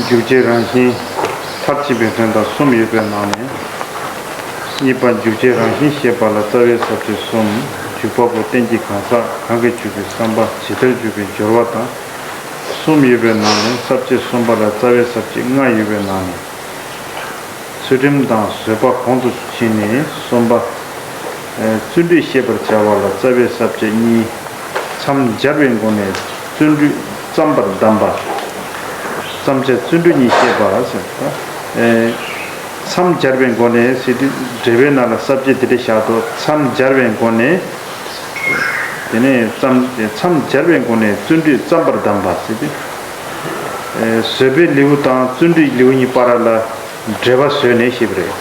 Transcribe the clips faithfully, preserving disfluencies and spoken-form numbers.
འཇུག་བྱེད་རང་བཞིན་མཐར་ཕྱིན་པའི་དོན་དང་གསུམ་ཡོད་པའི་ནང་ནས། གཉིས་པ་འཇུག་བྱེད་རང་བཞིན་བཤད་པ་ལ་རྩ་བའི་ས་བཅད་གསུམ། འཇུག་པ་པོ་རྟེན་གྱི་གང་ཟག་གང་གིས་འཇུག་པའི་བསམ་པ་ཇི་ལྟར་འཇུག་པའི་སྦྱོར་བ་དང་གསུམ་ཡོད་པའི་ནང་ནས། ས་བཅད་གསུམ་པ་ལ་རྩ་བའི་ས་བཅད་ལྔ་ཡོད་པའི་ནང་ནས། ཚུལ་ཁྲིམས་དང་བཟོད་པ་གོང་དུ་ཕྱིན་ནས། གསུམ་པ། ཨེ། བརྩོན་འགྲུས་བཤད་པར་བྱ་བ་ལ་རྩ་བའི་ས་བཅད་གཉིས། མཚམས་སྦྱར་བའི་སྒོ་ནས་བརྩོན་འགྲུས་བརྩམ་པར་གདམས་པ། བརྩམ་བྱ་བརྩོན་འགྲུས་གཉིས་བཤད་པ་ཟེར། ཨེ། མཚམས་སྦྱར་བའི་སྒོ་ནས་ཟེར་དུས། འགྲེལ་པའི་ནང་ལ་ས་བཅད་དེ་འདྲ་བཞག་འདུག་མཚམས་སྦྱར་བའི་སྒོ་ནས། དེ་ནས་མཚམས་མཚམས་སྦྱར་བའི་སྒོ་ནས་བརྩོན་འགྲུས་བརྩམ་པར་གདམས་པ་ཟེར་དུས། ཨེ། བཟོད་པའི་ལེའུ་དང་བརྩོན་འགྲུས་ལེའུ་གཉིས་བར་ལ་འབྲེལ་བ་བཟོས་ནས་བཤད་པ་རེད།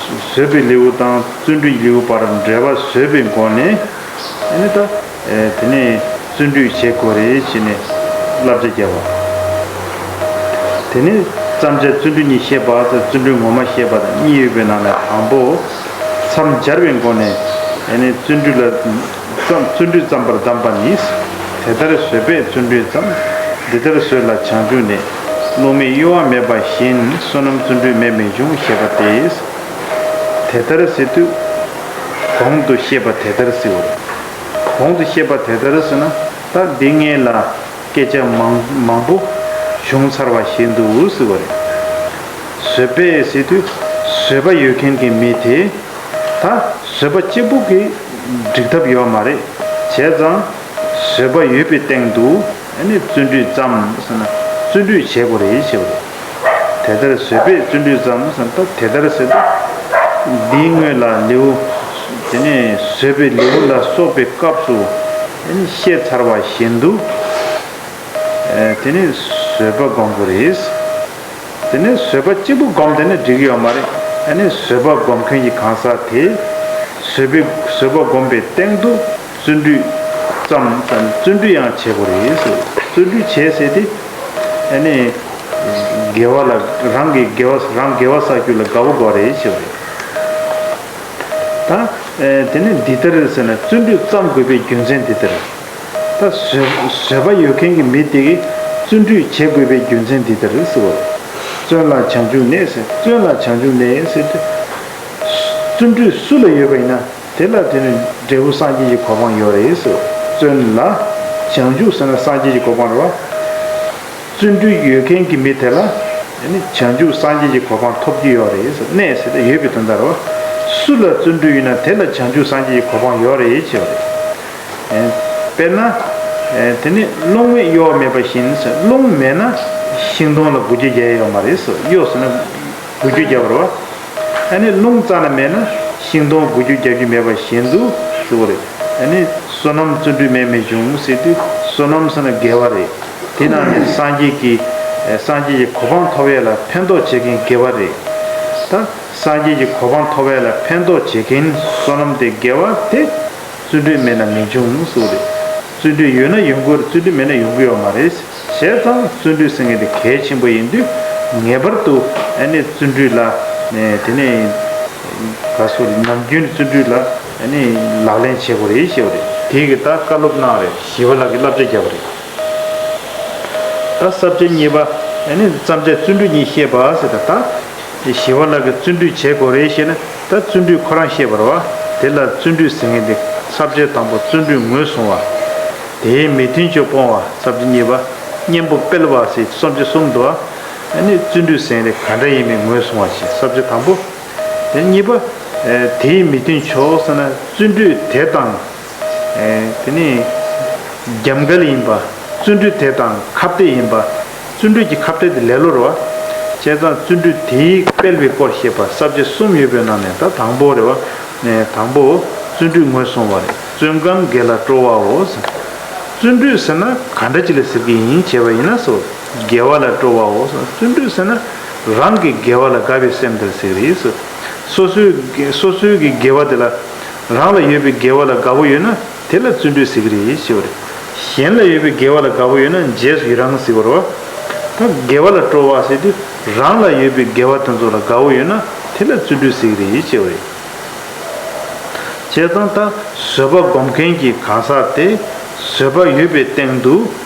བཟོད་པའི་ལེའུ་དང་བརྩོན་འགྲུས་ལེའུ་བར་འབྲེལ་བ་བཟོས་པའི་སྒོ་ནས། ཨ་ནི་ད། ཨེ། དེ་ནས་བརྩོན་འགྲུས་བྱེད་དགོས་རེད་ཅེས་ནས་བསླབ་བྱ་བརྒྱབ་པ། དེ་ནས་བརྩམ་བྱ་བརྩོན་འགྲུས་གཉིས་བཤད་པ་དང་། བརྩོན་འགྲུས་ངོ་མ་བཤད་པ་དང་གཉིས་ཡོད་པའི་ནང་ནས། དང་པོ། མཚམས་སྦྱར་བའི་སྒོ་ནས། ཨ་ནི་བརྩོན་འགྲུས་ལ། བརྩམ། བརྩོན་འགྲུས་བརྩམ་པར་གདམས་པ་ནི། དེ་ལྟར་བཟོད་པས་བརྩོན་འགྲུས་བརྩམ། འདི་ལྟར་བཟོད་ལ་བྱང་ཆུབ་གནས། སློབ་མས་གཡོ་བ་མེད་པ་བཞིན། བསོད་ནམས་བརྩོན་འགྲུས་མེད་མི་འབྱུང་། ཞེས་པ་སྟེ། དེ་ལྟར་ཟེར་དུས། གོང་དུ་བཤད་པ་དེ་ལྟར་ཟེར་བ་རེད། གོང་དུ་བཤད་པ་དེ་ལྟར་ཟེར་ན། ད་འདི་སྔོན་ལ་སྐད་ཆ་མང་མང་པོ་བྱུང་ཚར་བ་བཞིན་དུ་ཟེར་བ་རེད། བཟོད་པས་ཟེར་དུས། བཟོད་པ་ཡོད་མཁན་གྱི་མི་དེ། ད་བཟོད་པ་གཅིག་པུ་གིས་འགྲིག་ཐབས་ཡོད་མ་རེད། བྱས་ཙང་། བཟོད་པ་ཡོད་པའི་སྟེང་དུ། ཨ་ནི་བརྩོན་འགྲུས་བརྩམ་ཟེར་ན། བརྩོན་འགྲུས་བྱེད་དགོས་རེད་ཞེས་པ་རེད། དེ་ལྟར་བཟོད་པས་བརྩོན་འགྲུས་བརྩམ་ཟེར་ན། ད་དེ་ལྟར་ཟེར་དུས། འདིའི་སྔོན་ལ་ལེའུ། དེ་ནས་བཟོད་པའི་ལེའུ་ལ་སོགས་པའི་སྐབས་སུ། ཨ་ནི་བཤད་ཚར་བ་བཞིན་དུ། ཨ། དེ་ནས་བཟོད་པ་སྒོམ་དགོས་རེད། དེ་ནས་བཟོད་པ་གཅིག་པུ་བསྒོམས་བསྡད་ན་འགྲིག་གི་ཡོད་མ་རེད། ཨ་ནི་བཟོད་པ་སྒོམ་མཁན་གྱི་གང་ཟག་དེས་བཟོད་པའི། བཟོད་པ་སྒོམ་པའི་སྟེང་དུ་བརྩོན་འགྲུས་བརྩམ་དང་། བརྩོན་འགྲུས་ཡང་བྱེད་དགོས་རེད་ཟེར། བརྩོན་འགྲུས་བྱེད་ཟེར་དེ། ཨ་ནི་དགེ་བ་ལ། རང་གི་དགེ་བ། རང་དགེ་བ་བསགས་རྒྱུ་ལ་དགའ་བོ་དགོས་རེད་ཟེར་བ་རེད། ད། ཨེ། དེ་ནི་འདི་ལྟར་ཟེར་ན། བརྩོན་འགྲུས་བརྩམ་དགོས་པའི་རྒྱུ་མཚན་འདི་ལྟར། ད་བཟོད། བཟོད་པ་ཡོད་མཁན་གྱི་མི་དེ་གིས་བརྩོན་འགྲུས་བྱེད་དགོས་པའི་རྒྱུ་མཚན་འདི་ལྟར་ཟེར་བ་རེད། བརྩོན་ལ་བྱང་ཆུབ་གནས་ཟེར། བརྩོན་ལ་བྱང་ཆུབ་གནས་ཟེར་དུས། བརྩོན་འགྲུས་སུ་ལ་ཡོད་པ་ཡིན་ན། དེ་ལ་དེ་ནི་འབྲས་བུ་སངས་རྒྱས་ཀྱི་གོ་འཕང་ཡོད་རེད་ཟེར། བརྩོན་ལ་བྱང་ཆུབ་ཟེར་ན་སངས་རྒྱས་ཀྱི་གོ་འཕང་རེད་བ། བརྩོན་འགྲུས་ཡོད་མཁན་གྱི་མི་དེ་ལ། ཨ་ནི་བྱང་ཆུབ་སངས་རྒྱས་ཀྱི་གོ་འཕང་ཐོབ་ཀྱི་ཡོད་རེད་ཟེར། གནས་ཟེར་དེ་ཡོད་པའི་དོན་དག་རེད་བ། སུ་ལ་བརྩོན་འགྲུས་ཡོད་ན་དེ་ལ་བྱང་ཆུབ་སངས་རྒྱས་ཀྱི་གོ་འཕང་ཡོད་རེད་ཅེས་པ་རེད། ཨེ། དཔེར་ན། ཨེ། དེ་ནི་རླུང་མེད་གཡོ་བ་མེད་པ་བཞིན་ཟེར། རླུང་མེད་ན་ཤིང་སྡོང་ལ་འགུལ་སྐྱོད་རྒྱག་ཡ་ཡོད་མ་རེད་ཟེར། གཡོ་ཟེར་ན་འགུལ་སྐྱོད་རྒྱག་པ་རེད་བ། ཨ་ནི་རླུང་རྩ་ནས་མེད་ན་ཤིང་སྡོང་འགུལ་སྐྱོད་རྒྱག་རྒྱུ་མེད་པ་བཞིན་དུ་ཟེར་བ་རེད། ཨ་ནི་བསོད་ནམས་བརྩོན་འགྲུས་མེད་མི་འབྱུང་ཟེར་དུས། བསོད་ནམས་ཟེར་ན་དགེ་བ་རེད། དེ་ནང་ནས་སངས་རྒྱས་ཀྱི། ཨེ། སངས་རྒྱས་ཀྱི་གོ་འཕང་ཐོབ་ཡས་ལ་ཕན་ཐོགས་བྱེད་མཁན་དགེ་བ་རེད། ད་སངས་རྒྱས་ཀྱི་གོ་འཕང་ཐོབ་ཡས་ལ་ཕན་ཐོགས་བྱེད་མཁན་བསོད་ནམས་དེ་དགེ་བ་དེ། བརྩོན་འགྲུས་མེད་ན་མི་འབྱུང་ཟེར་བ་རེད། བརྩོན་འགྲུས་ཡོད་ན་ཡོང་གི་ཡོད་རེད། བརྩོན་འགྲུས་མེད་ན་ཡོང་གི་ཡོད་མ་རེད། བྱས་ཙང་བརྩོན་འགྲུས་ཟེར་མཁན་དེ་གལ་ཆེན་པོ་ཡིན་དུས། ངེས་པར་དུ་ཨ་ནི་བརྩོན་འགྲུས་ལ། ཨེ། དེ་ནས་ག་སོ་ནམ་རྒྱུན་བརྩོན་འགྲུས་ལ་ཨ་ནི་ལག་ལེན་བྱེད་དགོས་རེད་ཞེས་པ་རེད། དེ་གི་ད་བཀའ་སློབ་གནང་རེད། ཞི་བ་ལྷ་གི་བསླབ་བྱ་བརྒྱབ་པ་རེད། ད་ས་བཅད་གཉིས་པ། ཨ་ནི་བརྩམ་བྱ་བརྩོན་འགྲུས་གཉིས་བཤད་པ་ཟེར། ད་ད་ཞི་བ་ལྷ་གི་བརྩོན་འགྲུས་བྱེད་དགོས་རེད་ཞེ་ན། ད་བརྩོན་འགྲུས་ཁོ་རང་བཤད་པ་རེད་བ། དེ་ལ་བརྩོན་འགྲུས་ཟེར་མཁན་དེ། ས་བཅད་དང་པོ་བརྩོན་འགྲུས་ངོས་བཟུང་བ། དེའི་མི་མཐུན་ཕྱོགས་སྤོང་བ། ས་བཅད་གཉིས་པ་གཉེན་པོ་སྤེལ་བ་ཟེར། ས་བཅད་གསུམ་འདུག་བ། ཨ་ནི་བརྩོན་འགྲུས་ཟེར་མཁན་དེ་ག་འདྲ་ཡིན་མིན་ངོས་བཟུང་བ་ཞེས། ས་བཅད་དང་པོ། དེ་གཉིས་པ། ཨེ། དེའི་མི་མཐུན་ཕྱོགས་ཟེར་ན། བརྩོན་འགྲུས་དེ་དང་། ཨེ། དེ་ནི་རྒྱབ་འགལ་ཡིན་པ། བརྩོན་འགྲུས་དེ་དང་ཁ་གཏད་ཡིན་པ། བརྩོན་འགྲུས་ཀྱི་ཁ་གཏད་དེ་ལེ་ལོ་རེད་བ། བྱས་ཙང་བརྩོན་འགྲུས་དེས་སྤེལ་བའི་སྐོར་བཤད་པ། ས་བཅད་གསུམ་ཡོད་པའི་ནང་ནས་ད་དང་པོ་རེད་བ། ཨེ། དང་པོ་བརྩོན་འགྲུས་ངོས་བཟུང་བ་རེད། བརྩོན་གང་དགེ་ལ་སྤྲོ་བའོ་ཟེར། བརྩོན་འགྲུས་ཟེར་ན་ག་འདྲ་ཅིག་ལ་ཟེར་གྱི་ཡིན་བྱས་པ་ཡིན་ན་ཟེར། དགེ་བ་ལ་སྤྲོ་བའོ་ཟེར། བརྩོན་འགྲུས་ཟེར་ན་རང་གི་དགེ་བ་ལ་དགའ་བའི་སེམས་དེར་ཟེར་གྱི་རེད་ཟེར། སོ་སོའི་སོ་སོའི་གི་དགེ་བ་དེ་ལ། རང་ལ་ཡོད་པའི་དགེ་བ་ལ་དགའ་བོ་ཡོད་ན་དེ་ལ་བརྩོན་འགྲུས་ཟེར་གྱི་རེད་ཞེས་པ་རེད། གཞན་ལ་ཡོད་པའི་དགེ་བ་ལ་དགའ་བོ་ཡོད་ན་རྗེས་སུ་ཡི་རང་ཟེར་བ་རེད་བ། ད་དགེ་བ་ལ་སྤྲོ་བ་ཟེར་དུས། རང་ལ་ཡོད་པའི་དགེ་བ་དེ་ཚོ་ལ་དགའ་བོ་ཡོད་ན་དེ་ལ་བརྩོན་འགྲུས་ཟེར་གྱི་རེད་ཞེས་པ་རེད། བྱས་ཙང་ད་བཟོད་པ་སྒོམ་མཁན་གྱི་གང་ཟག་དེ་བཟོད་པ་ཡོད་པའི་སྟེང་དུ།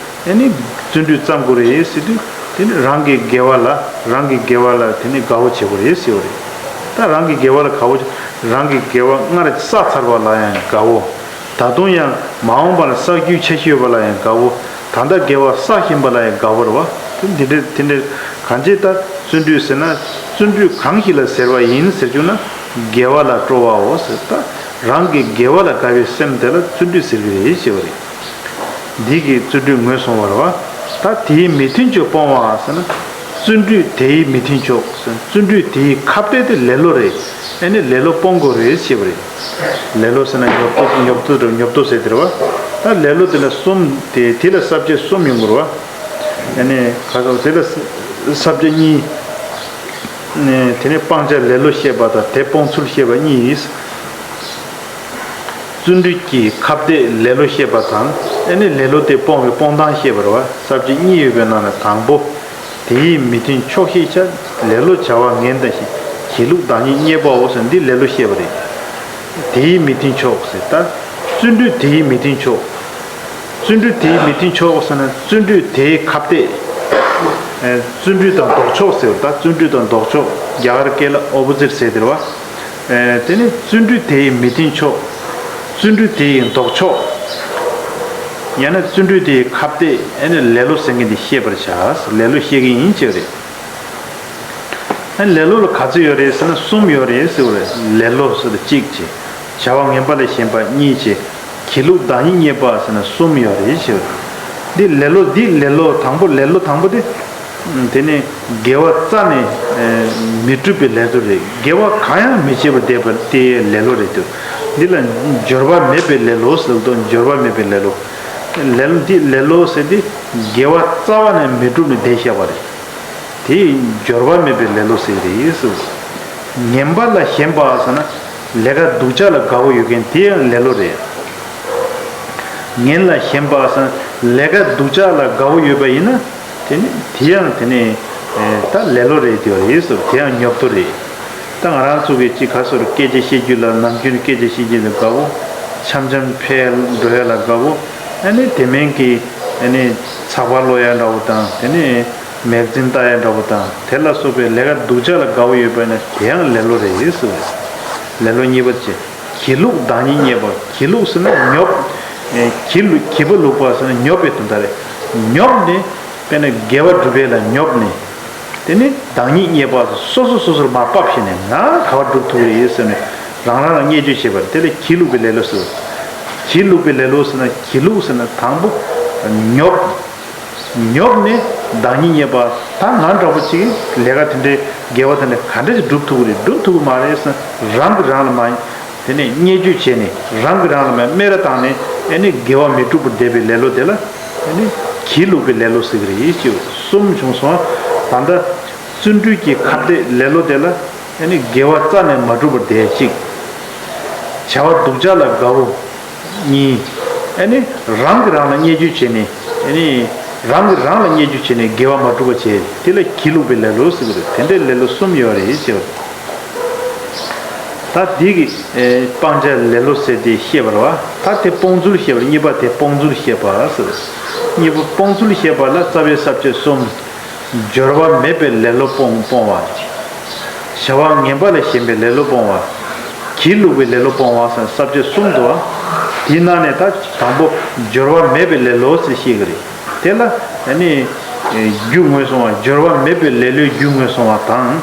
ཨ་ནི་ བརྩོན་འགྲུས་བརྩམ་དགོས་རེད་ཟེར་དུས། དེ་ནི་རང་གི་དགེ་བ་ལ། རང་གི་དགེ་བ་ལ་དེ་ནི་དགའ་བོ་བྱེད་དགོས་རེད་ཟེར་བ་རེད། ད་རང་གི་དགེ་བ་ལ་དགའ་བོ། རང་གི་དགེ་བ་སྔར་བསགས་ཚར་བ་ལ་ཡང་དགའ་བོ། ད་དུང་ཡང་མ་འོངས་པ་ལ་བསགས་རྒྱུའི་འཆར་གཞི་ཡོད་པ་ལ་ཡང་དགའ་བོ། ད་ལྟ་དགེ་བ་བསགས་བཞིན་པ་ལ་ཡང་དགའ་བོ་རེད་བ། དེ་འདི་འདྲའི་དེ་འདྲའི་གང་ཅི། ད་བརྩོན་འགྲུས་ཟེར་ན། བརྩོན་འགྲུས་གང་ཞིག་ལ་ཟེར་བ་ཡིན་ཟེར་རྒྱུ་ན། དགེ་བ་ལ་སྤྲོ་བའོ་ཟེར། ད་རང་གི་དགེ་བ་ལ་དགའ་བའི་སེམས་དེ་ལ་བརྩོན་འགྲུས་ཟེར་གྱི་རེད་ཞེས་པ་རེད། འདི་གི་བརྩོན་འགྲུས་ངོས་བཟུང་བ་རེད་བ། ད་དེའི་མི་མཐུན་ཕྱོགས་སྤོང་བ་ཟེར་ན། བརྩོན་འགྲུས་དེའི་མི་མཐུན་ཕྱོགས་ཟེར། བརྩོན་འགྲུས་དེའི་ཁ་གཏད་དེ་ལེ་ལོ་རེད། ཨེ་ནི་ལེ་ལོ་སྤོང་དགོས་རེད་ཞེས་པ་རེད། ལེ་ལོ་ཟེར་ན་ཉོབ་ཏོ། ཉོབ་ཏོ་རེད། ཉོབ་ཏོ་ཟེར་དེ་རེད་བ། ད་ལེ་ལོ་དེ་ལ་གསུམ་དེ། དེ་ལ་ས་བཅད་གསུམ་ཡོང་དགོས་རེད་བ། ཨེ་ནི་ཁ་ཁ་དེ་ལ་ས་བཅད་གཉིས། ནས་དེ་ནས་སྤང་བྱ་ལེ་ལོ་བཤད་པ་དང་དེ་སྤོང་ཚུལ་བཤད་པ་གཉིས། བརྩོན་འགྲུས་ཀྱི་ཁ་གཏད་ལེ་ལོ་བཤད་པ་དང་། ཨེ་ནི་ལེ་ལོ་དེ་སྤོང་བའི་སྤོང་སྟངས་བཤད་པ་རེད་བ། ས་བཅད་གཉིས་ཡོད་པའི་ནང་ནས་དང་པོ། དེའི་མི་མཐུན་ཕྱོགས་ཤེས་བྱ། ལེ་ལོ་བྱ་བ་ངན་དང་ཞེས། སྒྱིད་ལུག་བདག་ཉིད་བརྙས་པའོ་ཟེར། འདི་ལེ་ལོ་བཤད་པ་རེད། དེའི་མི་མཐུན་ཕྱོགས་ཟེར། ད་བརྩོན་འགྲུས་དེའི་མི་མཐུན་ཕྱོགས། བརྩོན་འགྲུས་དེའི་མི་མཐུན་ཕྱོགས་ཟེར་ན། བརྩོན་འགྲུས་དེའི་ཁ་གཏད། ཨེ། བརྩོན་འགྲུས་དང་ལྡོག་ཕྱོགས་ཟེར། ད་བརྩོན་འགྲུས་དང་ལྡོག་ཕྱོགས། རྒྱ་གར་སྐད་ལ་ཨོ་པོ་ཟིཊ་ཟེར་དེ་རེད་བ། ཨེ། དེ་ནི་བརྩོན་འགྲུས་དེའི་མི་མཐུན་ཕྱོགས། བརྩོན་འགྲུས་དེའི་ལྡོག་ཕྱོགས། ཡང་ན་བརྩོན་འགྲུས་དེའི་ཁ་གཏད། ཨེ་ནི་ལེ་ལོ་ཟེར་མཁན་དེ་ཤེས་པར་བྱ། ལེ་ལོ་ཤེས་ཀྱི་ཡིན་ཅེས་རེད། ཨ། ལེ་ལོ་ལ་ག་ཚོད་ཡོད་རེད་ཟེར་ན། གསུམ་ཡོད་རེད་ཟེར་བ་རེད། ལེ་ལོ་ཟེར་དུས་གཅིག་བྱས། བྱ་བ་ངན་པ་ལ་ཞེན་པ་གཉིས་བྱས། སྒྱིད་ལུག་བདག་ཉིད་བརྙས་པ་ཟེར་ན་གསུམ་ཡོད་རེད་ཟེར་བ་རེད། འདི་ལེ་ལོ། འདི་ལེ་ལོ་དང་པོ། ལེ་ལོ་དང་པོ་དེ། དེ་ནི་དགེ་བ་རྩ་ནས་མི་སྒྲུབ་པའི་ལེ་ལོ་རེད། དགེ་བ་གང་ཡང་མི་བྱེད་པར་བསྡད་པ་དེ་ལེ་ལོ་རེད་འདུག་འདི་ལ་འབྱོར་པ་མེད་པའི་ལེ་ལོ་ཟེར་དུས། འབྱོར་པ་མེད་པའི་ལེ་ལོ། ལེ་ལོ། འདི་ལེ་ལོ་ཟེར་དེ་དགེ་བ་རྩ་བ་ནས་མི་སྒྲུབ་ནས་བསྡད་བཞག་པ་རེད། དེ་འབྱོར་པ་མེད་པའི་ལེ་ལོ་ཟེར་གྱི་རེད་ཟེར། ངན་པ་ལ་ཞེན་པ་ཟེར་ན། ལས་ཀ་སྡུག་ཅག་ལ་དགའ་བོ་ཡོད་མཁན་དེ་ཡང་ལེ་ལོ་རེད། ངན་ལ་ཞེན་པ་ཟེར་ན། ལས་ཀ་སྡུག་ཅག་ལ་དགའ་བོ་ཡོད་པ་ཡིན་ན། དེ་ནི་དེ་ཡང་དེ་ནི་ད་ལེ་ལོ་རེད་དེ་རེད་ཟེར། དེ་ཡང་ཉོབ་ཏོ་རེད། ད་ང་རང་ཚོ་གི་ཅིག་ག་ཚོད་སྐད་ཆ་བཤད་རྒྱུ་ལ། ནམ་རྒྱུན་སྐད་ཆ་བཤད་རྒྱུ་ལ་དགའ་བོ། འཆམ་འཆམ་ཕར་འགྲོ་ཡ་ལ་དགའ་བོ། ཨ་ནི་དེ་མིན་གྱི། ཨ་ནི་ཚགས་པར་ཀློག་ཡ་འདྲ་བོ་དང་། དེ་ནི་མེག་ཛིན་ལྟ་ཡ་འདྲ་བོ་དང་། དེ་ལ་སོགས་པའི་ལས་ཀ་སྡུག་ཅག་ལ་དགའ་བོ་ཡོད་པ་ན་དེ་ཡང་ལེ་ལོ་རེད་ཟེར། ལེ་ལོ་གཉིས་པ་བྱས། སྒྱིད་ལུག་བདག་ཉིད་བརྙས་པ། སྒྱིད་ལུག་ཟེར་ན་ཉོབ། ཨེ། སྒྱིད་ལུག་སྒྱིད་པ་ལུག་པ་ཟེར་ན་ཉོབ་པའི་དོན་དག་རེད། ཉོབ་ནས། དཔེར་ན་དགེ་བ་སྒྲུབ་པའི་ལ་ཉོབ་ནས། དེ་ནི་བདག་ཉིད་བརྙས་པ། སོ་སོ་སོ་སོར་མར་ཕབ་བྱས་ནས། ང་ག་བ་སྒྲུབ་ཐུབ་རེད་ཟེར་ནས་རང་རང་ལ་བརྙས་བཅོས་བྱེད་པ་རེད། དེ་ལ་སྒྱིད་ལུག་པའི་ལེ་ལོ་ཟེར། སྒྱིད་ལུག་པའི་ལེ་ལོ་ཟེར་ན། སྒྱིད་ལུག་ཟེར་ན་དང་པོ་ཉོབ། ཉོབ་ནས་བདག་ཉིད་བརྙས་པ། ད་ང་འདྲ་བོ་ཅིག་ལས་ཀ་དེ་འདྲའི་དགེ་བ་དེ་འདྲ་ག་འདྲ་ཞིག་སྒྲུབ་ཐུབ་ཀྱི་རེད། སྒྲུབ་ཐུབ་ཀྱི་མ་རེད་ཟེར། རང་གིས་རང་ལ་མ། དེ་ནས་བརྙས་བཅོས་བྱས་ནས། རང་གིས་རང་ལ་མ་སྨད་ར་བཏང་ནས། ཨེ་ནི་དགེ་བ་མི་སྒྲུབ་པར་བསྡད་པའི་ལེ་ལོ་དེ་ལ། ཨེ་ནི་སྒྱིད་ལུག་པའི་ལེ་ལོ་ཟེར་གྱི་རེད་ཅེས། གསུམ་བྱུང་སོང་། ད་ལྟ་བརྩོན་འགྲུས་ཀྱི་ཁ་གཏད་ལེ་ལོ་དེ་ལ། ཨེ་ནི་དགེ་བ་རྩ་ནས་མ་སྒྲུབ་པར་བསྡད་གཅིག་བྱ་བ་སྡུག་ཅག་ལ་དགའ་བོ། གཉིས། ཨེ་ནི་རང་གིས་རང་ལ་བརྙས་བཅོས་བྱས་ནས། ཨེ་ནི་རང་གིས་རང་ལ་བརྙས་བཅོས་བྱས་ནས་དགེ་བ་མ་སྒྲུབ་པ་བྱས། དེ་ལ་སྒྱིད་ལུག་པའི་ལེ་ལོ་ཟེར་གྱི་རེད། དེ་འདྲའི་ལེ་ལོ་གསུམ་ཡོད་རེད་ཅེས། ད་འདི་གི། ཨེ། སྤང་བྱ་ལེ་ལོ་ཟེར་དེ་བཤད་པ་རེད་བ། ད་དེ་སྤོང་ཚུལ་བཤད་པ་རེད། གཉིས་པ་དེ་སྤོང་ཚུལ་བཤད་པ་ཟེར། གཉིས་པ་སྤོང་ཚུལ་བཤད་པ་ལ་རྩ་བའི་ས་བཅད་གསུམ། སྦྱོར་བ་མེད་པའི་ལེ་ལོ་སྤོང་སྤོང་བ། བྱ་བ་ངན་པ་ལ་ཞེན་པའི་ལེ་ལོ་སྤོང་བ། སྒྱིད་ལུག་པའི་ལེ་ལོ་སྤོང་བ་ཟེར་ས་བཅད་གསུམ་འདུག་བ། དེའི་ནང་ནས་ད་དང་པོ་སྦྱོར་བ་མེད་པའི་ལེ་ལོ་ཟེར་བཤད་ཀྱི་རེད། དེ་ལ་ཨ་ནི་རྒྱུ་ངོས་བཟུང་བ། སྦྱོར་བ་མེད་པའི་ལེ་ལོའི་རྒྱུ་ངོས་བཟུང་བ་དང་།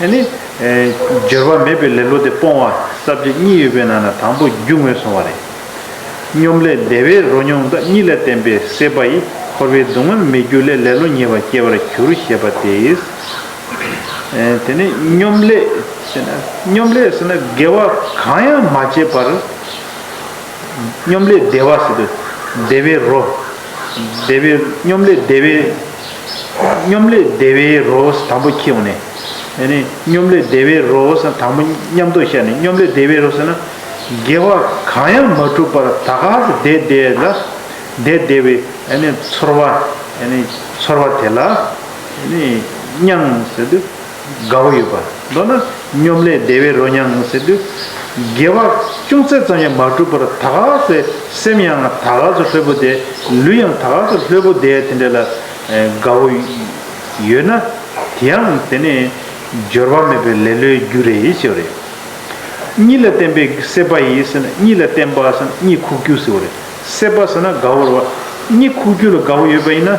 ཨ་ནི། ཨེ། སྦྱོར་བ་མེད་པའི་ལེ་ལོ་དེ་སྤོང་བ། ས་བཅད་གཉིས་ཡོད་པའི་ནང་ན་དང་པོ་རྒྱུ་ངོས་བཟུང་བ་རེད། སྙོམས་ལས་བདེ་བའི་རོ་མྱོང་དང་། གཉིད་ལ་བརྟེན་པའི་སྲེད་པ་ཡིས། འཁོར་བའི་སྡུག་བསྔལ་མི་འགྱུར་ལས། ལེ་ལོ་ཉེ་བར་སྐྱེ་བར་འགྱུར་ཞེས་པ་སྟེ། ཨེ། དེ་ནི་སྙོམས་ལས་ཟེར་ན། སྙོམས་ལས་ཟེར་ན་དགེ་བ་གང་ཡང་མ་བྱས་པར། སྙོམས་ལས་བདེ་བ་ཟེར་དུས་བདེ་བའི་རོ། བདེ་བའི། སྙོམས་ལས་བདེ་བའི། སྙོམས་ལས་བདེ་བའི་རོ་དང་པོ་འཁྱེར་ཡོང་ནས། ཨ་ནི་སྙོམས་ལས་བདེ་བའི་རོ་ཟེར་དང་པོ་མཉམ་དུ་བཤད་ནས། སྙོམས་ལས་བདེ་བའི་རོ་ཟེར་ན། དགེ་བ་གང་ཡང་མ་བསྒྲུབས་པར་ད་ག་སེ་བསྡད་བསྡད་ལ། བསྡད་བསྡད་པའི་ཨ་ནི་ཚོར་བ། ཨ་ནི་ཚོར་བ་དེ་ལ་ཨ་ནི་མྱང་ཟེར་དུས། དགའ་བོ་ཡོད་པ། མདོར་ན་སྙོམས་ལས་བདེ་བའི་རོ་མྱང་ཟེར་དུས། དགེ་བ་ཅུང་ཟད་ཙམ་ཡང་མ་བསྒྲུབས་པར་ད་ག་སེ་སེམས་ཡང་ད་ག་སེ་ལྷོད་པོ་བསྡད། ལུས་ཡང་ད་ག་སེ་ལྷོད་པོ་བསྡད། དེ་འདྲ་ལ་ དགའ་བོ་ཡོད་ན། དེ་ཡང་དེ་ནི་འབྱོར་པ་མེད་པའི་ལེ་ལོའི་རྒྱུ་རེད་ཞེས་པ་རེད། གཉིད་ལ་བརྟེན་པའི་སྲེད་པ་ཡིས་ཟེར་ན། གཉིད་ལ་བརྟེན་པ་ཟེར་ན་གཉིད་ཁུག་རྒྱུ་ཟེར་བ་རེད། སྲེད་པ་ཟེར་ན་དགའ་བོ་རེད་བ། གཉིད་ཁུག་རྒྱུ་ལ་དགའ་བོ་ཡོད་པ་ཡིན་ན།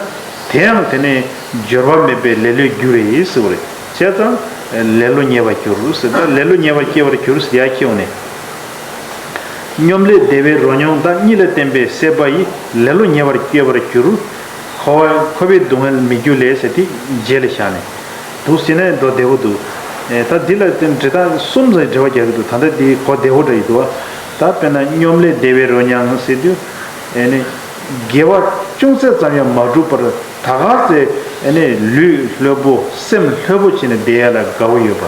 དེ་ཡང་དེ་ནི་འབྱོར་པ་མེད་པའི་ལེ་ལོའི་རྒྱུ་རེད་ཟེར་བ་རེད། བྱས་ཙང་ལེ་ལོ་ཉེ་བར་འགྱུར་ཟེར། ད་ལེ་ལོ་ཉེ་བར་སྐྱེ་བར་འགྱུར་ཟེར་ཡ་ཁྱེར་ཡོང་ནས། སྙོམ་ལས་བདེ་བའི་རོ་མྱོང་དང་། གཉིད་ལ་བརྟེན་པའི་སྲེད་པ་ཡིས། ལེ་ལོ་ཉེ་བར་སྐྱེ་བར་འགྱུར། འཁོར་བ་འཁོར་བའི་སྡུག་བསྔལ་མི་འགྱུར་ལས་ཟེར་དེ་རྗེས་ལ་བཞག་ནས་འདུག་ཟེར་ན་མདོ་བདེ་བོ་འདུག་ཨེ། ད་འདི་ལ་བརྟེན་འབྲི་སྟངས་གསུམ་ཙམ་འགྲེལ་བ་རྒྱག་གི་འདུག་ད་ལྟ་འདི་གོ་བདེ་བོ་འདྲ་ཡི་འདུག་ད་དཔེར་ན་སྙོམ་ལས་བདེ་བའི་རོ་མྱང་ཟེར་དུས། ཨེ་ནི་དགེ་བ་ཅུང་ཟད་ཙམ་ཡང་མ་བསྒྲུབས་པར་ད་ག་ཚོད་ཨེ་ནི་ལུས་ལྷོད་པོ་སེམས་ལྷོད་པོ་བྱས་ནས་བསྡད་ཡ་ལ་དགའ་བོ་ཡོད་པ།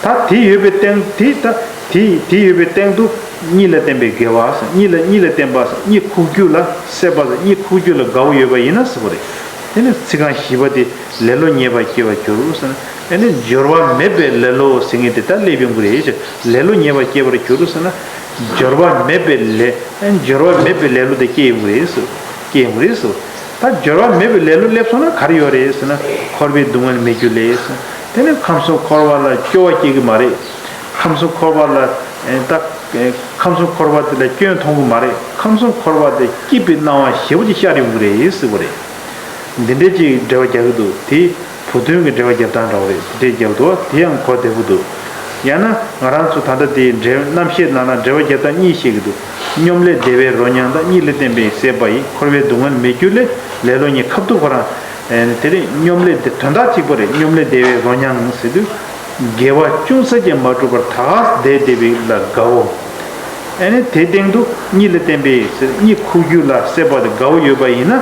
ད་དེ་ཡོད་པའི་སྟེང་དེ་ད་དེ་དེ་ཡོད་པའི་སྟེང་དུ་གཉིད་ལ་བརྟེན་པའི་དགེ་བ་ཟེར། གཉིད་ལ་གཉིད་ལ་བརྟེན་པ་ཟེར། གཉིད་ཁུག་རྒྱུ་ལ་སྲེད་པ་ཟེར། གཉིད་ཁུག་རྒྱུ་ལ་དགའ་བོ་ཡོད་པ་ཡིན་ན་ཟེར་བ་རེད། དེ་ནི་ཚིག་རྐང་བཞི་པ་དེ་ལེ་ལོ་ཉེ་བར་སྐྱེ་བར་འགྱུར་ཟེར་ན། ཨེ་ནི་འབྱོར་བ་མེད་པའི་ལེ་ལོ་ཟེར་མཁན་དེ་ད་སླེབས་ཡོང་གི་རེད་ཟེར། ལེ་ལོ་ཉེ་བར་སྐྱེ་བར་འགྱུར་ཟེར་ན། འབྱོར་བ་མེད་པའི་ལེ་ཨེ་འབྱོར་བ་མེད་པའི་ལེ་ལོ་དེ་སྐྱེ་ཡོང་གི་རེད་ཟེར། སྐྱེ་ཡོང་གི་རེད་ཟེར། ད་འབྱོར་བ་མེད་པའི་ལེ་ལོ་སླེབས་སོང་ན་ག་རེ་ཡོད་རེད་ཟེར་ན། འཁོར་བའི་སྡུག་བསྔལ་མི་འགྱུར་ལས་ཟེར། དེ་ནི་ཁམས་གསུམ་འཁོར་བ་ལ་སྐྱོ་བ་སྐྱེ་གི་མ་རེད། ཁམས་གསུམ་འཁོར་བ་ལ་ཨེ་ད་ཨེ་ཁམས་གསུམ་འཁོར་བ་དེ་ལ་སྐྱོན་མཐོང་གི་མ་རེད། ཁམས་གསུམ་འཁོར་བ་དེ་སྐྱིད་པའི་སྣང་བ་ཞེ་པོ་ཅིག་ཤར་ཡོང་གི་རེད་ཟེར་བ་རེད། འདི་འདྲའི་ཅིག་འགྲེལ་བ་རྒྱག་གི་འདུག་དེ་བུ་སྟོན་གྱི་འགྲེལ་བ་རྒྱབ་སྟངས་འདྲ་བོ་རེད། དེ་འདྲའི་རྒྱབ་འདུག་དེ་ཡང་གོ་བདེ་པོ་འདུག་ཡང་ན་ང་རང་ཚོ་ད་ལྟ་དེའི་འགྲེལ་རྣམ་བཤད་ནང་ན་འགྲེལ་བ་རྒྱབ་སྟངས་གཉིས་བཤད་ཀྱི་འདུག་སྙོམ་ལས་བདེ་བའི་རོ་མྱང་དང་། གཉིད་ལ་བརྟེན་པའི་སྲེད་པ་ཡིས། འཁོར་བའི་སྡུག་བསྔལ་མི་འགྱུར་ལས། ལེ་ལོ་ཉེ་ཁབ་ཏུ་ཁོ་རང་། ཨེ་དེ་རིང་སྙོམ་ལས་དེ་དོན་དག་གཅིག་པ་རེད། སྙོམ་ལས་བདེ་བའི་རོ་མྱང་ཟེར་དུས། དགེ་བ་ཅུང་ཟད་ཀྱང་མ་བསྒྲུབས་པར་ད་ག་བསྡད་བསྡད་པའི་ལ་དགའ་བོ། ཨེ་ནི་དེའི་སྟེང་དུ་གཉིད་ལ་བརྟེན་པའི་ཟེར་གཉིད་ཁུག་རྒྱུ་ལ་སྲེད་པ་དེ་དགའ་བོ་ཡོད་པ་ཡིན་ན།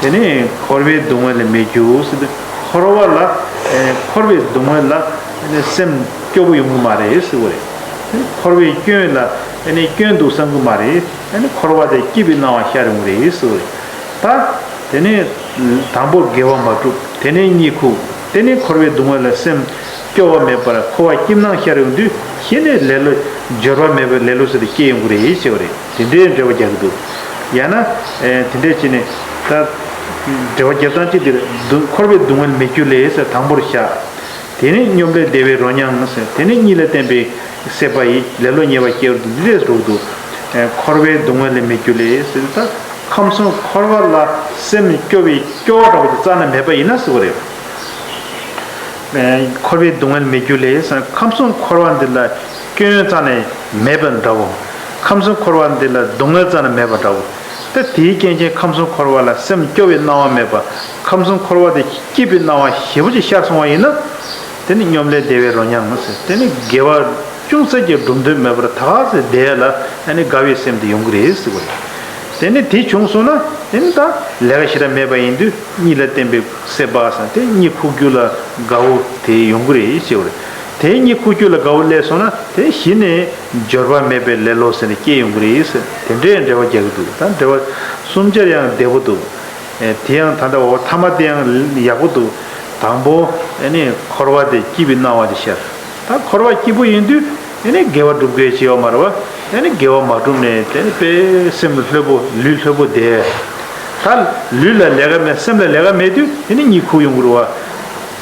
དེ་ནི་འཁོར་བའི་སྡུག་བསྔལ་ལས་མི་འགྱུར་ཟེར་དུས། འཁོར་བ་ལ་ཨེ་འཁོར་བའི་སྡུག་བསྔལ་ལ་ཨེ་ནི་སེམས་སྐྱོ་པོ་ཡོང་གི་མ་རེད་ཟེར་བ་རེད། འཁོར་བའི་སྐྱོན་ལ་ཨེ་ནི་སྐྱོན་དུ་བསམ་གི་མ་རེད། ཨེ་ནི་འཁོར་བ་དེ་སྐྱིད་པའི་སྣང་བ་ཤར་ཡོང་གི་རེད་ཟེར་བ་རེད། ད་དེ་ནི་དང་པོ་དགེ་བ་མ་བསྒྲུབས། དེ་ནས་གཉིད་ཁུག་དེ་ནས་འཁོར་བའི་སྡུག་བསྔལ་ལ་སེམས་སྐྱོ་བ་མེད་པར་འཁོར་བ་སྐྱིད་སྣང་ཤར་ཡོང་དུས། གཞི་ནས་ལེ་ལོ་འབྱོར་བ་མེད་པའི་ལེ་ལོ་ཟེར་དེ་སྐྱེ་ཡོང་གི་རེད་ཞེས་པ་རེད། དེ་འདྲའི་འགྲེལ་བ་རྒྱག་གི་འདུག་ཡང་ན། ཨེ་དེ་འདྲས་བྱས་ནས་ད་འགྲེལ་བ་རྒྱབ་སྟངས་གཅིག་དེར་སྡུག་འཁོར་བའི་སྡུག་བསྔལ་མི་འགྱུར་ལས་ཟེར་དང་པོར་བཞག་དེ་ནས་སྙོམ་ལས་བདེ་བའི་རོ་མྱང་ཟེར། དེ་ནས་གཉིད་ལ་བརྟེན་པའི་སྲེད་པ་ཡིས། ལེ་ལོ་ཉེ་བར་སྐྱེ་བར་འགྱུར། འདི་འདྲས་འགྲོ་གི་འདུག་ཨེ་འཁོར་བའི་སྡུག་བསྔལ་ལས་མི་འགྱུར་ལས་ཟེར། ད་ཁམས་གསུམ་འཁོར་བ་ལ་སེམས་སྐྱོ་བའི་སྐྱོ་བ་འདྲ་བོ་དེ་རྩ་ནས་མེད་པ་ཡིན་ན་ཟེར་བ་རེད། ཨེ་འཁོར་བའི་སྡུག་བསྔལ་མི་འགྱུར་ལས་ཟེར། ཁམས་གསུམ་འཁོར་བ་འདི་ལ་སྐྱོན་རྩ་ནས་མེད་པ་འདྲ་བོ། ཁམས་གསུམ་འཁོར་བ་འདི་ལ་སྡུག་བསྔལ་རྩ་ནས་མེད་པ་འདྲ་བོ། ད་དེའི་རྐྱེན་གྱིས་ཁམས་གསུམ་འཁོར་བ་ལ་སེམས་སྐྱོ་བའི་སྣང་བ་མེད་པ། ཁམས་གསུམ་འཁོར་བ་དེ་སྐྱིད་པའི་སྣང་བ་ཞེ་པོ་ཅིག་ཤར་སོང་བ་ཡིན་ན། དེ་ནི་སྙོམ་ལས་བདེ་བའི་རོ་མྱང་ཟེར། དེ་ནི་དགེ་བ་ཅུང་ཟད་ཀྱང་སྒྲུབ་འདོད་མེད་པར་ད་ག་ཚོད་བསྡད་ལ་ཨ་ནི་དགའ་བའི་སེམས་དེ་ཡོང་གི་རེད་ཟེར་བ་རེད། དེ་ནི་དེ་བྱུང་སོང་ན་དེ་ནི་ད་ལས་ཀ་ཞེ་དྲག་མེད་པ་ཡིན་དུས་གཉིད་ལ་བརྟེན་པའི་སྲེད་པ་ཟེར་དེ་གཉིད་ཁུག་རྒྱུ་ལ་དགའ་བོ་དེ་ཡོང་གི་རེད་ཟེར་བ་རེད། དེ་གཉིད་ཁུག་རྒྱུ་ལ་དགའ་བོ་སླེབས་སོང་ན་དེ་གཞི་ནས་འབྱོར་པ་མེད་པའི་ལེ་ལོ་ཟེར་ནས་སྐྱེ་ཡོང་གི་རེད་ཟེར། དེ་འདྲའི་འགྲེལ་བ་རྒྱག་གི་འདུག་ད་འགྲེལ་བ་གསུམ་ཆར་ཡང་བདེ་པོ་འདུག་ཨེ་དེ་ཡང་ད་ལྟ་འོ་ཐ་མ་དེ་ཡང་ཡག་པོ་འདུག་དང་པོ་ཨེ་ནི་འཁོར་བ་དེ་སྐྱིད་པའི་སྣང་བ་དེ་ཤར། ད་འཁོར་བ་སྐྱིད་པོ་ཡིན་དུས་ཨེ་ནི་དགེ་བ་སྒྲུབ་དགོས་ཅི་ཡོད་མ་རེད་བ། ཨེ་ནི་དགེ་བ་མ་བསྒྲུབས་ནས་དེ་ནི་དཔེ་སེམས་ལྷོད་པོ་ལུས་ལྷོད་པོ་བསྡད། ད་ལུས་ལ་ལས་ཀ་མེད་སེམས་ལ་ལས་ཀ་མེད་དུས་དེ་ནི་གཉིད་ཁུག་ཡོང་གི་རེད་བ།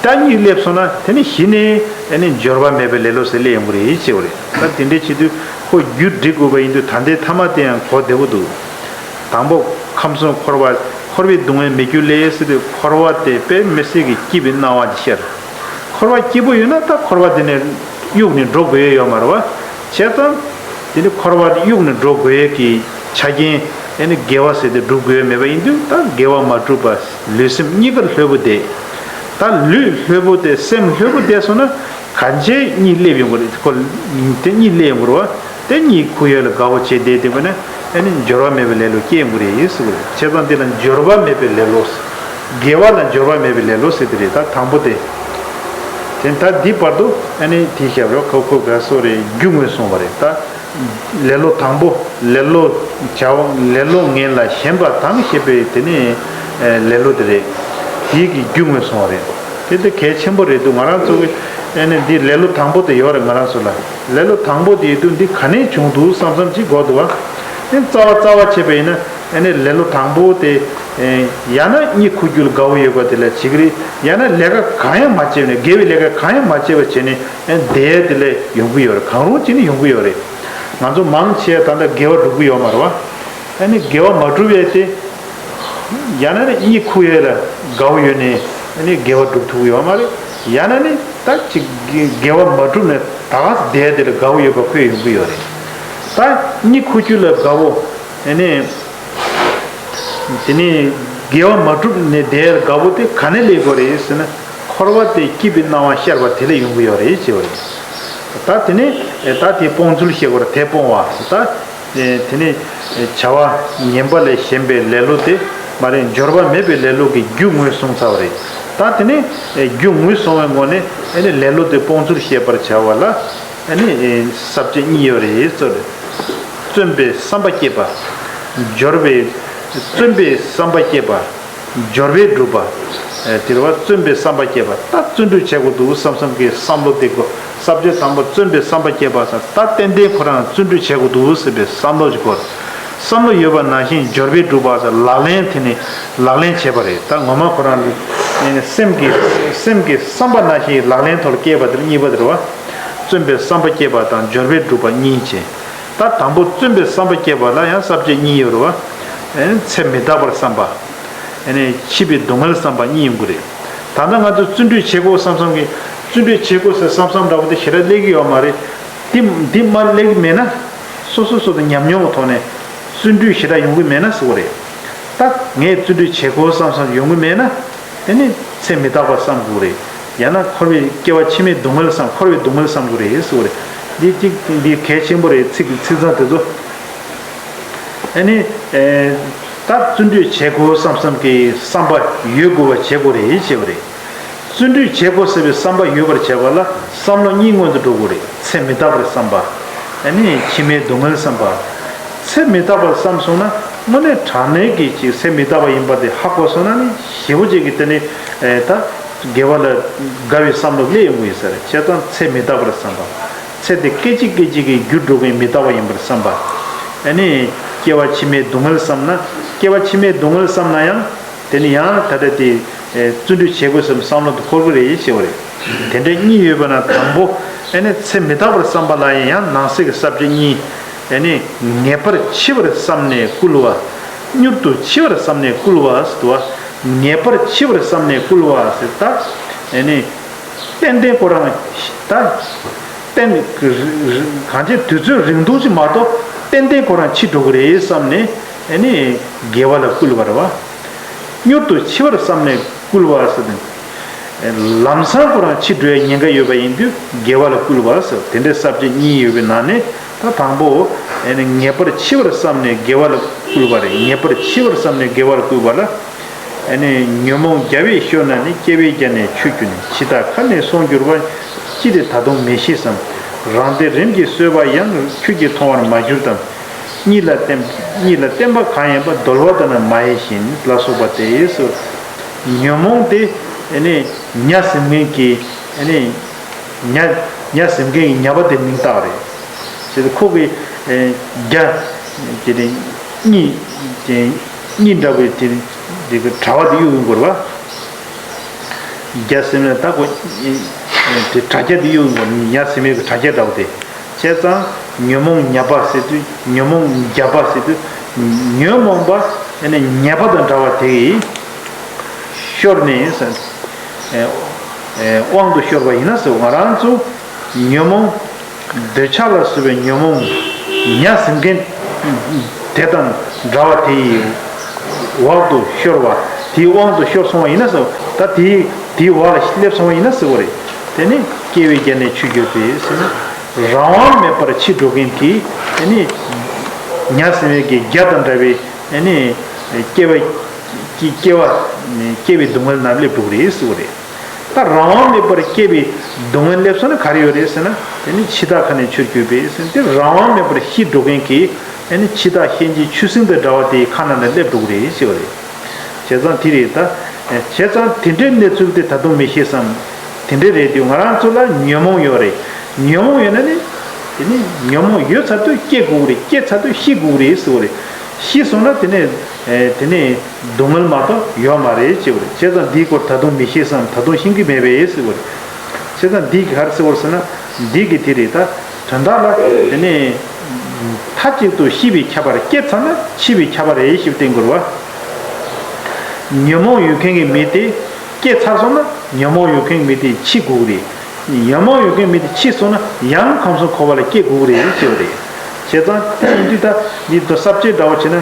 ད་གཉིད་སླེབས་སོང་ན་དེ་ནི་གཞི་ནས་ཨེ་ནི་འབྱོར་པ་མེད་པའི་ལེ་ལོ་ཟེར་སླེབས་ཡོང་གི་རེད་ཅེས་པ་རེད། ད་དེ་འདྲའི་བྱེད་དུས་ཁོ་རྒྱུ་འགྲིག་དགོས་པ་ཡིན་དུས་ད་ལྟའི་ཐ་མ་དེ་ཡང་གོ་བདེ་པོ་འདུག་དང་པོ་ཁམས་གསུམ་འཁོར་བ་འཁོར་བའི་སྡུག་བསྔལ་མི་འགྱུར་ལས་ཟེར་དུས་འཁོར་བ་དེ་དཔེ་མི་སྲིད་ཀྱི་སྐྱིད་པའི་སྣང་བ་དེ་ཤར། འཁོར་བ་སྐྱིད་པོ་ཡོད་ན་ད་འཁོར་བ་དེ་ནས་གཡུག་ནས་འགྲོ་དགོས་ཡས་ཡོད་མ་རེད་བ། བྱས་ཙང་དེ་ནི་འཁོར་བ་དེ་གཡུག་ནས་འགྲོ་དགོས་ཡས་ཀྱི་ཆ་རྐྱེན་ཨེ་ནི་དགེ་བ་ཟེར་དེ་སྒྲུབ་དགོས་ཡས་མེད་པ་ཡིན་དུས་ད་དགེ་བ་མ་སྒྲུབ་པ་ལུས་སེམས་གཉིས་ཀ་ལྷོད་པོ་བསྡད། ད་ལུས་ལྷོད་པོ་དེ་སེམས་ལྷོད་པོ་བསྡད་སོང་ན་གང་བྱས་གཉིད་སླེབས་ཡོང་གི་རེད། ཁོ་དེ་གཉིད་སླེབས་ཡོང་གི་རེད་བ། དེ་གཉིད་ཁུག་ཡས་ལ་དགའ་བོ་བྱས་བསྡད་དེ་བས་ན་ཨ་ནི་འབྱོར་བ་མེད་པའི་ལེ་ལོ་སྐྱེ་ཡོང་གི་རེད་ཟེར་གི་རེད། བྱས་ཙང་འདི་ལ་འབྱོར་བ་མེད་པའི་ལེ་ལོ། དགེ་བ་ལ་འབྱོར་བ་མེད་པའི་ལེ་ལོ་ཟེར་དེ་རེད། ད་དང་པོ་དེ། དེ་ད་འདི་བར་དུ་ཨ་ནི་དེའི་ཞབས་རོ་ཁོ་ཁོ་དགའ་སོ་རེད། རྒྱུ་ངོས་སོང་བ་རེད་ད། ལེ་ལོ་དང་པོ་ལེ་ལོ་བྱ་བ་ལེ་ལོ་ངན་ལ་ཞེན་པ་དང་ཞེས་པའི་དེ་ནི་ལེ་ལོ་དེ་རེད། དེའི་གི་རྒྱུ་ངོས་སོང་བ་རེད། དེ་དེ་གལ་ཆེན་པོ་རེད་འདུག་ང་རང་ཚོ་གི་ཨ་ནི་འདི་ལེ་ལོ་དང་པོ་དེ་ཡོད་རེད་ང་རང་ཚོ་ལ། ལེ་ལོ་དང་པོ་དེ་ཡོད་དུས་འདི་ག་ནས་བྱུང་འདུག་བསམ་བསམ་ཅིག་དགོས་འདུག་བ། ཨ་ནི་རྩ་བ་རྩ་བ་བྱས་པ་ཡིན་ན་ཨ་ནི་ལེ་ལོ་དང་པོ་དེ་ ཡང་ན་གཉིད་ཁུག་རྒྱུ་ལ་དགའ་བོ་ཡོད་པ་དེ་ལ་བྱེད་ཀྱི་རེད། ཡང་ན་ལས་ཀ་གང་ཡང་མ་བྱས་ནས་དགེ་བའི་ལས་ཀ་གང་ཡང་མ་བྱས་པ་བྱས་ནས་བསྡད་དེ་ལས་ཡོང་གི་ཡོད་རེད། གང་རུང་བྱས་ནས་ཡོང་གི་ཡོད་རེད། ང་ཚོ་མང་ཆེ་ད་ལྟ་དགེ་བ་སྒྲུབ་ཀྱི་ཡོད་མ་རེད་བ། ཨ་ནི་དགེ་བ་མ་སྒྲུབ་ཡས་དེ། ཡང་ན་ནི་གཉིད་ཁུག་ཡས་ལ་དགའ་བོ་ཡོད་ནས་ཨ་ནི་དགེ་བ་སྒྲུབ་ཐུབ་ཀྱི་ཡོད་མ་རེད། ཡང་ན་ནི་ད་ཅིག་དགེ་བ་མ་སྒྲུབ་ནས་ད་ག་སེ་བསྡད་དེ་ལ་དགའ་བོ་ཡོད་པ་ཁོས་ཡོང་གི་ཡོད་རེད། ད་གཉིད་ཁུག་རྒྱུ་ལ་དགའ་བོ་ཨ་ནི། དེ་ནས་དགེ་བ་མ་སྒྲུབ་ནས་བསྡད་དགའ་བོ་དེ་ག་ནས་སླེབས་དགོས་རེད་ཟེར་ན། འཁོར་བ་དེ་སྐྱིད་པའི་སྣང་བ་ཤར་བ་དེ་ལས་ཡོང་གི་ཡོད་རེད་ཅེས་པ་རེད། ད་དེ་ནས་ད་དེ་སྤོང་ཚུལ་བཤད་དགོས་རེད། དེ་སྤོང་བ་ཟེར་ད། དེ་ནས་བྱ་བ་ངན་པ་ལས་གཞན་པའི་ལེ་ལོ་དེ་མ་རེད། འབྱོར་པ་མེད་པའི་ལེ་ལོ་གི་རྒྱུ་ངོས་བཟུང་ཚར་བ་རེད། ད་དེ་ནས་རྒྱུ་ངོས་བཟུང་བའི་ངོས་ནས་ཨ་ནི་ལེ་ལོ་དེ་སྤོང་ཚུལ་བཤད་པར་བྱ་བ་ལ། ཨ་ནི་ས་བཅད་གཉིས་ཡོད་རེད་ཟེར། བརྩོན་པའི་བསམ་པ་བསྐྱེད་པ། སྦྱོར་བའི། བརྩོན་པའི་བསམ་པ་བསྐྱེད་པ། སྦྱོར་བས་སྒྲུབ་པ། དེ་རེད་བ། བརྩོན་པའི་བསམ་པ་བསྐྱེད་པ། ད་བརྩོན་འགྲུས་བྱེད་དགོས་འདུག་བསམ་བསམ་གྱི་བསམ་བློ་དེ་དགོས། ས་བཅད་དང་པོ་བརྩོན་པའི་བསམ་པ་བསྐྱེད་པ་ཟེར། ད་ཏན་ཏན་ཁོ་རང་བརྩོན་འགྲུས་བྱེད་དགོས་འདུག་ཟེར་བའི་བསམ་བློ་ཞིག་དགོས། བསམ་བློ་ཡོད་པ་ནང་བཞིན་སྦྱོར་བས་སྒྲུབ་པ་ཟེར། ལག་ལེན་དེ་ནི་ལག་ལེན་བྱེད་པ་རེད། ད་ངོ་མ་ཁོ་རང་ལ་སེམས་ཀྱི་སེམས་ཀྱི་བསམ་པ་ནང་བཞིན་ལག་ལེན་ཐོག་ལ་བསྐྱེད་པ་དེ་གཉིས་པ་དེ་རེད་བ། བརྩོན་པའི་བསམ་པ་བསྐྱེད་པ་དང་སྦྱོར་བས་སྒྲུབ་པ་གཉིས་བྱས། ད་དང་པོ་བརྩོན་པའི་བསམ་པ་བསྐྱེད་པ་ལ་ཡང་ས་བཅད་གཉིས་ཡོད་རེད་བ། ཚེ་མི་རྟག་པར་བསམ་པ། ཨ་ནི་འཆི་བའི་སྡུག་བསྔལ་བསམ་པ་གཉིས་ཡོང་གི་རེད། ད་ལྟ་ང་ཚོ་བརྩོན་འགྲུས་བྱེད་དགོས་བསམ་བསམ་གྱི། བརྩོན་འགྲུས་བྱེད་དགོས་ཟེར་བསམ་བསམ་འདྲ་བོ་དེ་ཞེ་དྲག་སླེབས་ཀྱི་ཡོད་མ་རེད། འདི་འདི་མ་སླེབས་ཀྱི་མེད་ན། སོ་སོ་སོ་སོ་ཉམས་མྱོང་གི་ཐོག་ནས་བརྩོན་འགྲུས་ཞེ་དྲག་ཡོང་གི་མེད་ན་ཟེར་བ་རེད། ད་ངས་བརྩོན་འགྲུས་བྱེད་དགོས་བསམ་བསམ་ཡོང་གི་མེད་ན། དེ་ནི་ཚེ་མི་རྟག་པར་བསམ་དགོས་རེད། ཡང་ན་འཁོར་བའི་སྐྱེ་བ་ཕྱི་མའི་སྡུག་བསྔལ་བསམ། འཁོར་བའི་སྡུག་བསྔལ་བསམ་དགོས་རེད་ཟེར་བ་རེད། འདི་གཅིག་འདི་གལ་ཆེན་པོ་རེད། ཚིག་ཚིག་མཚམས་དེ་ཚོ། ཨ་ནི། ད་བརྩོན་འགྲུས་བྱེད་དགོས་བསམ་བསམ་གྱི་བསམ་པ་ཡོད་དགོས་པ་བྱེད་དགོས་རེད་ཅེས་པ་རེད། བརྩོན་འགྲུས་བྱེད་དགོས་ཟེར་བའི་བསམ་པ་ཡོད་པར་བྱེད་པ་ལ་བསམ་བློ་གཉིས་སྔོན་དུ་འགྲོ་དགོས་རེད། ཚེ་མི་རྟག་པར་བསམ་པ། ཨ་ནི་ཕྱི་མའི་སྡུག་བསྔལ་བསམ་པ། ཚེ་མི་རྟག་པར་བསམ་སོང་ན་དངོས་གནས་དྲང་གནས་ཀྱི་ཅིག་ཚེ་མི་རྟག་པ་ཡིན་པ་དེ་ཧ་གོ་སོང་ན་ནི་ཞེ་པོ་ཅིག་གི་དེ་ནི་ད་དགེ་བ་ལ་དགའ་བའི་བསམ་བློ་སླེབས་ཡོང་གི་ཡོད་ས་རེད། བྱས་ཙང་ཚེ་མི་རྟག་པར་བསམ་པ། ཚེ་དེ་སྐད་ཅིག་སྐད་ཅིག་གིས་འགྱུར་འགྲོ་མཁན་མི་རྟག་པ་ཡིན་པར་བསམ་པ། ཨ་ནི་སྐྱེ་བ་ཕྱི་མའི་སྡུག་བསྔལ་བསམ་ན། སྐྱེ་བ་ཕྱི་མའི་སྡུག་བསྔལ་བསམ་ན་ཡང་། དེ་ནི་ཡང་ད་ལྟ་དེ་བརྩོན་འགྲུས་བྱེད་དགོས་བསམ་བསམ་བློ་དེ་འཁོར་གི་རེད་ཞེས་པ་རེད། དེ་འདྲ་གཉིས་ཡོད་པ་ན་དང་པོ་ཨ་ནི་ཚེ་མི་རྟག་པར་བསམ་པ་ལ་ཡང་ནང་གསེས་ཀྱི་ས་བཅད་གཉིས། ཨ་ནི་ངེས་པར་འཆི་བར་བསམས་ནས་བསྐུལ་བ། མྱུར་དུ་འཆི་བར་བསམས་ནས་བསྐུལ་བ་ཟེར་དུས། ངེས་པར་འཆི་བར་བསམས་ནས་བསྐུལ་བ་ཟེར་ད། ཨ་ནི། ཏན་ཏན་ཁོ་རང་ད། ཏན། གང་ཅི་དུས་ཚོད་རིང་ཐུང་ཅིག་མ་གཏོགས་ཏན་ཏན་ཁོ་རང་འཆི་འགྲོ་གི་རེད་བསམ་ནས་ཨ་ནི་དགེ་བ་ལ་བསྐུལ་བ་རེད་བ། མྱུར་དུ་འཆི་བར་བསམས་ནས་བསྐུལ་བ་ཟེར་ཏེ། ལམ་སང་ཁོ་རང་འཆི་འགྲོ་ཡའི་ཉེན་ཁ་ཡོད་པ་ཡིན་དུས་དགེ་བ་ལ་བསྐུལ་བ་ཟེར། དེ་འདྲའི་ས་བཅད་གཉིས་ཡོད་པའི་ནང་ནས་ད་དང་པོ་ཨ་ནི་ངེས་པར་འཆི་བར་བསམས་ནས་དགེ་བ་ལ་བསྐུལ་བ་རེད། ངེས་པར་འཆི་བར་བསམས་ནས་དགེ་བ་ལ་བསྐུལ་བ་ལ། ཨ་ནི་ཉོན་མོངས་རྒྱ་བས་ཤོར་ན་ནི། སྐྱེ་བའི་རྒྱ་ནས་ཆུད་གྱུར་ནས། འཆི་བདག་ཁ་ནས་སོང་གྱུར་པ། ཅི་སྟེ་ད་དུང་མི་ཤེས་སམ། རང་སྡེ་རིམ་གྱིས་གསོས་པ་ཡང་། ཁྱོད་ཀྱིས་མཐོང་བར་མ་གྱུར་ཏམ། གཉིད་ལ་བརྟེན། གཉིད་ལ་བརྟེན་པ་གང་ཡིན་པ། གདོལ་བ་ལྟར་ན་མ་ཡེངས་བཞིན་ལ་སོགས་པ་སྟེ། ཉོན་མོངས་དེ་ཨ་ནི་ཉ་ཟིན་མཁན་གྱི་ཨ་ནི་ཉ་ཉ་ཟིན་མཁན་གྱི་ཉ་པ་དེ་མིང་བཏགས་རེད། ཅེས་ཁོ་གི་རྒྱ་དེ་ནི་གཉིད་དེ་གཉིད་འདྲ་བའི་དེ་དེ་གི་དྲ་བ་དེ་གཡུག་ཡོང་དགོས་རེད་བ། རྒྱ་ཟིན་ན་ད་ཁོ་དེ་དྲ་རྒྱ་དེ་གཡུག་ཡོང་དགོས་རེད། ཉ་ཟིན་མའི་གི་དྲ་རྒྱ་འདྲ་བ་དེ། བྱས་ཙང་ཉོན་མོངས་ཉ་པ་ཟེར་དུས། ཉོན་མོངས་རྒྱ་པ་ཟེར་དུས། ཉོན་མོངས་པ་ཨ་ནི་ཉ་པ་དང་འདྲ་བ་དེ་ཡིས་ཤོར་ནས་ཟེར། དབང་དུ་ཤོར་བ་ཡིན་ན་ཟེར། ང་རང་ཚོ་ཉོན་མོངས་འདོད་ཆགས་ལ་སོགས་པའི་ཉོན་མོངས་ཉ་ཟིན་མཁན་དེ་དང་འདྲ་བ་དེ་ཡི་འོག་ཏུ་ཤོར་བ། དེའི་དབང་དུ་ཤོར་སོང་བ་ཡིན་ན་ཟེར། ད་དེའི་དེའི་འོག་ལ་སླེབས་སོང་བ་ཡིན་ན་ཟེར་བ་རེད། དེ་ནི་སྐྱེ་བའི་རྒྱ་ནས་ཆུད་གྱུར་པས་ཟེར་ན། རང་དབང་མེད་པར་འཆི་འགྲོ་མཁན་གྱི་དེ་ནི་ཉ་ཟིན་མའི་གི་རྒྱ་དང་འདྲ་བའི་དེ་ནི་སྐྱེ་བ་སྐྱེ་བ་སྐྱེ་བའི་སྡུག་བསྔལ་ནང་སླེབས་འགྲོ་གི་རེད་ཟེར་བ་རེད། ད་རང་དབང་མེད་པར་སྐྱེ་བའི་སྡུག་བསྔལ་སླེབས་སོང་ན་ག་རེ་ཡོད་རེད་ཟེར་ན། དེ་ནི་འཆི་བདག་ཁ་ནས་ཆུད་གྱུར་པས་ཟེར་ཏེ། རང་དབང་མེད་པར་ཤི་འགྲོ་མཁན་གྱི་དེ་ནི་འཆི་བདག་གཤིན་རྗེའི་ཆུ་སྲིན་དང་འདྲ་བ་དེའི་ཁ་ནང་ལ་སླེབས་འགྲོ་གི་རེད་ཟེར་བ་རེད། བྱས་ཙང་དེ་རེད་ད། བྱས་ཙང་དེ་འདྲའི་གནས་ཚུལ་དེ་ད་དུང་མི་ཤེས་སམ། དེ་འདྲའི་རེད་དུས་ང་རང་ཚོ་ལ་ཉོན་མོངས་ཡོད་རེད། ཉོན་མོངས་ཡོད་ན་ནི། དེ་ནི་ཉོན་མོངས་ཡོད་ཚར་དུས་སྐྱེ་དགོས་རེད། སྐྱེ་ཚར་དུས་ཤི་དགོས་རེད་ཟེར་བ་རེད། ཤི་སོང་ན་དེ་ནས་དེ་ནས་སྡུག་བསྔལ་མ་གཏོགས་ཡོད་མ་རེད་ཅེས་པ་རེད། བྱས་ཙང་འདིའི་སྐོར་ད་དུང་མི་ཤེས་སམ། ད་དུང་ཤེས་ཀྱི་མེད་པས་ཟེར་བ་རེད། བྱས་ཙང་འདི་ག་རེ་ཟེར་བ་རེད་ཟེར་ན། འདི་གི་དེ་རེད། ད་དོན་དག་ལ་དེ་ནས་མཐའ་གཅིག་ཏུ་ཤི་བའི་ཁྱབ་པ་རེད། སྐྱེས་ཚར་ན་འཆི་བའི་ཁྱབ་པ་རེད་ཞེས་བསྟན་དགོས་རེད་བ། ཉོན་མོངས་ཡོད་མཁན་གྱི་མི་དེ་སྐྱེས་ཚར་སོང་ན་ཉོན་མོངས་ཡོད་མཁན་གྱི་མི་དེ་འཆི་དགོས་ཀྱི་རེད། ཉོན་མོངས་ཡོད་མཁན་མི་དེ་འཆི་སོང་ན་ཡང་ཁམས་གསུམ་འཁོར་བ་ལ་སྐྱེ་དགོས་ཀྱི་རེད་ཅེས་པ་རེད། བྱས་ཙང་འདི་ད་འདི་ད་ས་བཅད་འདྲ་བོ་བྱས་ན་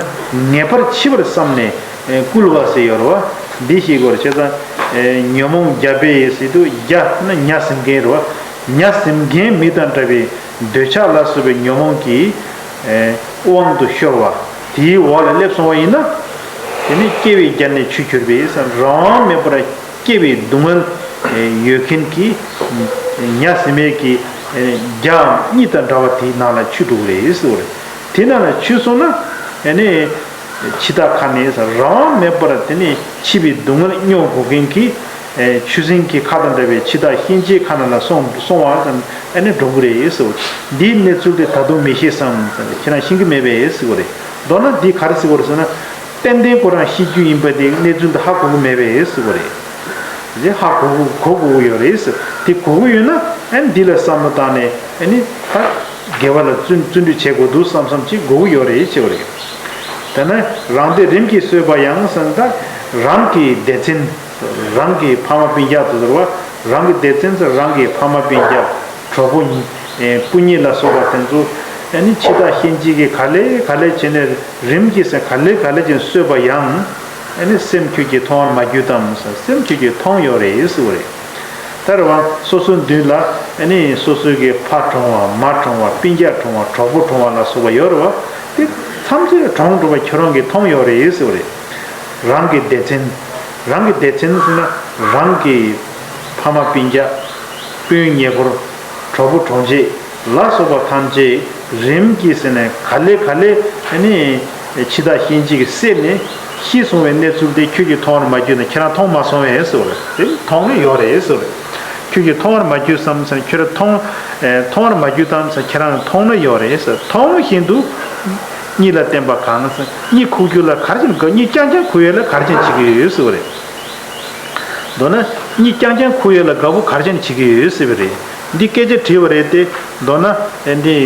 ངེས་པར་འཆི་བར་བསམས་ནས་བསྐུལ་བ་ཟེར་ཡོད་རེད་བ། འདི་ཞིག་གོ་རེད། བྱས་ཙང་ཉོན་མོངས་རྒྱ་བས་ཟེར་དུས་རྒྱ་ནི་ཉ་ཟིན་མཁན་རེད་བ། ཉ་ཟིན་མཁན་མི་དང་འདྲ་བའི་འདོད་ཆགས་ལ་སོགས་པའི་ཉོན་མོངས་ཀྱི་དབང་དུ་ཤོར་བ་དེའི་འོག་ལ་སླེབས་སོང་བ་ཡིན་ན། དེ་ནི་སྐྱེ་བའི་རྒྱ་ནི་ཆུད་གྱུར་པས་སམ། རང་དབང་མེད་པར་སྐྱེ་བའི་སྡུག་བསྔལ་ཡོད་མཁན་གྱི་ཉ་ཟིན་མའི་གི་རྒྱའམ་གཉིད་དང་འདྲ་བ་དེའི་ནང་ལ་ཆུད་འགྲོ་གི་རེད་ཟེར་བ་རེད། དེ་ནང་ལ་ཆུད་སོང་ན་ཨ་ནི་འཆི་བདག་ཁ་ནས་རང་དབང་མེད་པར་དེ་ནི་འཆི་བའི་སྡུག་བསྔལ་མྱོང་དགོས་མཁན་གྱི་ཆུ་སྲིན་གྱི་ཁ་དང་འདྲ་བའི་འཆི་བདག་གཤིན་རྗེའི་ཁ་ནང་ལ་སོང་སོང་བ་ཙམ་ཨ་ནི་འགྲོ་གི་རེད་ཟེར་བ་རེད། འདིའི་གནས་ཚུལ་དེ་ད་དུང་མི་ཤེས་སམ། ཁྱེད་རང་ཤེས་ཀྱི་མེད་པས་ཟེར་བ་རེད། མདོར་ན་འདི་ག་རེ་ཟེར་བ་རེད་ཟེར་ན། ཏན་ཏན་ཁོ་རང་ཤི་རྒྱུ་ཡིན་པ་དེ་གནས་ཚུལ་དེ་ཧ་གོ་གི་མེད་པས་ཟེར་བ་རེད། དེ་ཧ་གོ་གི་གོ་དགོས་ཀྱི་ཡོད་རེད་ཟེར། དེ་གོ་གི་ཡོད་ན་ཨ་ནི་འདི་ལ་བསམ་བློ་བཏང་ནས་ཨ་ནི་ད་དགེ་བ་ལ་བརྩོན་བརྩོན་འགྲུས་བྱེད་དགོས་འདུག་བསམ་བསམ་ཅིག་དགོས་ཀྱི་ཡོད་རེད་ཟེར་བ་རེད། དེ་ནས་རང་སྡེ་རིམ་གྱིས་གསོས་པ་ཡང་ཟེར་ན། ད་རང་གི་སྡེ་ཚན། རང་གི་ཕ་མ་སྤུན་ཀྱག་དེ་ཚོ་རེད་བ། རང་གི་སྡེ་ཚན་ཟེར་རང་གི་ཕ་མ་སྤུན་ཀྱག་གྲོགས་པོ། སྤུན་ཉེ་ལ་སོགས་པ་དེ་ཚོ་ཨ་ནི་འཆི་བདག་གཤིན་རྗེ་གིས་ག་ལེ་ག་ལེ་བྱས་ནས་རིམ་གྱིས་ཟེར་ག་ལེ་ག་ལེ་བྱས་ནས་གསོས་པ་ཡང་། ཨ་ནི་སེམས་ཁྱོད་ཀྱིས་མཐོང་བར་མ་གྱུར་ཏམ་ཟེར། སེམས་ཁྱོད་ཀྱིས་མཐོང་ཡོད་རེད་ཟེར་བ་རེད། ད་རེད་བ། སོ་སོའི་མདུན་ལ་ཨ་ནི་སོ་སོའི་གི་ཕ་གྲོངས་པ་མ་གྲོངས་པ་སྤུན་ཀྱག་གྲོངས་པ་གྲོགས་པོ་གྲོངས་པ་ལ་སོགས་པ་ཡོད་རེད་བ། དེ་ཐམས་ཅད་གྲོངས་འགྲོ་བ་ཁྱོད་རང་གིས་མཐོང་ཡོད་རེད་ཟེར་བ་རེད། རང་གི་སྡེ་ཚན། རང་གི་སྡེ་ཚན་ཟེར་ན་རང་གི་ཕ་མ་སྤུན་ཀྱག་སྤུན་ཉེ་འཁོར། གྲོགས་པོ་གྲོགས་མཆེད་ལ་སོགས་པ་ཐམས་ཅད་རིམ་གྱིས་ཟེར་ནས་ག་ལེ་ག་ལེ་ཨ་ནི་འཆི་བདག་གཤིན་རྗེ་གིས་བསད་ནས་ཤི་སོང་བའི་གནས་ཚུལ་དེ་ཁྱོད་ཀྱིས་མཐོང་བར་མ་གྱུར་ན། ཁྱེད་རང་མཐོང་མ་སོང་བས་ཟེར་བ་རེད། དེ་མཐོང་ན་ཡོད་རེད་ཟེར་བ་རེད། ཁྱོད་ཀྱིས་མཐོང་བར་མ་གྱུར་སམ་ཟེར། ཁྱོད་རང་མཐོང་། ཨེ། མཐོང་བར་མ་གྱུར་ཏམ་ཟེར། ཁྱེད་རང་མཐོང་ན་ཡོད་རེད་ཟེར། མཐོང་བཞིན་དུ་གཉིད་ལ་བརྟེན་པ་གང་ཟེར། གཉིད་ཁུག་རྒྱུ་ལ་ག་རེ་བྱས་ནས་དགའ། གཉིད་རྐྱང་རྐྱང་ཁུག་ཡས་ལ་ག་རེ་བྱས་ནས་བྱེད་ཀྱི་ཡོད་ཟེར་བ་རེད། མདོར་ན་གཉིད་རྐྱང་རྐྱང་ཁུག་ཡས་ལ་དགའ་པོ་ག་རེ་བྱས་ནས་བྱེད་ཀྱི་ཡོད་ཟེར་བ་རེད། འདི་སྐད་ཆ་དྲིས་པ་རེད་དེ། མདོར་ན་ཨེ་འདི་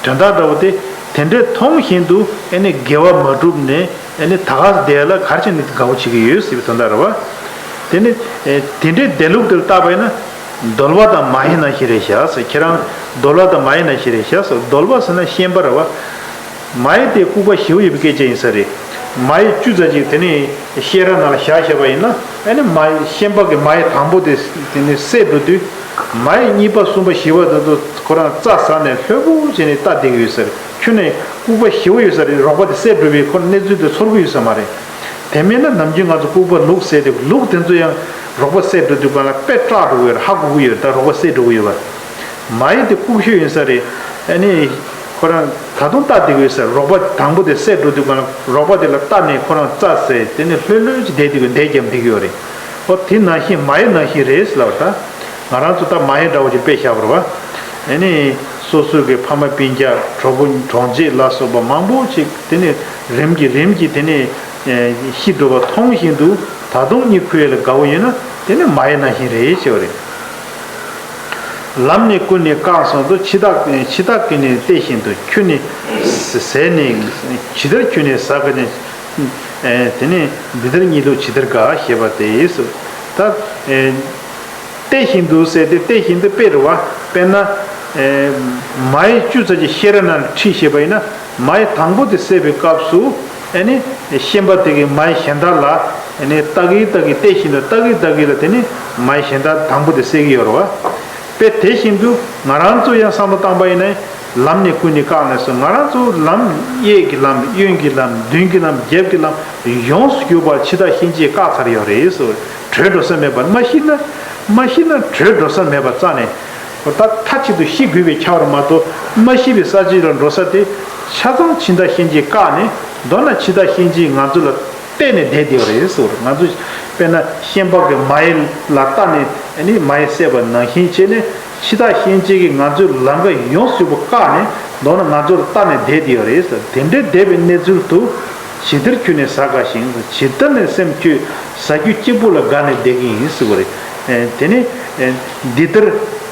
དོན་དག་འདྲ་བོ་དེ། དེ་འདྲའི་མཐོང་བཞིན་དུ་ཨེ་ནི་དགེ་བ་མ་བསྒྲུབས་ནས་ཨེ་ནི་ད་ག་སེ་བསྡད་ལ་ག་རེ་བྱས་ནས་དགའ་བོ་བྱེད་ཀྱི་ཡོད་ཟེར་བའི་དོན་དག་རེད་བ། དེ་ནི་ཨེ་དེ་འདྲའི་བསྡད་ལུགས་དེར་བལྟས་པ་ཡིན་ན། གདོལ་པ་དང་མ་ཧེ་ནང་བཞིན་རེད་ཤག་ཟེར། ཁྱེད་རང་གདོལ་པ་དང་མ་ཧེ་ནང་བཞིན་རེད་ཤག་ཟེར། གདོལ་པ་ཟེར་ན་ཤན་པ་རེད་བ། མ་ཧེ་དེ་ལྐུགས་པ་ཞེ་པོ་ཡོད་པའི་སྐད་ཆ་ཡིན་ས་རེད། མ་ཧེ་བཅུ་ཙམ་ཅིག་དེ་ནི་བཤས་ར་ནང་ལ་བཞག་བཞག་པ་ཡིན་ན། ཨ་ནི་མ་ཧེ་ཤན་པ་གི་མ་ཧེ་དང་པོ་དེ་དེ་ནི་བསད་འགྲོ་དུས། མ་ཧེ་གཉིས་པ་གསུམ་པ་བཞི་པ་དེ་ཚོ་ཁོ་རང་རྩྭ་ཟ་ནས་ལྷོད་པོ་བྱས་ནས་ལྟ་བསྡད་ཀྱི་ཡོད་ས་རེད། ཁྱོན་ནས་ལྐུགས་པ་ཞེ་པོ་ཡོད་ས་རེད། རོགས་པ་དེ་བསད་འགྲོ་བའི་ཁོ་གནས་ཚུལ་དེ་ཚོར་གྱི་ཡོད་ས་མ་རེད། དེ་མིན་ན་ནམ་རྒྱུན་ང་ཚོ་ལྐུགས་པ་ལུག་བསད་དེ་ལུག་དེ་ཚོ་ཡང་རོགས་པ་བསད་འགྲོ་དུས་གང་ལ་དཔེ་སྐྲག་འགྲོ་གི་ཡོད་རེད། ཧ་གོ་གི་ཡོད་རེད། ད་རོགས་པ་བསད་འགྲོ་གི་ཡོད་པ། མ་ཧེ་དེ་ལྐུགས་ཤོས་ཡིན་ས་རེད། ཨ་ནི། ཁོ་རང་ད་དུང་ལྟ་བསྡད་ཀྱི་ཡོད་ས་རེད། རོགས་པ་དང་པོ་དེ་བསད་འགྲོ་དུས་གང་ལ་རོགས་པ་དེ་ལ་ལྟ་ནས་ཁོ་རང་རྩྭ་ཟས་དེ་ནས་ལྷོད་ལྷོད་ཅིག་བསྡད་དུས་ཀྱི་འདས་རྒྱབ་འདེགས་ཡོད་རེད། ཨོ་དེ་ནང་བཞིན་མ་ཧེ་ནང་བཞིན་རེད་ཟེར་ལབ་པ། ད་ང་རང་ཚོ་ད་མ་ཧེ་འདྲ་བོ་ཅིག་དཔེ་བཞག་པ་རེད་བ། ཨ་ནི་སོ་སོ་གི་ཕ་མ་སྤུན་ཀྱག་གྲོགས་པོ་གྲོགས་མཆེད་ལ་སོགས་པ་མང་པོ་ཅིག་དེ་ནས་རིམ་གྱིས་རིམ་གྱིས་དེ་ནས་ཤི་འགྲོ་བ་མཐོང་བཞིན་དུ་ད་དུང་གཉིད་ཁུག་ཡས་ལ་དགའ་བོ་ཡིན་ན་དེ་ནི་མ་ཧེ་ནང་བཞིན་རེད་ཅེས་པ་རེད། ལམ་ནི་ཀུན་ནས་བཀག་སོང་དུ། འཆི་བདག་འཆི་བདག་གིས་ནི་བལྟས་བཞིན་དུ། ཁྱོད་ནི་ཟས་ནི་ཇི་ལྟར་ཁྱོད་ནི་ཟ་དགའ་ནི། དེ་ནི་འདི་ལྟར་གཉིད་ལུག་ཇི་ལྟར་དགའ་ཞེས་པ་སྟེ། ད་བལྟས་བཞིན་དུ་ཟེར་ཏེ་བལྟས་བཞིན་དུ་དཔེ་རེད་བ། དཔེར་ན་མ་ཧེ་བཅུ་ཙམ་ཅིག་བཤས་ར་ནང་ཁྲིད་བྱས་པ་ཡིན་ན། མ་ཧེ་དང་པོ་དེ་བསད་པའི་སྐབས་སུ་ཨ་ནི་ཤན་པ་དེ་གིས་མ་ཧེ་གཞན་དག་ལ་ཨ་ནི་ལྟ་གིན་ལྟ་གིན་བལྟས་བཞིན་དུ་ལྟ་གིན་ལྟ་གིན་ལ་དེ་ནི་མ་ཧེ་གཞན་དག་དང་པོ་དེ་བསད་ཀྱི་ཡོད་རེད་བ། དཔེ་དེ་བཞིན་དུ་ང་རང་ཚོ་ཡང་བསམ་བློ་བཏང་པ་ཡིན་ན། ལམ་ནི་ཀུན་ནས་བཀག་ནས་སོ། ང་རང་ཚོ་ལམ་གཡས་ཀྱི་ལམ་གཡོན་གྱི་ལམ་མདུན་གྱི་ལམ་རྒྱབ་ཀྱི་ལམ་ཡོངས་སུ་གྱུར་པ་འཆི་བདག་གཤིན་རྗེས་བཀག་ཚར་ཡོད་རེད་སོ། བྲོས་འགྲོ་ས་མེད་པ། མ་ཤི་ན་མ་ཤི་ན་བྲོས་འགྲོ་ས་མེད་པ་རྩ་ནས། ད་མཐའ་གཅིག་ཏུ་ཤི་དགོས་པའི་ཁྱབ་པ་མ་གཏོགས་མ་ཤི་བའི་ས་གཅིག་ལ་འགྲོ་ས་དེ་ཆ་ཚང་འཆི་བདག་གཤིན་རྗེས་བཀག་ནས། མདོར་ན་འཆི་བདག་གཤིན་རྗེས་ང་ཚོ་ལ་བལྟས་ནས་བསྡད་བསྡད་པ་རེད་ཟེར་བ་རེད། ང་ཚོ་དཔེར་ན་ཤན་པ་གིས་མ་ཧེ་ལ་ལྟ་ནས་ཨ་ནི་མ་ཧེ་བསད་པ་ནང་བཞིན་བྱས་ནས་འཆི་བདག་གཤིན་རྗེ་གིས་ང་ཚོའི་ལམ་ཁ་ཡོངས་སུ་བཀག་ནས་མདོར་ན་ང་ཚོ་ལ་ལྟ་ནས་བསྡད་བསྡད་པ་རེད་ཟེར། དེ་འདྲའི་བསྡད་པའི་གནས་ཚུལ་དུ་ ཇི་ལྟར་ཁྱོད་ནི་ཟ་དགའ་ཞིང་། ཇི་ལྟར་ནི་སེམས་ཁྱོད་ཟ་རྒྱུ་གཅིག་པུ་ལ་དགའ་ནས་བསྡད་ཀྱི་ཡིན་ཟེར་བ་རེད། ཨེ་དེ་ནི་ཨེ་འདི་ལྟར་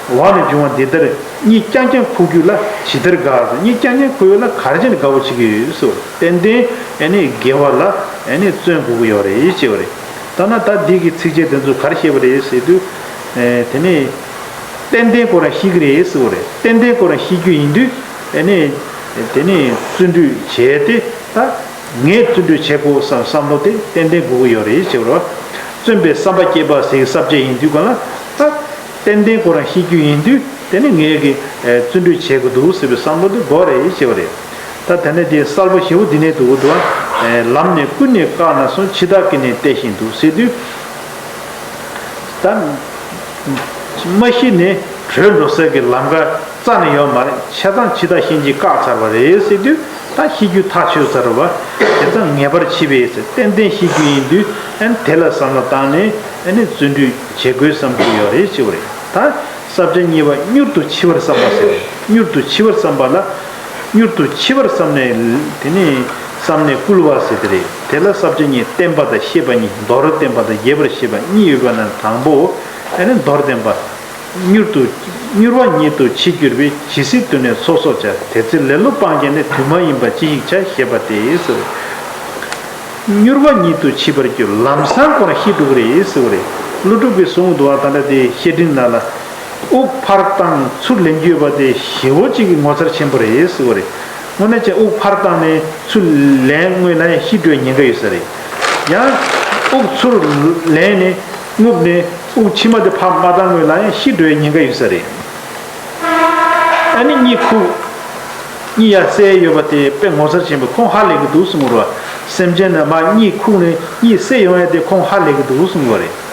བ་ནས་བྱུང་བ་འདི་ལྟར་གཉིད་རྐྱང་རྐྱང་ཁུག་རྒྱུ་ལ་ཇི་ལྟར་དགའ་ཟེར། གཉིད་རྐྱང་རྐྱང་ཁུག་ཡོད་ལ་ག་རེ་བྱས་ནས་དགའ་བོ་བྱེད་ཀྱི་ཡོད་ཟེར་བ་རེད། ཏན་ཏན་ཨེ་ནི་དགེ་བ་ལ་ཨེ་ནི་བརྩོན་དགོས་ཀྱི་ཡོད་རེད་ཅེས་པ་རེད། ད་ན་ད་འདི་གི་ཚིགས་བཅད་དེ་ཚོ་ག་རེ་བཤད་པ་རེད་ཟེར་དུས། ཨེ་དེ་ནི་ཏན་ཏན་ཁོ་རང་ཤེས་ཀྱི་རེད་ཟེར་བ་རེད། ཏན་ཏན་ཁོ་རང་ཤེས་རྒྱུ་ཡིན་དུས་ཨེ་ནི་དེ་ནི་བརྩོན་འགྲུས་བྱས་ཏེ། ད་ངས་བརྩོན་འགྲུས་བྱེད་དགོས་བསམ་བསམ་བློ་དེ་ཏན་ཏན་དགོས་ཀྱི་ཡོད་རེད་ཅེས་པ་རེད་བ། བརྩོན་པའི་བསམ་པ་སྐྱེད་པ་ཟེར་གྱི་ས་བཅད་ཡིན་དུས་ག་ལ་ད་ཏན་ཏན་ཁོ་རང་ཤེས་རྒྱུ་ཡིན་དུས་དེ་ནི་ངས་ཀྱི་ཨེ་བརྩོན་འགྲུས་བྱེད་དགོས་འདུག་ཟེར་བའི་བསམ་བློ་དེ་དགོས་རེད་ཅེས་པ་རེད། ད་དེ་ནས་དེ་གསལ་པོ་ཞེ་པོ་འདི་ནས་འདུག་འདུག་བ། ལམ་ནི་ཀུན་ནས་བཀག་ན་སོང་། འཆི་བདག་གིས་ནི་བལྟས་བཞིན་དུ་ཟེར་དུས། ད་མ་གཞི་ནས་བྲོས་འགྲོ་སའི་གི་ལམ་ཁ་རྩ་ནས་ཡོད་མ་རེད། ཆ་ཚང་འཆི་བདག་གཤིན་རྗེས་བཀག་ཚར་བ་རེད་ཟེར་དུས་ད་ཤེས་རྒྱུ་ཐག་ཆོད་ཚར་བ། དེ་ཙམ་ངེས་པར་འཆི་བས་ཟེར་ཏན་ཏན་ཤེས་རྒྱུ་ཡིན་དུས་ཨ་ནི་དེ་ལ་བསམ་བློ་བཏང་ནས་ཨ་ནི་བརྩོན་འགྲུས་བྱེད་དགོས་བསམ་གྱི་ཡོད་རེད་ཅེས་པ་རེད། ད་ས་བཅད་གཉིས་པ་མྱུར་དུ་འཆི་བར་བསམ་པ་ཟེར། མྱུར་དུ་འཆི་བར་བསམ་པ་ལ། མྱུར་དུ་འཆི་བར་བསམ་ནས་དེ་ནི་བསམ་ནས་བསྐུལ་བ་ཟེར་དེ་རེད། དེ་ལ་ས་བཅད་གཉིས། བརྟན་པ་དང་ཤེས་པ་གཉིས། མདོར་བརྟན་པ་དང་རྒྱས་པར་ཤེས་པ་གཉིས་ཡོད་པ་ན་དང་པོ་ཨ་ནི་མདོར་བརྟན་པ། མྱུར་དུ་མྱུར་བ་ཉིད་དུ་འཆི་གྱུར་པས། ཇི་སྲིད་དུ་ནི་ཚོགས་གསོག་བྱ། དེ་ཚེ་ལེ་ལོ་སྤང་བྱས་ནས། དུས་མ་ཡིན་པ་ཅི་ཞིག་བྱ། ཞེས་པ་སྟེ་ཟེར། མྱུར་བ་ཉིད་དུ་འཆི་བར་འགྱུར། ལམ་སང་ཁོ་རང་ཤི་འགྲོ་གི་རེད་ཟེར་བ་རེད། ཀླུ་སྒྲུབ་ཀྱིས་གསུངས་འདུག་བ། ད་ལྟ་དེ་བཤེས་སྤྲིང་ནང་ལ། དབུགས་ཕར་བཏང་ཚུར་ལེན་རྒྱུ་ཡོད་པ་དེ་ཞེ་བོ་གཅིག་གི་ངོ་མཚར་ཆེན་པོ་རེད་ཟེར་བ་རེད། དངོས་གནས་ཅན་དབུགས་ཕར་བཏང་ནས་ཚུར་ལེན་སྔོན་ལ་ཡང་ཤི་འགྲོ་བའི་ཉེན་ཁ་ཡོད་ས་རེད། ཡང་དབུགས་ཚུར་ལེན་ནས་རྔུབ་ནས་དབུགས་ཕྱི་མ་དེ་ཕར་མ་བཏང་སྔོན་ལ་ཡང་ཤི་འགྲོ་བའི་ཉེན་ཁ་ཡོད་ས་རེད། ཨ་ནི་གཉིད་ཁུག་གཉིད་ཡར་སད་ཡོད་པ་དེ་དཔེ་ངོ་མཚར་ཆེན་པོ། ཁོང་ཧ་ལས་ཀྱི་འདུག་གསུང་གི་རེད་བ། སེམས་ཅན་རྣམས་མར་གཉིད་ཁུག་ནས་གཉིད་སད་ཡོང་ཡ་དེ་ཁོང་ཧ་ལས་ཀྱི་འདུག་གསུང་གི་རེད།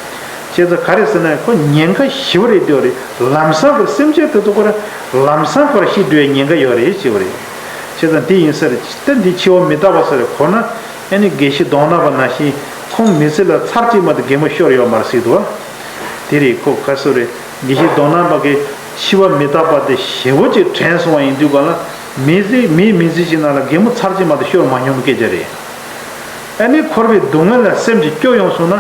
བྱས་ཙང་ག་རེ་ཟེར་ན་ཁོ་ཉེན་ཁ་ཞེ་པོ་རེད་འདོད་རེད། ལམ་སང་ཁོ་སེམས་ཅན་དེ་ཚོ་ཁོ་རང་ལམ་སང་ཁོ་རང་ཤི་འགྲོ་བའི་ཉེན་ཁ་ཡོད་རེད་ཅེས་པ་རེད། བྱས་ཙང་དེ་ཡིན་ས་རེད། ད་འདི་འཆི་བ་མི་རྟག་པ་ས་རེད། ཁོ་ན་ཨ་ནི་དགེ་བཤེས་གདོང་ནག་པ་ནང་བཞིན་ཁོང་མི་ཚེ་ལ་ཚར་གཅིག་མ་གཏོགས་གད་མོ་ཤོར་ཡོད་མ་རེད་ཟེར་འདུག་བ། དེ་རེད། ཁོ་ག་སུ་རེད། དགེ་བཤེས་གདོང་ནག་པ་གིས་འཆི་བ་མི་རྟག་པ་དེ་ཞེ་བོ་ཅིག་དྲན་སོང་བ་ཡིན་དུས་ག་ལ་མི་ཚེ་མིའི་མི་ཚེ་ཅིག་ནང་ལ་གད་མོ་ཚར་གཅིག་མ་གཏོགས་ཤོར་མ་མྱོང་བའི་སྐད་ཆ་རེད། ཨ་ནི་འཁོར་བའི་སྡུག་བསྔལ་ལ་སེམས་ཀྱིས་སྐྱོ་ཡོང་སོང་ན་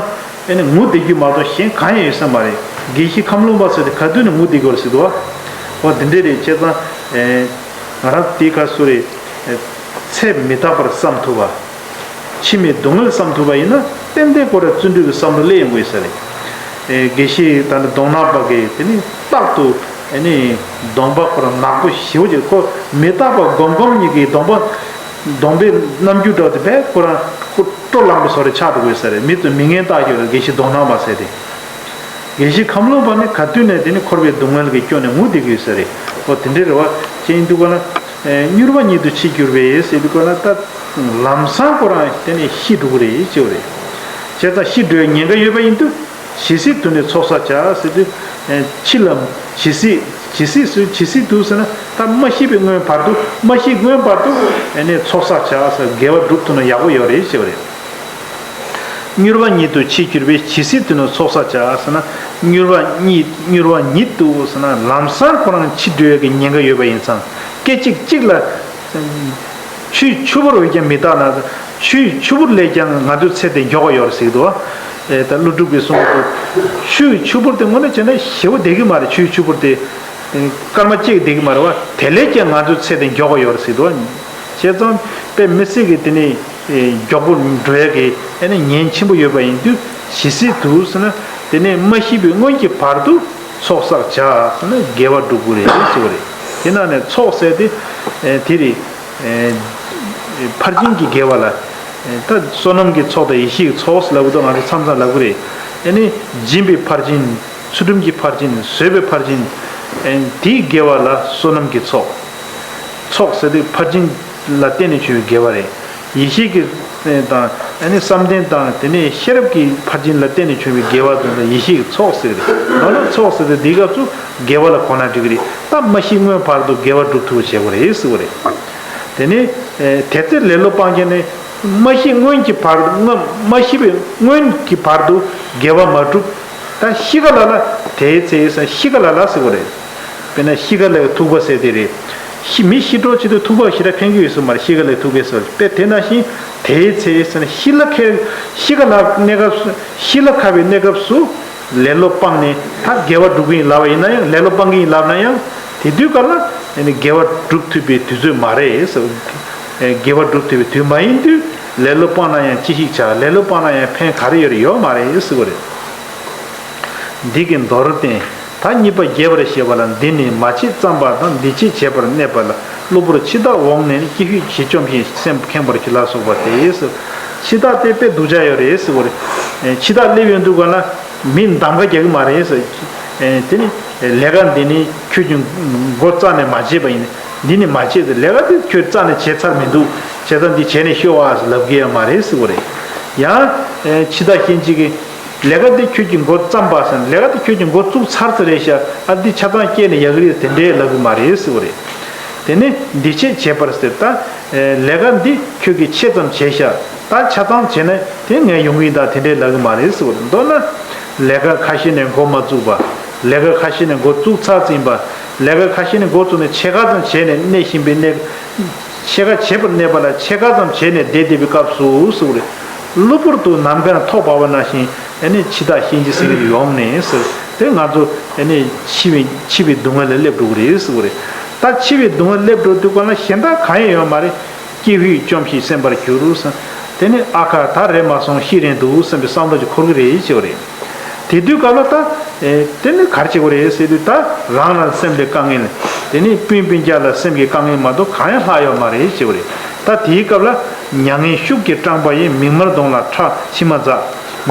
ཨ་ནི་ངུ་བསྡད་རྒྱུ་མ་གཏོགས་གཞན་གང་ཡང་ཡོད་ས་མ་རེད། དགེ་བཤེས་ཁམས་ལུང་པ་ཟེར་དེ་ག་དུས་ནས་ངུ་བསྡད་དགོས་རེད་ཟེར་འདུག་བ། འོ་དེ་འདྲས་རེད། བྱས་ཙང་ཨེ་ང་རང་དེ་ག་སུ་རེད། ཨེ་ཚེ་མི་རྟག་པར་བསམ་ཐུབ་པ། འཆི་མེད་སྡུག་བསྔལ་བསམ་ཐུབ་པ་ཡིན་ན་ཏན་ཏན་ཁོ་རང་བརྩོན་འགྲུས་ཀྱི་བསམ་བློ་སླེབས་ཡོང་གི་ཡོད་ས་རེད། ཨེ་དགེ་བཤེས་ད་ནི་གདོང་ནག་པ་གིས་དེ་ནི་རྟག་ཏུ་ཨེ་ནི་གདོང་པ་ཁོ་རང་ནག་པོ་ཞེ་པོ་ཅིག་ཁོ་མི་རྟག་པ་སྒོམ་སྒོམ་གཉིས་ཀྱི་གདོང་པ་གདོང་པའི་རྣམ་འགྱུར་འདྲ་བ་དེ་བས་ཁོ་རང་ཁོ་སྤྲོ་ལངས་པ་བཟོ་འདྲ་ཆགས་འགྲོ་གི་ཡོད་ས་རེད། མི་ཚོས་མི་ངན་བཏགས་ཡོད་རེད། དགེ་བཤེས་གདོང་ནག་པ་ཟེར་དེ། དགེ་བཤེས་ཁམས་ལུང་པ་ནི་ག་དུས་ནས་དེ་ནི་འཁོར་བའི་སྡུག་བསྔལ་གྱིས་སྐྱོ་ནས་ངུ་བསྡད་ཀྱི་ཡོད་ས་རེད། འོ་དེ་འདྲའི་རེ་བ་ཅན་འདུག་ག་ན། ཨེ་མྱུར་བ་ཉིད་དུ་འཆི་གྱུར་པས་ཟེར་དུས་ག་ན་ད་ལམ་སང་ཁོ་རང་དེ་ནས་ཤི་འགྲོ་གི་རེད་ཅེས་པ་རེད། བྱས་ཙང་ཤི་འགྲོ་བའི་ཉེན་ཁ་ཡོད་པ་ཡིན་དུས་ཇི་སྲིད་དུ་ནི་ཚོགས་བསགས་བྱ་ཟེར་དུས། ཨེ་འཆི་ལམ་ཇི་སྲིད་ཇི་སྲིད་སུ་ཇི་སྲིད་དུ་ཟེར་ན་ད་མ་ཤི་བའི་སྔོན་བར་དུ་མ་ཤི་སྔོན་བར་དུ་ཨེ་ནས་ཚོགས་བསགས་བྱ་ཟེར་དགེ་བ་སྒྲུབ་ཐུབ་ན་ཡག་པོ་ཡོད་རེད་ཅེས་པ་རེད། མྱུར་བ་ཉིད་དུ་འཆི་གྱུར་པས། ཇི་སྲིད་དུ་ནི་ཚོགས་བསགས་བྱ་ཟེར་ན། མྱུར་བ་ཉིད་མྱུར་བ་ཉིད་དུ་ཟེར་ན་ལམ་སང་ཁོ་རང་འཆི་འགྲོ་ཡ་གི་ཉེན་ཁ་ཡོད་པ་ཡིན་ཙང་སྐད་ཅིག་གཅིག་ལ་ཆུའི་ཆུ་བུར་འོད་ཀྱང་མི་རྟག་ན། ཆུའི་ཆུ་བུར་ལས་ཀྱང་ང་ཚོའི་ཚེ་འདི་མགྱོགས་པ་ཡོད་རེད་ཟེར་གི་འདུག་ཨེ་ད་ཀླུ་སྒྲུབ་ཀྱིས་གསུངས་འདུག་ཆུའི་ཆུ་བུར་དེ་དངོས་གནས་བྱས་ན་ཞེ་པོ་བསྡད་ཀྱི་མ་རེད། ཆུའི་ཆུ་བུར་དེ་སྐར་མ་གཅིག་བསྡད་ཀྱི་མ་རེད་བ། དེ་ལས་ཀྱང་ང་ཚོའི་ཚེ་འདི་མགྱོགས་པ་ཡོད་རེད་ཟེར་གི་འདུག་བྱས་ཙང་དཔེ་མི་སྲིད་ཀྱི་དེ་ནི་མགྱོགས་པོ་འགྲོ་ཡ་གི་ཨ་ནི་ཉེན་ཆེན་པོ་ཡོད་པ་ཡིན་དུས་ཇི་སྲིད་དུ་ཟེར་ན་དེ་ནས་མ་ཤི་བའི་སྔོན་གྱི་བར་དུ་ཚོགས་བསགས་བྱ་ཟེར་ན་དགེ་བ་སྒྲུབ་དགོས་རེད་ཟེར་བ་རེད། དེ་ནང་ནས་ཚོགས་ཟེར་དེ་དེ་རེད། ཕར་ཕྱིན་གྱི་དགེ་བ་ལ་ད་བསོད་ནམས་ཀྱི་ཚོགས་དང་ཡེ་ཤེས་ཀྱི་ཚོགས་ལབ་དུས་ང་ཚོ་མཚམས་མཚམས་ལབ་ཀྱི་རེད། ཨ་ནི་སྦྱིན་པའི་ཕར་ཕྱིན། ཚུལ་ཁྲིམས་ཀྱི་ཕར་ཕྱིན། བཟོད་པའི་ཕར་ཕྱིན། ཨེ་དེའི་དགེ་བ་ལ་བསོད་ནམས་ཀྱི་ཚོགས། ཚོགས་ཟེར་དུས་ཕར་ཕྱིན་ལ་བརྟེན་ནས་བྱུང་བའི་དགེ་བ་རེད། ཡེ་ཤེས་ཀྱི་ཨེ་དང་ཨ་ནི་བསམ་གཏན་དང་དེ་ནས་ཤེས་རབ་ཀྱི་ཕར་ཕྱིན་ལ་བརྟེན་ནས་བྱུང་བའི་དགེ་བ་དེ་ཚོ་ཡེ་ཤེས་ཀྱི་ཚོགས་ཟེར་གི་རེད། ད་ནི་ཚོགས་ཟེར་དུས་འདིའི་སྐབས་སུ་དགེ་བ་ལ་གོ་ན་འགྲིག་གི་རེད། ད་མ་ཤི་སྔོན་བར་དུ་དགེ་བ་སྒྲུབ་ཐུབ་པ་བྱེད་དགོས་རེད་ཟེར་བ་རེད། དེ་ནས་ཨེ་དེ་ཚེ་ལེ་ལོ་སྤང་བྱས་ནས་མ་ཤི་སྔོན་གྱི་བར་དུ་མ་ཤི་བའི་སྔོན་གྱི་བར་དུ་དགེ་བ་མ་བསྒྲུབ། ད་ཤི་ཁ་ལ་ལ་དེའི་ཚེ་ཡིན་ས་ཤི་ཁ་ལ་ལ་ཟེར་བ་རེད། དཔེར་ན་ཤི་ཁ་ལ་ལ་ཐུག་པ་ཟེར་དེ་རེད། ཤི་མི་ཤི་གྲོགས་ཆེད་དུ་ཐུག་པ་ཞེ་དྲག་ཕན་གྱི་ཡོད་ས་མ་རེད། ཤི་ཁ་ལས་ཐུག་པའི་སོ་དཔེ་དེ་ནང་བཞིན་དེའི་ཚེ་ཟེར་ན་ཤི་ལ་ཁད་ཤི་ཁ་ལ་གནས་སྐབས་སུ་ཤི་ལ་ཁ་བའི་གནས་སྐབས་སུ་ལེ་ལོ་སྤངས་ནས་ད་དགེ་བ་སྒྲུབ་ཀྱི་ཡིན་ལབ་པ་ཡིན་ན་ཡང་ལེ་ལོ་སྤང་གི་ཡིན་ལབ་ན་ཡང་དེ་དུས་སྐབས་ལ་ཨ་ནི་དགེ་བ་སྒྲུབ་ཐུབ་པའི་དུས་ཚོད་མ་རེད་ཟེར། དགེ་བ་སྒྲུབ་ཐུབ་པའི་དུས་མ་ཡིན་དུས་ལེ་ལོ་སྤངས་ན་ཡང་ཅི་ཞིག་བྱ། ལེ་ལོ་སྤངས་ན་ཡང་ཕན་ག་རེ་ཡོད་རེད། ཡོད་མ་རེད་ཟེར་བ་རེད། འདི་གི་མདོར་བསྟན། ད་གཉིས་པ་རྒྱས་པར་བཤད་པ་ལ་འདི་ནི་མ་བྱེད་བརྩམས་པ་དང་འདི་བྱེད་བྱས་པར་གནས་པ་ལ་གློ་བུར་འཆི་བདག་འོངས་ནས་ཀྱི་ཧུད་ཀྱིས་བཅོམ་ཞིང་སེམས་ཁེངས་པར་གྱུར་ལ་སོགས་པ་སྟེ། འཆི་བདག་དེ་དཔེ་སྡུག་ཅག་ཡོད་རེད་ཟེར་བ་རེད། འཆི་བདག་སླེབས་ཡོང་དུས་ག་ལ་མི་འདམ་ག་རྒྱག་གི་མ་རེད་ཟེར། དེ་ནི་ལས་ཀ་འདི་ནི་ཁྱོད་ཀྱི་མགོ་རྩ་ནས་མ་བྱས་པ་ཡིན། འདི་ནི་མ་བྱས་ཏེ་ལས་ཀ་འདི་ཁྱོད་རྩ་ནས་བྱས་ཚར་མི་འདུག་བྱས་ཙང་འདི་བྱས་ནས་ཤོག་ཨ་ཟེར་ལབ་གི་ཡོད་མ་རེད་ཟེར་བ་རེད། ཡང་འཆི་བདག་གཤིན་རྗེ་གིས། ལས་ཀ་འདི་ཁྱོད་ཀྱིས་འགོ་བརྩམས་པ་ཟེར། ལས་ཀ་འདི་ཁྱོད་ཀྱིས་འགོ་བཙུགས་ཚར་ཚར་རེད་ཤག་ཨ་འདི་ཆ་ཚང་སྐྱེལ་ནས་ཡག་གི་རེད་དེ་འདྲའི་ལབ་གི་མ་རེད་ཟེར་བ་རེད། དེ་ནས་འདི་བྱེད་བྱས་པར་ཟེར། ད་ལས་ཀ་འདི་ཁྱོད་ཀྱིས་ཆེ་ཙམ་བྱས་ཤག་ད་ཆ་ཚང་བྱས་ན་དེ་ངས་ཡོང་གི་ཡིན་ད་དེ་འདྲའི་ལབ་གི་མ་རེད་ཟེར་བ་རེད། མདོར་ན་ལས་ཀ་ཁ་ཤས་ནས་འགོ་མ་བཙུགས་པ། ལས་ཀ་ཁ་ཤས་ནས་འགོ་བཙུགས་ཚར་ཟིན་པ། ལས་ཀ་ཁ་ཤས་ནས་འགོ་བཙུགས་ནས་ཕྱེད་ཀ་ཙམ་བྱས་ནས་གནས་བཞིན་པའི་གནས། ཕྱེད་ཀ་བྱེད་པར་གནས་པ་ལ་ཕྱེད་ཀ་ཙམ་བྱས་ནས་བསྡད་བསྡད་པའི་སྐབས་སུ་ཟེར་བ་རེད། གློ་བུར་དུ་ནམ་མཁའ་ནས་ཐོག་བབས་པ་ནང་བཞིན་ཨ་ནི་འཆི་བདག་གཤིན་རྗེ་ཟེར་མཁན་ཡོང་ནས་ཟེར། དེ་ང་ཚོ་ཨ་ནི་འཆི་བའི་འཆི་བའི་སྡུག་བསྔལ་ལ་སླེབས་འགྲོ་གི་རེད་ཟེར་བ་རེད། ད་འཆི་བའི་སྡུག་བསྔལ་སླེབས་འགྲོ་དུས་གང་ལ་གཞན་དག་གང་ཡང་ཡོད་མ་རེད། ཀྱི་ཧུད་བཅོམ་ཞིང་སེམས་པར་གྱུར་ཟེར། དེ་ནི་ཨ་ཁ་ད་རེད་མ་སོང་ཤི་རན་འདུག་བསམ་པའི་བསམ་བློ་ཅིག་འཁོར་གི་རེད་ཟེར་བ་རེད། དེ་དུས་སྐབས་ལ་ད། ཨེ། དེ་ནི་ག་རེ་བྱེད་དགོས་རེད་ཟེར་དུས་ད་རང་ལ་སེམས་ལ་དཀའ་ངལ། དེ་ནི་སྤུན་སྤུན་ཀྱག་ལ་སེམས་ཀྱི་དཀའ་ངལ་མ་གཏོགས་གང་ཡང་ལྷག་ཡོད་མ་རེད་ཟེར་བ་རེད། ད་དེའི་སྐབས་ལ་མྱ་ངན་ཤུགས་ཀྱིས་སྐྲངས་པ་ཡིས། མིག་དམར་གདོང་ལ་ཁྲག་མཆི་མ་འཛག་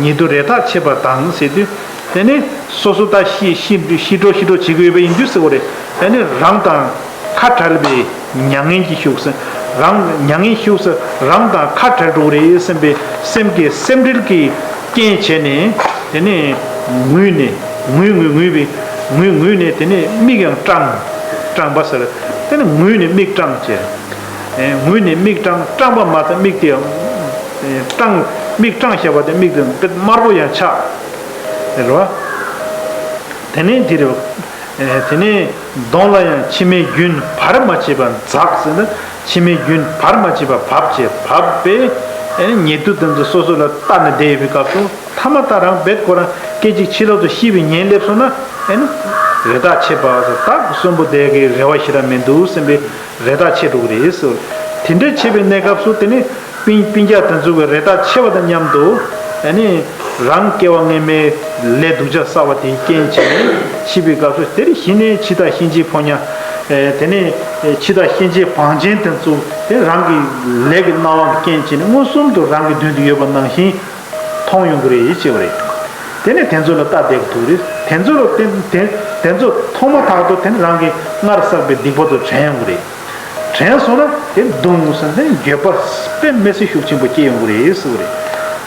ཉེ་དུ་རེ་ཐག་ཆད་པ་དང་ཟེར་དུས། དེ་ནི་སོ་སོ་ད་ཤི་ཤི་ཤི་འགྲོ་ཤི་འགྲོ་བྱེད་ཀྱི་ཡོད་པ་ཡིན་དུས་ཟེར་བ་རེད། དེ་ནི་རང་དང་། ཁ་བྲལ་བའི་མྱ་ངན་གྱི་ཤུགས་སུ། རང་མྱ་ངན་ཤུགས་སུ་རང་དང་ཁ་བྲལ་འགྲོ་གི་རེད་བསམ་པའི་སེམས་ཀྱི་སེམས་འགྲེལ་གྱི་རྐྱེན་བྱས་ནས། དེ་ནས་ངུས་ནས་ངུས་ངུས་ངུས་པའི་ངུས་ངུས་ནས་དེ་ནས་མིག་ཡང་སྐྲངས། སྐྲངས་པ་ཟེར། དེ་ནས་ངུས་ནས་མིག་སྐྲངས་བྱས། ཨེ། ངུས་ནས་མིག་སྐྲངས། སྐྲངས་པ་མ་ཚད་མིག་དེ་ཡང་། ཨེ། སྐྲངས། མིག་སྐྲངས་བཞག་པ་དེ་མིག་དེ་དཔེ་དམར་པོ་ཡང་ཆགས། རེད་བ། དེ་ནས་འདི་རེད། ཨེ། དེ་ནས་གདོང་ལ་ཡང་མཆི་མའི་རྒྱུན་བར་མ་ཆད་པ་འཛག་ཟེར་ན། མཆི་མའི་རྒྱུན་བར་མ་ཆད་པ་བབས་བྱས་བབས་པས། ཨེ། ཉེ་དུ་དེ་ཚོ་སོ་སོ་ལ་ལྟ་ནས་བསྡད་ཡོད་པའི་སྐབས་སུ་ཐ་མ་ད་རང་རྦད་ཁོ་རང་སྐད་ཅིག་ཕྱི་ལོག་ཏུ་ཤི་བའི་ཉེན་སླེབས་སོང་ན། ཨེ་ནི་རེ་ཐག་ཆད་པ་ད་གསོན་པོ་བསྡད་ཀྱི་རེ་བ་ཞེ་དྲག་མི་འདུག་བསམ་པའི་རེ་ཐག་ཆད་འགྲོ་གི་རེད་ཟེར། དེ་འདྲ་བྱེད་པའི་གནས་སྐབས་སུ་དེ་ནི། སྤུན་སྤུན་ཀྱག་དེ་ཚོ་གི་རེ་ཐག་ཆད་པ་དང་མཉམ་དུ། ཨ་ནི་རང་སྐྱེ་བ་སྔོན་མའི་ལས་སྡུག་ཅག་བསགས་པ་དེའི་རྐྱེན་བྱས་ནས་འཆི་བའི་སྐབས་སུ་དེར་གཞི་ནས་འཆི་བདག་གཤིན་རྗེའི་ཕོ་ཉ། ཨེ། དེ་ནས་འཆི་བདག་གཤིན་རྗེའི་བང་ཆེན་དེ་ཚོ་དེ་རང་གི་ལས་ཀྱི་སྣང་བ་གི་རྐྱེན་བྱས་ནས་མངོན་སུམ་དུ་རང་གི་མདུན་དུ་ཡོད་པ་ནང་བཞིན་མཐོང་ཡོང་གི་རེད་ཅེས་པ་རེད། དེ་ནས་དེ་ཚོ་ལ་ལྟ་བསྡད་ཀྱི་འདུག་རེད། དེ་ཚོ་ལ་དེ་དེ་དེ་ཚོ་མཐོང་མ་ཐག་ཏུ་དེ་ནི་རང་གི་སྔར་བསགས་པའི་སྡིག་པ་ཚོ་དྲན་ཡོང་གི་རེད། དྲན་སོང་ན་དེ་སྡུག་བསྔལ་དེ་འགྱོད་པ་དཔེ་མི་སྲིད་ཤུགས་ཆེན་པོ་སྐྱེ་ཡོང་གི་རེད་ཟེར་བ་རེད།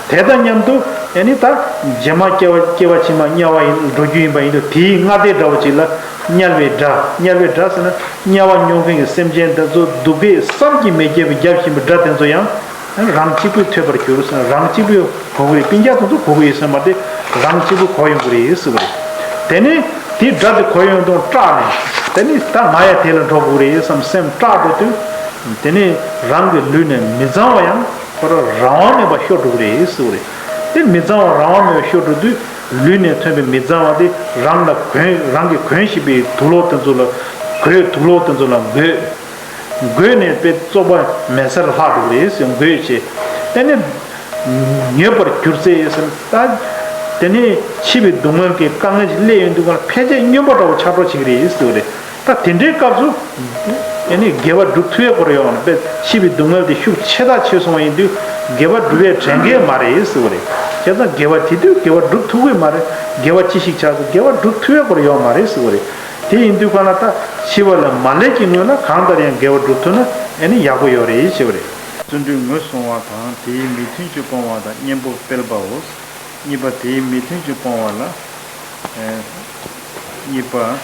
དེ་དང་མཉམ་དུ་ཨེ་ནི་ད་རྗེས་མ་སྐྱེ་བ་སྐྱེ་བ་ཕྱི་མ་དམྱལ་བ་ཡིན་འགྲོ་རྒྱུ་ཡིན་པ་ཡིན་དུས་དེའི་སྔ་ལྟས་འདྲ་བོ་ཅིག་ལ་དམྱལ་བའི་དགྲ། དམྱལ་བའི་དགྲ་ཟེར་ན་དམྱལ་བ་མྱོང་མཁན་གྱི་སེམས་ཅན་དེ་ཚོ་སྡུག་བསྔལ་བསམ་གྱིས་མི་ཁྱབ་པའི་རྒྱབ་བཞིན་པའི་དགྲ་དེ་ཚོ་ཡང་རང་གཅིག་པུས་ཐོས་པར་གྱུར་ཟེར་ན་རང་གཅིག་པུས་གོ་གི་རེད། སྤུན་ཀྱག་དེ་ཚོ་གོ་གི་ཡོད་ཟེར་མ་རེད། རང་གཅིག་པུས་གོ་ཡོང་གི་རེད་ཟེར་བ་རེད། དེ་ནས་དེའི་དགྲ་དེ་གོ་ཡོང་དུས་སྐྲག་ནས་དེ་ནས་ད་ང་ཡང་དེ་ལ་འགྲོ་དགོས་རེད་བསམ་སེམས་སྐྲག་འགྲོ་དུས། དེ་ནས་རང་གི་ལུས་ནས་མི་གཙང་བ་ཡང་ཁོ་རང་རང་དབང་མེད་པར་ཤོར་འགྲོ་གི་རེད་ཟེར་བ་རེད། དེ་མི་གཙང་བ་རང་དབང་མེད་པར་ཤོར་འགྲོ་དུས་ལུས་ནས་ཐོན་པའི་མི་གཙང་བ་དེ་རང་ལ་གོན་རང་གིས་གོན་བཞིན་པའི་དུག་ལོག་དེ་ཚོ་ལ་གོས། དུག་ལོག་དེ་ཚོ་ལ་འགོས། འགོས་ནས་དཔེ་བཙོག་པ་མེད་སར་ལྷག་འགྲོ་གི་རེད་ཟེར། འགོས་བྱས་དེ་ནས་མྱོས་པར་གྱུར་ཚེ་ཟེར། ད་དེ་ནས་འཆི་བའི་སྡུག་བསྔལ་གྱི་དཀའ་ངལ་ཞིག་སླེབས་ཡོང་དུས་ཕལ་ཆེར་སྨྱོན་པ་འདྲ་བོ་ཆགས་འགྲོ་བྱེད་ཀྱི་རེད་ཟེར་བ་རེད། ད་དེ་འདྲའི་སྐབས་སུ་ཨེ་ནི་དགེ་བ་སྒྲུབ་ཐུབ་ཡག་སྐོར་ཡོང་བ་དཔེ་འཆི་བའི་སྡུག་བསྔལ་དེ་ཤུགས་ཆེ་ཐག་ཆོད་སོང་བ་ཡིན་དུས་དགེ་བ་སྒྲུབ་ཡས་དྲན་གྱི་མ་རེད་ཟེར་བ་རེད། བྱས་ཙང་དགེ་བ་དེ་དུས་དགེ་བ་སྒྲུབ་ཐུབ་ཀྱི་མ་རེད། དགེ་བ་ཅི་ཞིག་བྱས་ཙང་དགེ་བ་སྒྲུབ་ཐུབ་ཡག་སྐོར་ཡོང་བ་མ་རེད་ཟེར་བ་རེད། དེ་ཡིན་དུས་གང་ལ་ད་འཆི་བ་ལ་མ་སླེབས་ཀྱི་སྔོན་ལ་གང་ལྟར་ཡང་དགེ་བ་སྒྲུབ་ཐུབ་ན་ཨེ་ནི་ཡག་པོ་ཡོད་རེད་ཞེས་པ་རེད། བརྩོན་འགྲུས་ངོས་བཟུང་བ་དང་དེའི་མི་མཐུན་ཕྱོགས་སྤོང་བ་དང་གཉེན་པོ་སྤེལ་བའོ། གཉིས་པ་དེའི་མི་མཐུན་ཕྱོགས་སྤོང་བ་ལ། ཨེ། གཉིས་པ། ཨེ།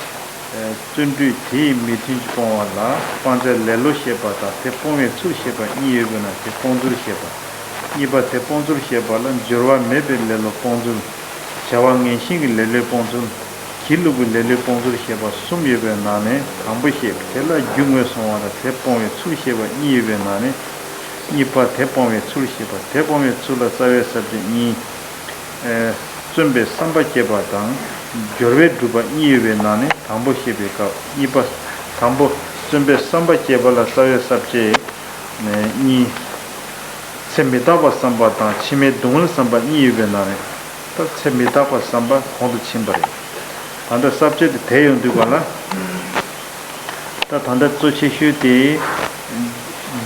བརྩོན་འགྲུས་དེའི་མི་མཐུན་ཕྱོགས་སྤོང་བ་ལ་སྤང་བྱ་ལེ་ལོ་བཤད་པ་དང་དེ་སྤོང་བའི་ཚུལ་བཤད་པ་གཉིས་ཡོད་པས་ན་དེ་སྤོང་ཚུལ་བཤད་པ། གཉིས་པ་དེ་སྤོང་ཚུལ་བཤད་པ་ལ་སྦྱོར་བ་མེད་པའི་ལེ་ལོ་སྤོང་ཚུལ། བྱ་བ་ངན་ཞེན་གྱི་ལེ་ལོའི་སྤོང་ཚུལ། སྒྱིད་ལུག་པའི་ལེ་ལོས་སྤོང་ཚུལ་ཞེས་པ་གསུམ་ཡོད་པའི་ནང་ནས་དང་པོ་བཤད་པ་དེ་ལ་རྒྱུ་ངོས་བཟུང་བ་དང་དེ་སྤོང་བའི་ཚུལ་ཞེས་པ་གཉིས་ཡོད་པའི་ནང་ནས་གཉིས་པ་དེ་སྤོང་བའི་ཚུལ་ཞེས་པ། དེ་སྤོང་བའི་ཚུལ་ལ་རྩ་བའི་ས་བཅད་གཉིས། ཨེ། བརྩོན་པའི་བསམ་པ་བསྐྱེད་པ་དང་སྦྱོར་བས་སྒྲུབ་པ་གཉིས་ཡོད་པའི་ནང་ནས་དང་པོ་བཤད་པའི་སྐབས་གཉིས་པ། དང་པོ། བརྩོན་པའི་བསམ་པ་བསྐྱེད་པ་ལ་རྩ་བའི་ས་བཅད་གཉིས། ཚེ་མི་རྟག་པ་བསམ་པ་དང་ཕྱི་མའི་སྡུག་བསྔལ་བསམ་པ་གཉིས་ཡོད་པའི་ནང་ནས་ད་ཚེ་མི་རྟག་པ་བསམ་པ་གོང་དུ་ཕྱིན་པ་རེད། ད་ལྟ་ས་བཅད་དེ་དེ་ཡོང་དུས་ག་ལ། ད་ད་ལྟ་གཙོ་ཆེ་ཤོས་དེ།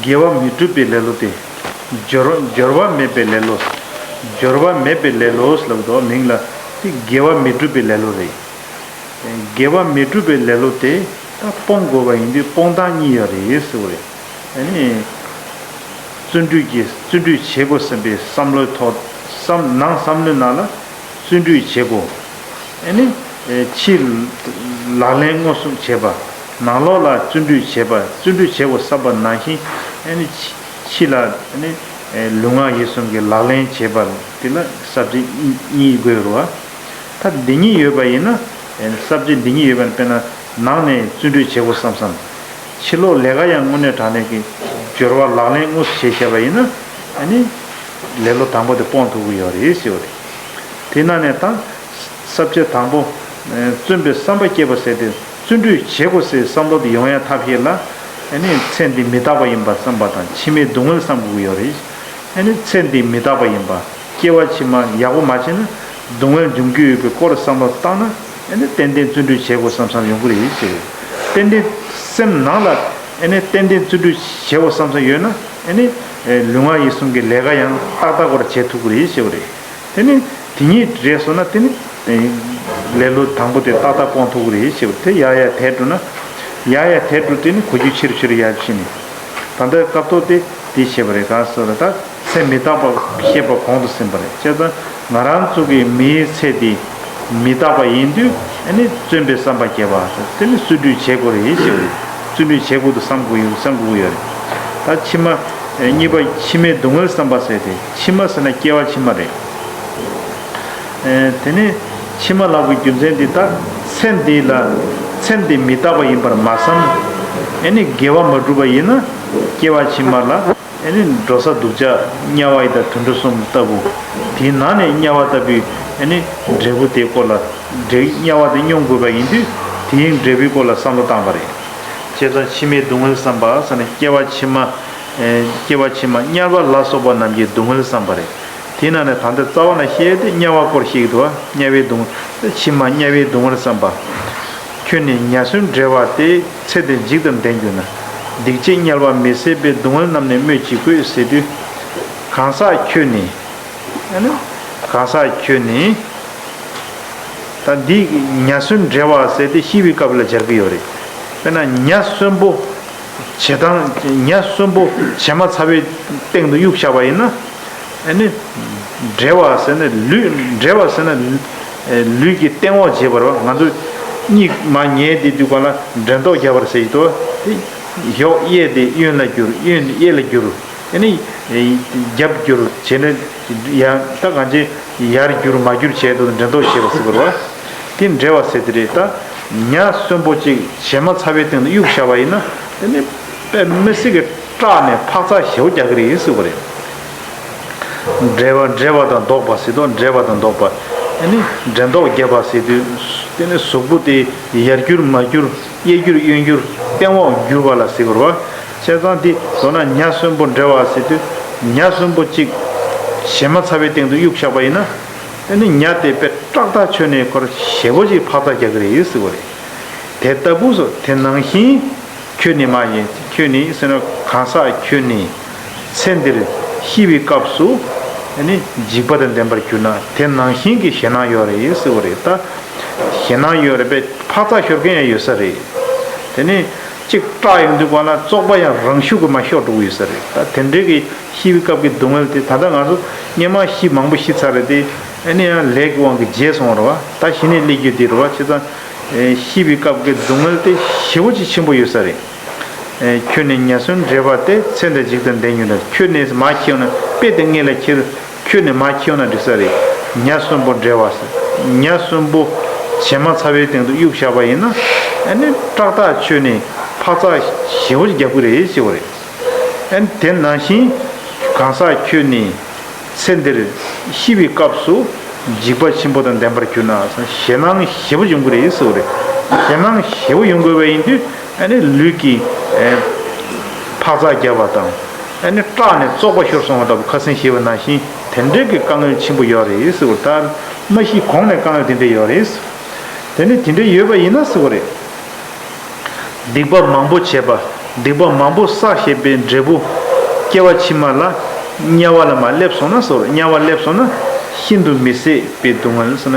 དགེ་བ་མི་སྒྲུབ་པའི་ལེ་ལོ་དེ། སྦྱོར་སྦྱོར་བ་མེད་པའི་ལེ་ལོ། སྦྱོར་བ་མེད་པའི་ལེ་ལོ་ལབ་དོ་མིང་ལ་དེ་དགེ་བ་མི་སྒྲུབ་པའི་ལེ་ལོ་རེད། དགེ་བ་མི་སྒྲུབ་པའི་ལེ་ལོ་དེ་ད་སྤོང་དགོས་པ་ཡིན་དུས་སྤོང་སྟངས་གཉིས་ཡོད་རེད་ཟེར་བ་རེད། ཨ་ནི། བརྩོན་འགྲུས་ཀྱི་བརྩོན་འགྲུས་བྱེད་དགོས་བསམ་པའི་བསམ་བློའི་ཐོག་བསམ་ནང་བསམ་བློའི་ནང་ལ་བརྩོན་འགྲུས་བྱེད་དགོས། ཨ་ནི། ཕྱི་ལག་ལེན་དངོས་སུ་བྱེད་པ། ནང་ལོགས་ལ་བརྩོན་འགྲུས་བྱེད་པ་བརྩོན་འགྲུས་བྱེད་དགོས་བསམ་པ་ནང་བཞིན་ཨ་ནི། ཕྱི་ལ་ཨ་ནི། ལུས་ངག་ཡིད་གསུམ་གྱི་ལག་ལེན་བྱེད་པ་དེ་ལ་ས་བཅད་གཉིས་དགོས་རེད་བ། ད་འདི་གཉིས་ཡོད་པ་ཡིན་ན། ས་བཅད་འདི་གཉིས་ཡོད་པ་ཡིན་ན་དཔེར་ན་ནང་ནས་བརྩོན་འགྲུས་བྱེད་དགོས་བསམ་བསམ། ཕྱི་ལོགས་ལས་ཀ་ཡང་དངོས་གནས་དྲང་གནས་ཀྱི་སྦྱོར་བ་ལག་ལེན་དངོས་སུ་བྱེད་ཤེས་པ་ཡིན་ན་ཨ་ནི། ལེ་ལོ་དང་པོ་དེ་སྤོང་ཐུབ་ཀྱི་ཡོད་རེད་ཟེར་བ་རེད། དེ་ན་ནས་ད། ས་བཅད་དང་པོ། བརྩོན་པའི་བསམ་པ་བསྐྱེད་པ་ཟེར་ཏེ་བརྩོན་འགྲུས་བྱེད་དགོས་ཟེར་བསམ་བློ་དེ་ཡོང་ཡ་ཐབས་ཤེས་ལ། ཨ་ནི་ཚེ་འདི་མི་རྟག་པ་ཡིན་པ་བསམ་པ་དང་ཕྱི་མའི་སྡུག་བསྔལ་བསམ་དགོས་ཀྱི་ཡོད་རེད། ཨ་ནི་ཚེ་འདི་མི་རྟག་པ་ཡིན་པ། སྐྱེ་བ་ཕྱི་མ་ཡག་པོ་མ་བྱས་ན་སྡུག་བསྔལ་འབྱུང་རྒྱུ་ཡོད་པའི་སྐོར་བསམ་བློ་བཏང་ན་ཨ་ནི་ཏན་ཏན་བརྩོན་འགྲུས་བྱེད་དགོས་བསམ་བསམ་ཡོང་གི་རེད་ཟེར། ཏན་ཏན་སེམས་ནང་ལ་ཨ་ནི་ཏན་ཏན་བརྩོན་འགྲུས་བྱེད་དགོས་བསམ་བསམ་ཡོད་ན་ཨ་ནི་ལུས་ངག་ཡིད་གསུམ་གྱི་ལས་ཀ་ཡང་ཏག་ཏག་སྐོར་བྱེད་ཐུབ་ཀྱི་རེད་ཟེར་བ་རེད། དེ་ནི་དེ་གཉིས་འདྲེས་སོང་ན་དེ་ནི་ལེ་ལོ་དང་པོ་དེ་ཏག་ཏག་སྤོང་ཐུབ་ཀྱི་རེད་ཞེས་པ་དེ་ཡར་ཡར་དེད་འགྲོ་ན། ཡར་ཡར་དེད་འགྲོ་དེ་ནི་གོ་རྒྱུ་ཆེ་རུ་ཆེ་རུ་ཡར་ཕྱིན་ནས། ད་ལྟའི་སྐབས་ཐོག་དེ་དེ་བྱས་པ་རེད་གང་ཟེར་ན་ད་ཚེ་མི་རྟག་པ་བཤད་པ་གོང་དུ་ཟིན་པ་རེད་བྱས་ཙང་ང་རང་ཚོ་གི་མིའི་ཚེ་འདི་མི་རྟག་པ་ཡིན་དུས་ཨ་ནི་བརྩོན་པའི་བསམ་པ་བསྐྱེད་པ་དེ་ནི་བརྩོན་འགྲུས་བྱེད་དགོས་རེད་ཞེས་པ་རེད། བརྩོན་འགྲུས་བྱེད་དགོས་འདུག་བསམ་དགོས་ཡོད་བསམ་དགོས་ཀྱི་ཡོད་རེད། ད་ཕྱི་མ། གཉིས་པ་ཕྱི་མའི་སྡུག་བསྔལ་བསམ་པ་ཟེར་ཏེ་ཕྱི་མ་ཟེར་ན་སྐྱེ་བ་ཕྱི་མ་རེད། དེ་ནས་ཕྱི་མ་ལབ་པའི་རྒྱུ་མཚན་འདི་ལྟར་ཚེ་འདི་ལ་ཚེ་འདི་མི་རྟག་པ་ཡིན་པར་མ་བསམ། ཨེ་ནི་དགེ་བ་མ་བསྒྲུབས་པ་ཡིན་ན་སྐྱེ་བ་ཕྱི་མ་ལ་ཨེ་ནི་འགྲོ་ས་སྡུག་ཅག་དམྱལ་བ་ཡི་དྭགས་དུད་འགྲོ་གསུམ་ལྟ་བུ། དེའི་ནང་ནས་དམྱལ་བ་ལྟ་བུའི་ཨེ་ནི་འབྲས་བུ་དེའི་སྐོར་ལ་འབྲས་དམྱལ་བ་དེ་མྱོང་དགོས་པ་ཡིན་དུས་དེའི་འབྲས་བུའི་སྐོར་ལ་བསམ་བློ་བཏང་བ་རེད། བྱས་ཙང་ཕྱི་མའི་སྡུག་བསྔལ་བསམ་པ་ཟེར་ནས་སྐྱེ་བ་ཕྱི་མ། སྐྱེ་བ་ཕྱི་མ་དམྱལ་བ་ལ་སོགས་པ་རྣམས་ཀྱི་སྡུག་བསྔལ་བསམ་པ་རེད། དེའི་ནང་ནས་ད་ལྟ་རྩ་བ་ནས་བཤད་དེ་དམྱལ་བ་སྐོར་ཞིག་འདུག་བ་དམྱལ་བའི་སྡུག་བསྔལ་ཕྱི་མ་དམྱལ་བའི་སྡུག་བསྔལ་བསམ་པ། ཁྱོད་ནི་ཉ་གསོན་བསྒྲལ་བ་སྟེ་ཚེ་འདིར་འཇིག་ཏུ་འདོད་གྱུར་ན། སྡིག་བྱས་དམྱལ་བ་མི་བཟད་པའི་སྡུག་བསྔལ་རྣམས་ནི་སྨོས་ཅི་དགོས་ཟེར་དུས། གང་ཟག་ཁྱོད་ནི། ཨ་ནི། གང་ཟག་ཁྱོད་ནི། ད་འདི་ཉ་གསོན་བསྒྲལ་བ་ཟེར་ཏེ་ཤི་བའི་སྐབས་ལ་སྦྱར་གྱི་ཡོད་རེད། དཔེར་ན་ཉ་གསོན་པོ། བྱེ་ཐང་ཉ་གསོན་པོ་བྱེ་མ་ཚ་བའི་སྟེང་དུ་གཡུགས་བཞག་པ་ཡིན་ན། ཨ་ནི། བསྒྲལ་བ་ཟེར་ན་ལུས་བསྒྲལ་བ་ཟེར་ན། ལུས་ཀྱི་སྟེང་འོག་བྱེད་པ་རེད་བ་ང་ཚོ། སྙིགས་མ་ཉལ་བསྡད་དུས་གང་ལ་འགྲེང་ཐོག་བརྒྱབ་པར་ཟེར་གྱི་འདུག་བ། དེ། གཡོག་གཡས་དེ་གཡོན་ལ་བསྒྱུར་གཡོན་དེ་གཡས་ལ་བསྒྱུར། ཨ་ནི། རྒྱབ་བསྒྱུར་བྱས་ནས་ཡང་ད་གང་ཅི་ཡར་བསྒྱུར་མར་བསྒྱུར་བྱས་འདུག་འགྲེང་ཐོག་བྱས་པ་ཟེར་དགོས་རེད་བ། དེ་བསྒྲལ་བ་ཟེར་དེ་རེད་ད། ཉ་གསོན་པོ་གཅིག་བྱེ་མ་ཚ་བའི་སྟེང་དུ་གཡུགས་བཞག་པ་ཡིན་ན་དེ་ནི་དཔེ་མི་སྲིད་ཀྱི་སྐྲག་ནས་འཕག་འཚག་ཞེ་པོ་རྒྱག་གི་རེད་ཟེར་དགོས་རེད། བསྒྲལ་བ་བསྒྲལ་བ་དང་བཟློག་པ་ཟེར་དུས་བསྒྲལ་བ་དང་བཟློག་པ། དེ་ནི་འགྲེང་ཐོག་བརྒྱབ་པ་ཟེར་དུས་དེ་ནི་གཟུགས་པོ་དེ་ཡར་བསྒྱུར་མར་བསྒྱུར། གཡས་བསྒྱུར་གཡོན་བསྒྱུར་སྟེང་འོག་བསྒྱུར་བ་ལ་ཟེར་དགོས་རེད་བ། བྱས་ཙང་འདི་མདོར་ན་ཉ་གསོན་པོ་བསྒྲལ་བ་ཟེར་དུས་ཉ་གསོན་པོ་གཅིག་བྱེ་མ་ཚ་བའི་སྟེང་དུ་གཡུགས་བཞག་པ་ཡིན་ན། ཨ་ནི་ཉ་དེ་དཔེ་སྐྲག་ཐག་ཆོད་ནས་ཁོར་ཞེ་པོ་ཅིག་འཕག་འཚག་རྒྱག་གི་རེད་ཟེར་བ་རེད། དེ་ལྟ་བུ་སོ་དེ་ནང་བཞིན་ཁྱོད་ནི་མ་ཡིན་ཁྱོད་ནི་ཟེར་ན་གང་ཟག་ཁྱོད་ནི་ཚེ་འདིར་ཤི་བའི་སྐབས་སུ་ཨ་ནི་འཇིགས་པ་དང་ལྡན་པར་གྱུར་ན་དེ་ནང་བཞིན་གྱི་ཞེད་སྣང་ཡོད་རེད་ཟེར་བ་རེད་ད། ཞེད་སྣང་ཡོད་རེད་པས་འཕག་འཚག་ཤོར་མཁན་ཡང་ཡོད་ས་རེད། དེ་ནི་གཅིག་སྐྲག་ཡོང་དུས་གང་ལ་བཙོག་པ་ཡང་རང་ཤུགས་ཀྱིས་མར་ཤོར་འགྲོ་གི་ཡོད་ས་རེད་ད་དེ་འདྲའི་གི་ཤི་བའི་སྐབས་ཀྱི་སྡུག་བསྔལ་དེ་ད་ལྟ་ང་ཚོ་སྔོན་མ་ཤི་མང་པོ་ཤི་ཚར་རེད་དེ་ཨ་ནི་ཡང་ལས་ཀྱི་དབང་གིས་བརྗེད་སོང་བ་རེད་བ་ད་གཞི་ནས་སླེབས་རྒྱུ་དེ་རེད་བ་བྱས་ཙང་། ཤི་བའི་སྐབས་ཀྱི་སྡུག་བསྔལ་དེ་ཞེ་པོ་ཅིག་ཆེན་པོ་ཡོད་ས་རེད། ཁྱོད་ནི་ཉ་གསོན་བསྒྲལ་བ་སྟེ་ཚེ་འདིར་འཇིག་ཏུ་འདོད་གྱུར་ན་ཁྱོད་ནི་མར་ཁྱེར་ཡོང་ན་དཔེ་དེ་སྔོན་ལ་ཁྱེར་ཁྱོད་ནི་མར་ཁྱེར་ཡོང་ན་འགྲིག་ས་རེད། ཉ་གསོན་པོ་བསྒྲལ་བ་ཟེར་ཉ་གསོན་པོ་ བྱེ་མ་ཚ་བའི་སྟེང་དུ་གཡུགས་བཞག་པ་ཡིན་ན། ཨ་ནི་སྐྲག་ཐག་ཆོད་ནས་འཕག་འཚག་ཞེ་པོ་ཅིག་རྒྱབ་ཀྱི་རེད་ཟེར་བ་རེད། ཨ་ནི་དེ་ནང་བཞིན་གང་ཟག་ཁྱོད་ནི་ཚེ་འདིར་ཤི་བའི་སྐབས་སུ་འཇིགས་པ་ཆེན་པོ་དང་ལྡན་པར་གྱུར་ན། ཞེད་སྣང་ཞེ་པོ་ཡོང་གི་རེད་ཟེར་བ་རེད། ཞེད་སྣང་ཞེ་པོ་ཡོང་དགོས་པ་ཡིན་དུས། ཨ་ནི་ལུས་ཀྱི་ཨེ་འཕག་འཚག་བརྒྱབ་པ་དང་། ཨ་ནི་སྐྲག་ནས་བཙོག་པ་ཤོར་སོང་བ་ལྟ་བུ། ཁ་སང་ཞུས་པ་ནང་བཞིན་དེ་འདྲའི་གི་དཀའ་ངལ་ཆེན་པོ་ཡོད་རེད་ཟེར་བ། ད་མ་ཤི་གོང་ནས་དཀའ་ངལ་དེ་འདྲ་ཡོད་རེད། དེ་ནི་དེ་འདྲ་ཡོད་པ་ཡིན་ན་ཟེར་བ་རེད། སྡིག་པ་མང་པོ་བྱས་པ། སྡིག་པ་མང་པོ་བསགས་བྱས་པའི་འབྲས་བུ། སྐྱེ་བ་ཕྱི་མ་ལ་དམྱལ་བ་ལ་མར་སླེབས་སོང་ན་ཟེར་བ་རེད། དམྱལ་བ་སླེབས་སོང་ན་ཤིན་ཏུ་མི་བཟད་པའི་སྡུག་བསྔལ་ཟེར་ན།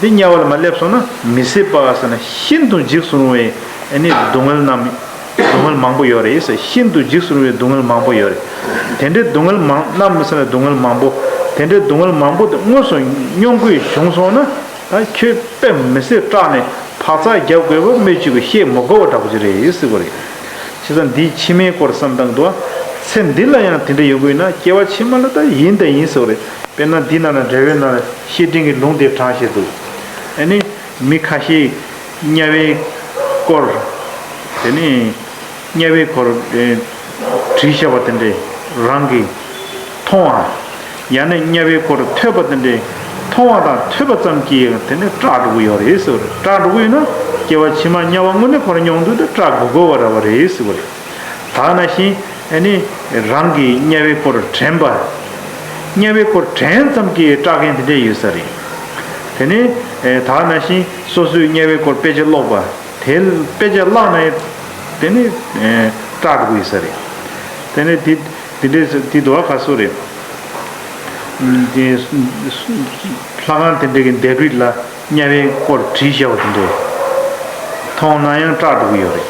འདི་དམྱལ་བ་ལ་མར་སླེབས་སོང་ན་མི་བཟད་པ་ཟེར་ན་ཤིན་ཏུ་འཇིགས་སུ་རུང་བའི་ཨ་ནི་སྡུག་བསྔལ་རྣམས། སྡུག་བསྔལ་མང་པོ་ཡོད་རེད་ཟེར། ཤིན་ཏུ་འཇིགས་སུ་རུང་བའི་སྡུག་བསྔལ་མང་པོ་ཡོད་རེད། དེ་འདྲའི་སྡུག་བསྔལ་མང་རྣམས་ཟེར་ན་སྡུག་བསྔལ་མང་པོ། དེ་འདྲའི་སྡུག་བསྔལ་མང་པོ་དེ་དངོས་སུ་མྱོང་དགོས་བྱུང་སོང་ན། ད་ཁྱོད་དཔེ་མི་སྲིད་སྐྲག་ནས་འཕག་འཚག་རྒྱབ་དགོས་པ་སྨོས་ཅི་དགོས། བཤད་མི་དགོས་པ་འདྲ་པོ་ཅིག་རེད་ཟེར་བ་རེད། བྱས་ཙང་འདིའི་ཕྱི་མའི་སྐོར་བསམ་སྟངས་འདུག་བ། ཚེ་འདི་ལ་ཡང་དེ་འདྲ་ཡོང་གི་ཡོད་ན་སྐྱེ་བ་ཕྱི་མ་ལ་ད་ཡིན་དང་ཡིན་ཟེར་བ་རེད། དཔེར་ན་འདི་ནང་ན་འགྲེལ་པའི་ནང་ལ་བཤེས་སྤྲིང་གི་ལུང་དེ་དྲངས་བཞག་འདུག་ཨ་ནི་མི་ཁ་ཤས་དམྱལ་བའི་སྐོར། དེ་ནི་དམྱལ་བའི་སྐོར་ཨེ་བྲིས་བཞག་པ་དེ་འདྲས་རང་གིས་མཐོང་བ། ཡང་ན་དམྱལ་བའི་སྐོར་ཐོས་པ་དེ་འདྲས་མཐོང་བ་དང་ཐོས་པ་ཙམ་གྱིས་དེ་ནི་སྐྲག་འགྲོ་གི་ཡོད་རེད་ཟེར་བ་རེད། སྐྲག་འགྲོ་གི་ཡོད་ན་སྐྱེ་བ་ཕྱི་མ་དམྱལ་བ་དངོས་གནས་ཁོ་རང་མྱོང་དུས་དེ་སྐྲག་དགོས་དགོས་པ་རེད་པ་རེད་ཟེར་བ་རེད། ད་ནང་བཞིན་ཨ་ནི་རང་གིས་དམྱལ་བའི་སྐོར་དྲན་པ། དམྱལ་བའི་སྐོར་དྲན་ཙམ་གྱིས་སྐྲག་མཁན་དེ་འདྲས་ཡོད་ས་རེད། དེ་ནི་ཨེ་ད་ནང་བཞིན་སོ་སོའི་དམྱལ་བའི་སྐོར་དཔེ་ཆ་ཀློག་པ། དེ་དཔེ་ཆ་བཀླགས་ནས་དེ་ནི་ཨེ་སྐྲག་འགྲོ་གི་ཡོད་ས་རེད། དེ་ནི་དེ་དེ་འདྲས་དེ་འདུག་བ། ག་སོ་རེད། དེ་ལྷ་ཁང་དེ་འདྲས་ཀྱི་ལྡེབས་རིས་ལ་དམྱལ་བའི་སྐོར་བྲིས་བཞག་པ་དེ་འདྲས་མཐོང་ན་ཡང་སྐྲག་འགྲོ་གི་ཡོད་རེད།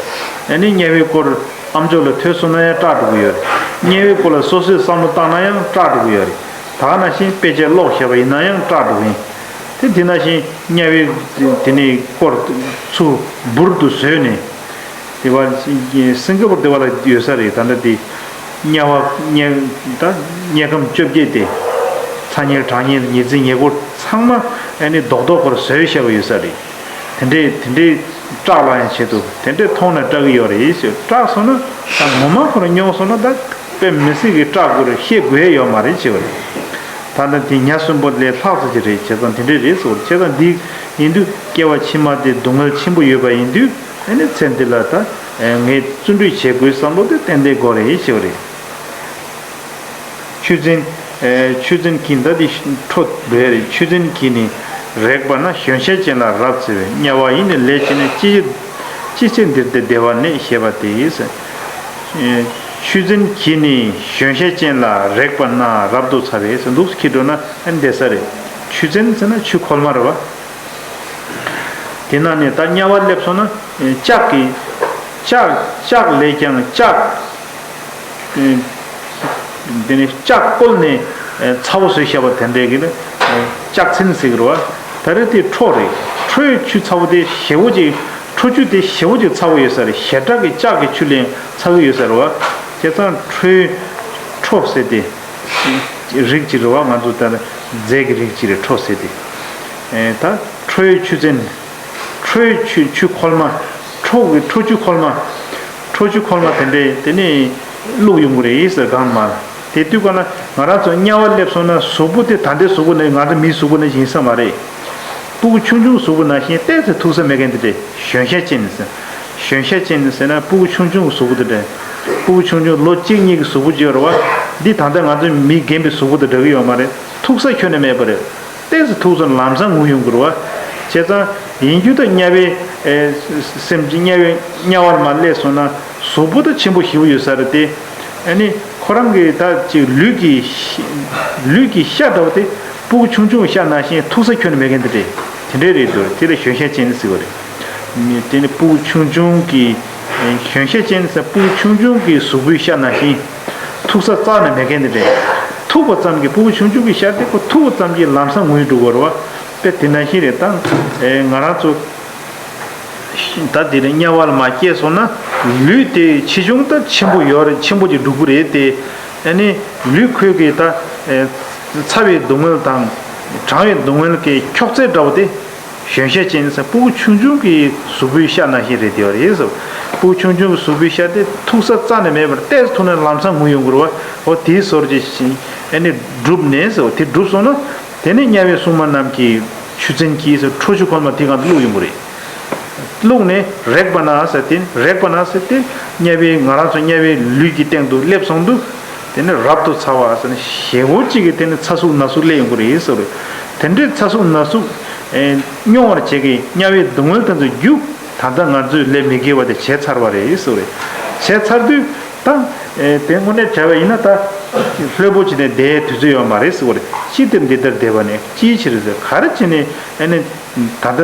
ཨ་ནི་དམྱལ་བའི་སྐོར་ཨ་མཆོག་ལ་ཐོས་སོང་ན་ཡང་སྐྲག་འགྲོ་གི་ཡོད་རེད། དམྱལ་བའི་སྐོར་ལ་སོ་སོས་བསམ་བློ་བཏང་ན་ཡང་སྐྲག་འགྲོ་གི་ཡོད་རེད། ད་ག་ནང་བཞིན་དཔེ་ཆ་ཀློག་བཞག་པ་ཡིན་ན་ཡང་སྐྲག་འགྲོ་གི་ཡིན། དེ་དེ་ནང་བཞིན་དམྱལ་བའི་དེ་ནས་སྐོར་ཚུར་འབུར་དུ་བཟོས་ནས། དེ་བ་སིང་ག་པུར་དེ་བ་ལ་ཡོད་ས་རེད། ད་ལྟ་དེ་དམྱལ་བ་དམྱལ་ད་དམྱལ་ཁམས་བཅོ་བརྒྱད་དེ། ཚ་དམྱལ་གྲང་དམྱལ་ཉི་ཚེ་ཉེ་འཁོར་ཚང་མ་ཨ་ནི་རྡོག་རྡོག་སྐོར་བཟོས་བཞག་པ་ཡོད་ས་རེད། དེ་འདྲའི་དེ་འདྲའི་སྐྲག་ལ་ཡང་བྱེད་དུ་དེ་འདྲའི་མཐོང་ན་སྐྲག་གི་ཡོད་རེད་ཞེས། སྐྲག་སོང་ན་ད་ངོ་མ་ཁོ་རང་མྱོང་སོང་ན་ད་དཔེ་མི་སྲིད་ཀྱི་སྐྲག་དགོས་རེད། བཤད་དགོས་ཡ་ཡོད་མ་རེད་ཅེས་པ་རེད། ད་ལྟ་འདི་ཉ་གསོན་པོ་ལས་ལྷག་ཙམ་ཅིག་རེད། བྱས་ཙང་དེ་འདྲས་རེད་ཟེར་བ་རེད། བྱས་ཙང་འདི་ཡིན་དུས་སྐྱེ་བ་ཕྱི་མ་དེ་སྡུག་བསྔལ་ཆེན་པོ་ཡོད་པ་ཡིན་དུས། ཨ་ནི་ཚེ་འདི་ལ་ད་ངས་བརྩོན་འགྲུས་བྱེད་དགོས་བསམ་བློ་དེ་ཏན་ཏན་དགོས་རེད་ཞེས་པ་རེད། ཆུ་ཚན། ཨེ་ཆུ་ཚན་གྱིས་ད་འདི་ཁྲོ་བོས་རེད། ཆུ་ཚན་གྱིས་ནི་རེག་པ་ན་གཞོན་ཤ་ཅན་ལ་རབ་འཚེ་བས། དམྱལ་བ་ཡི་ནི་ལས་བྱས་ནས། ཅི་ཅི་ཅི་ཕྱིར་འདིར་དེ་བདེ་བར་གནས་ཞེས་པ་སྟེ། ཨེ་ཆུ་ཚན་གྱིས་ནི་གཞོན་ཤ་ཅན་ལ་རེག་པ་ན་རབ་ཏུ་ཚ་བས་ཟེར། འདུག་སེ་འཁྱེར་འགྲོ་ན་ཨ་ནི་བདེ་ས་རེད། ཆུ་ཚན་ཟེར་ན་ཆུ་ཁོལ་མ་རེད་བ། དེ་ན་ནི་ད་དམྱལ་བ་སླེབས་སོང་ན་ལྕགས་ཀྱི་ལྕགས་ལྕགས་ལས་ཀྱང་ལྕགས། དེ་ནི་ལྕགས་བསྐོལ་ནས་ཚ་བོ་བཟོས་བཞག་པ་དེ་འདྲའི་གི་ནི་ལྕགས་ཚན་ཟེར་གི་རེད་བ། ད་རེས་དེ་ཁྲོ་རེད། ཁྲོའི་ཆུ་ཚ་བོ་དེ་ཞེ་བོ་ཅིག་ཁྲོ་ཆུ་དེ་ཞེ་བོ་ཅིག་ཚ་བོ་ཡོད་ས་རེད། ཞེ་དྲག་གི་ལྕགས་ཀྱི་ཆུ་ལས་ཚ་གི་ཡོད་ས་རེད་བ། བྱས་ཙང་ཁྲོའི་ཁྲོ་ཟེར་དེ་རིགས་ཅིག་རེད་བ། ང་ཚོ་ལྟར་རྫས་ཀྱི་རིགས་ཅིག་རེད། ཁྲོ་ཟེར་དེ། ད་ཁྲོའི་ཆུ་ཚན། ཁྲོའི་ཆུ་ཆུ་ཁོལ་མ། ཁྲོ་གི་ཁྲོ་ཆུ་ཁོལ་མ། ཁྲོ་ཆུ་ཁོལ་མ་དེ་འདྲས་དེ་ནས་བླུགས་ཡོང་གི་རེད་ཟེར། གང་མ་དེ་དུས་ག་ལ་ང་རང་ཚོ་དམྱལ་བ་སླེབས་སོང་ན་གཟུགས་པོ་དེ་ད་ལྟའི་གཟུགས་པོ་ནི་ང་ཚོ་མིའི་གཟུགས་པོ་ནི་ཡིན་ས་མ་རེད། སྤུ་གུ་ཆུང་ཆུང་གཟུགས་པོ་ནང་བཞིན་ཏོག་ཙམ་ཐུག་ས་མེད་མཁན་དེ་འདྲས་གཞོན་ཤ་ཅན་ཟེར། གཞོན་ཤ་ཅན་ཟེར་ན་སྤུ་གུ་ཆུང་ཆུང་གི་གཟུགས་པོ་དེ་འདྲས། སྤུ་གུ་ཆུང་ཆུང་ལོ་གཅིག་གཉིས་ཀྱི་གཟུགས་པོ་ཅིག་ཡོད་རེད་བ། འདི་ད་ལྟ་ང་ཚོ་མི་རྒན་པའི་གཟུགས་པོ་དེ་འདྲ་གི་ཡོད་མ་རེད། ཐུག་ས་ཁྱོན་ནས་མེད་པ་རེད། ཏོག་ཙམ་ཐུག་སོང་ན་ལམ་སང་ངུ་ཡོང་གི་རེད་བ། བྱས་ཙང་ཡིན་རྒྱུ་ད་དམྱལ་བའི་ཨེ་སེམས་ཅན་དམྱལ་བའི་དམྱལ་བར་མར་སླེབས་སོང་ན་གཟུགས་པོ་ད་ཆེན་པོ་ཞེ་པོ་ཡོད་ས་རེད་དེ། ཨ་ནི་ཁོ་རང་གི་ད་ཅིག་ལུས་ཀྱི་ཤ་ལུས་ཀྱི་ཤ་འདྲ་བོ་དེ་སྤུ་གུ་ཆུང་ཆུང་ཤ་ནང་བཞིན་ཐུག་ས་ཁྱོན་ནས་མེད་མཁན་དེ་འདྲས་དེ་འདྲས་རེད་འདུག་དེ་ལ་གཞོན་ཤ་ཅན་ཟེར་བ་རེད། དེ་ནི་སྤུ་གུ་ཆུང་ཆུང་གི་གཞོན་ཤ་ཅན་ཟེར་སྤུ་གུ་ཆུང་ཆུང་གི་གཟུགས་པོའི་ཤ་ནང་བཞིན་ཐུག་ས་རྩ་ནས་མེད་མཁན་དེ་འདྲས། ཐུག་པ་ཙམ་གྱིས་སྤུ་གུ་ཆུང་ཆུང་གི་ཤ་དེ་ཁོ་ཐུག་པ་ཙམ་གྱིས་ལམ་སང་ངུས་འགྲོ་གི་རེད་བ། དཔེ་དེ་ནང་བཞིན་རེད། ད་ང་རང་ཚོ་ད་དེ་རིང་དམྱལ་བ་ལ་མར་སྐྱེས་སོང་ན་ལུས་དེ་ཆེ་ཆུང་ད་ཆེན་པོ་ཡོད་རེད། ཆེན་པོ་ཅིག་འགྲོ་གི་རེད་དེ། ཨ་ནི་ལུས་ཁོའི་གི་ད་ཚ་བའི་སྡུག་བསྔལ་དང་གྲང་བའི་སྡུག་བསྔལ་གྱི་ཁྱོག་ཚད་འདྲ་བོ་དེ། གཞོན་ཤ་ཅན་ཟེར་ཕྲུ་གུ་ཆུང་ཆུང་གི་གཟུགས་པོའི་ཤ་ནང་བཞིན་རེད་དེ་བ་རེད་ཟེར། ཕྲུ་གུ་ཆུང་ཆུང་གི་གཟུགས་པོའི་ཤ་དེ་ཐུག་ས་རྩ་ནས་མེད་པར་ཏོག་ཙམ་ཐུག་ན་ལམ་སང་ངུ་ཡོང་གི་རེད་བ། འོ་དེའི་བཟོ་འདྲ་ཅིག་ཨ་ནི་གྲུབ་ནས་ཟེར། དེ་གྲུབ་སོང་ན་དེ་ནས་དམྱལ་བའི་སྲུང་མ་རྣམས་ཀྱིས་ཆུ་ཚན་གྱིས་ཟེར་ཁྲོ་ཆུ་ཁོལ་མ་དེ་གང་དུ་བླུགས་ཡོང་གི་རེད། བླུགས་ནས་རེག་པ་ན་ཟེར་ཏེ་རེག་པ་ན་ཟེར་ཏེ་དམྱལ་བའི་ང་རང་ཚོ་དམྱལ་བའི་ལུས་ཀྱི་སྟེང་དུ་སླེབས་སོང་དུས། དེ་ནས་རབ་ཏུ་ཚ་བ་ཟེར་ནས་ཞེ་བོ་གཅིག་གིས་དེ་ནས་ཚ་ཟུག་ན་ཟུག་སླེབས་ཡོང་གི་རེད་ཟེར་བ་རེད། དེ་འདྲའི་ཚ་ཟུག་ན་ཟུག་ཨེ་མྱོང་བར་བྱེད་ཀྱི་དམྱལ་བའི་སྡུག་བསྔལ་དེ་ཚོ་རྒྱུ་ད་ལྟ་ང་ཚོས་ལས་མི་དགེ་བ་དེ་བྱས་ཚར་བ་རེད་ཟེར་བ་རེད། བྱས་ཚར་དུས་ད་ཨེ་དེ་དངོས་གནས་བྱས་པ་ཡིན་ན་ད་ལྷོད་པོ་བྱས་ནས་བསྡད་དུས་ཚོད་ཡོད་མ་རེད་ཟེར་བ་རེད། ཅི་སྟེ་འདི་ལྟར་བསྡད་པ་ནི་ཅིའི་ཕྱིར་ཟེར། ག་རེ་བྱས་ནས་ཨེ་ནི་ད་ལྟ་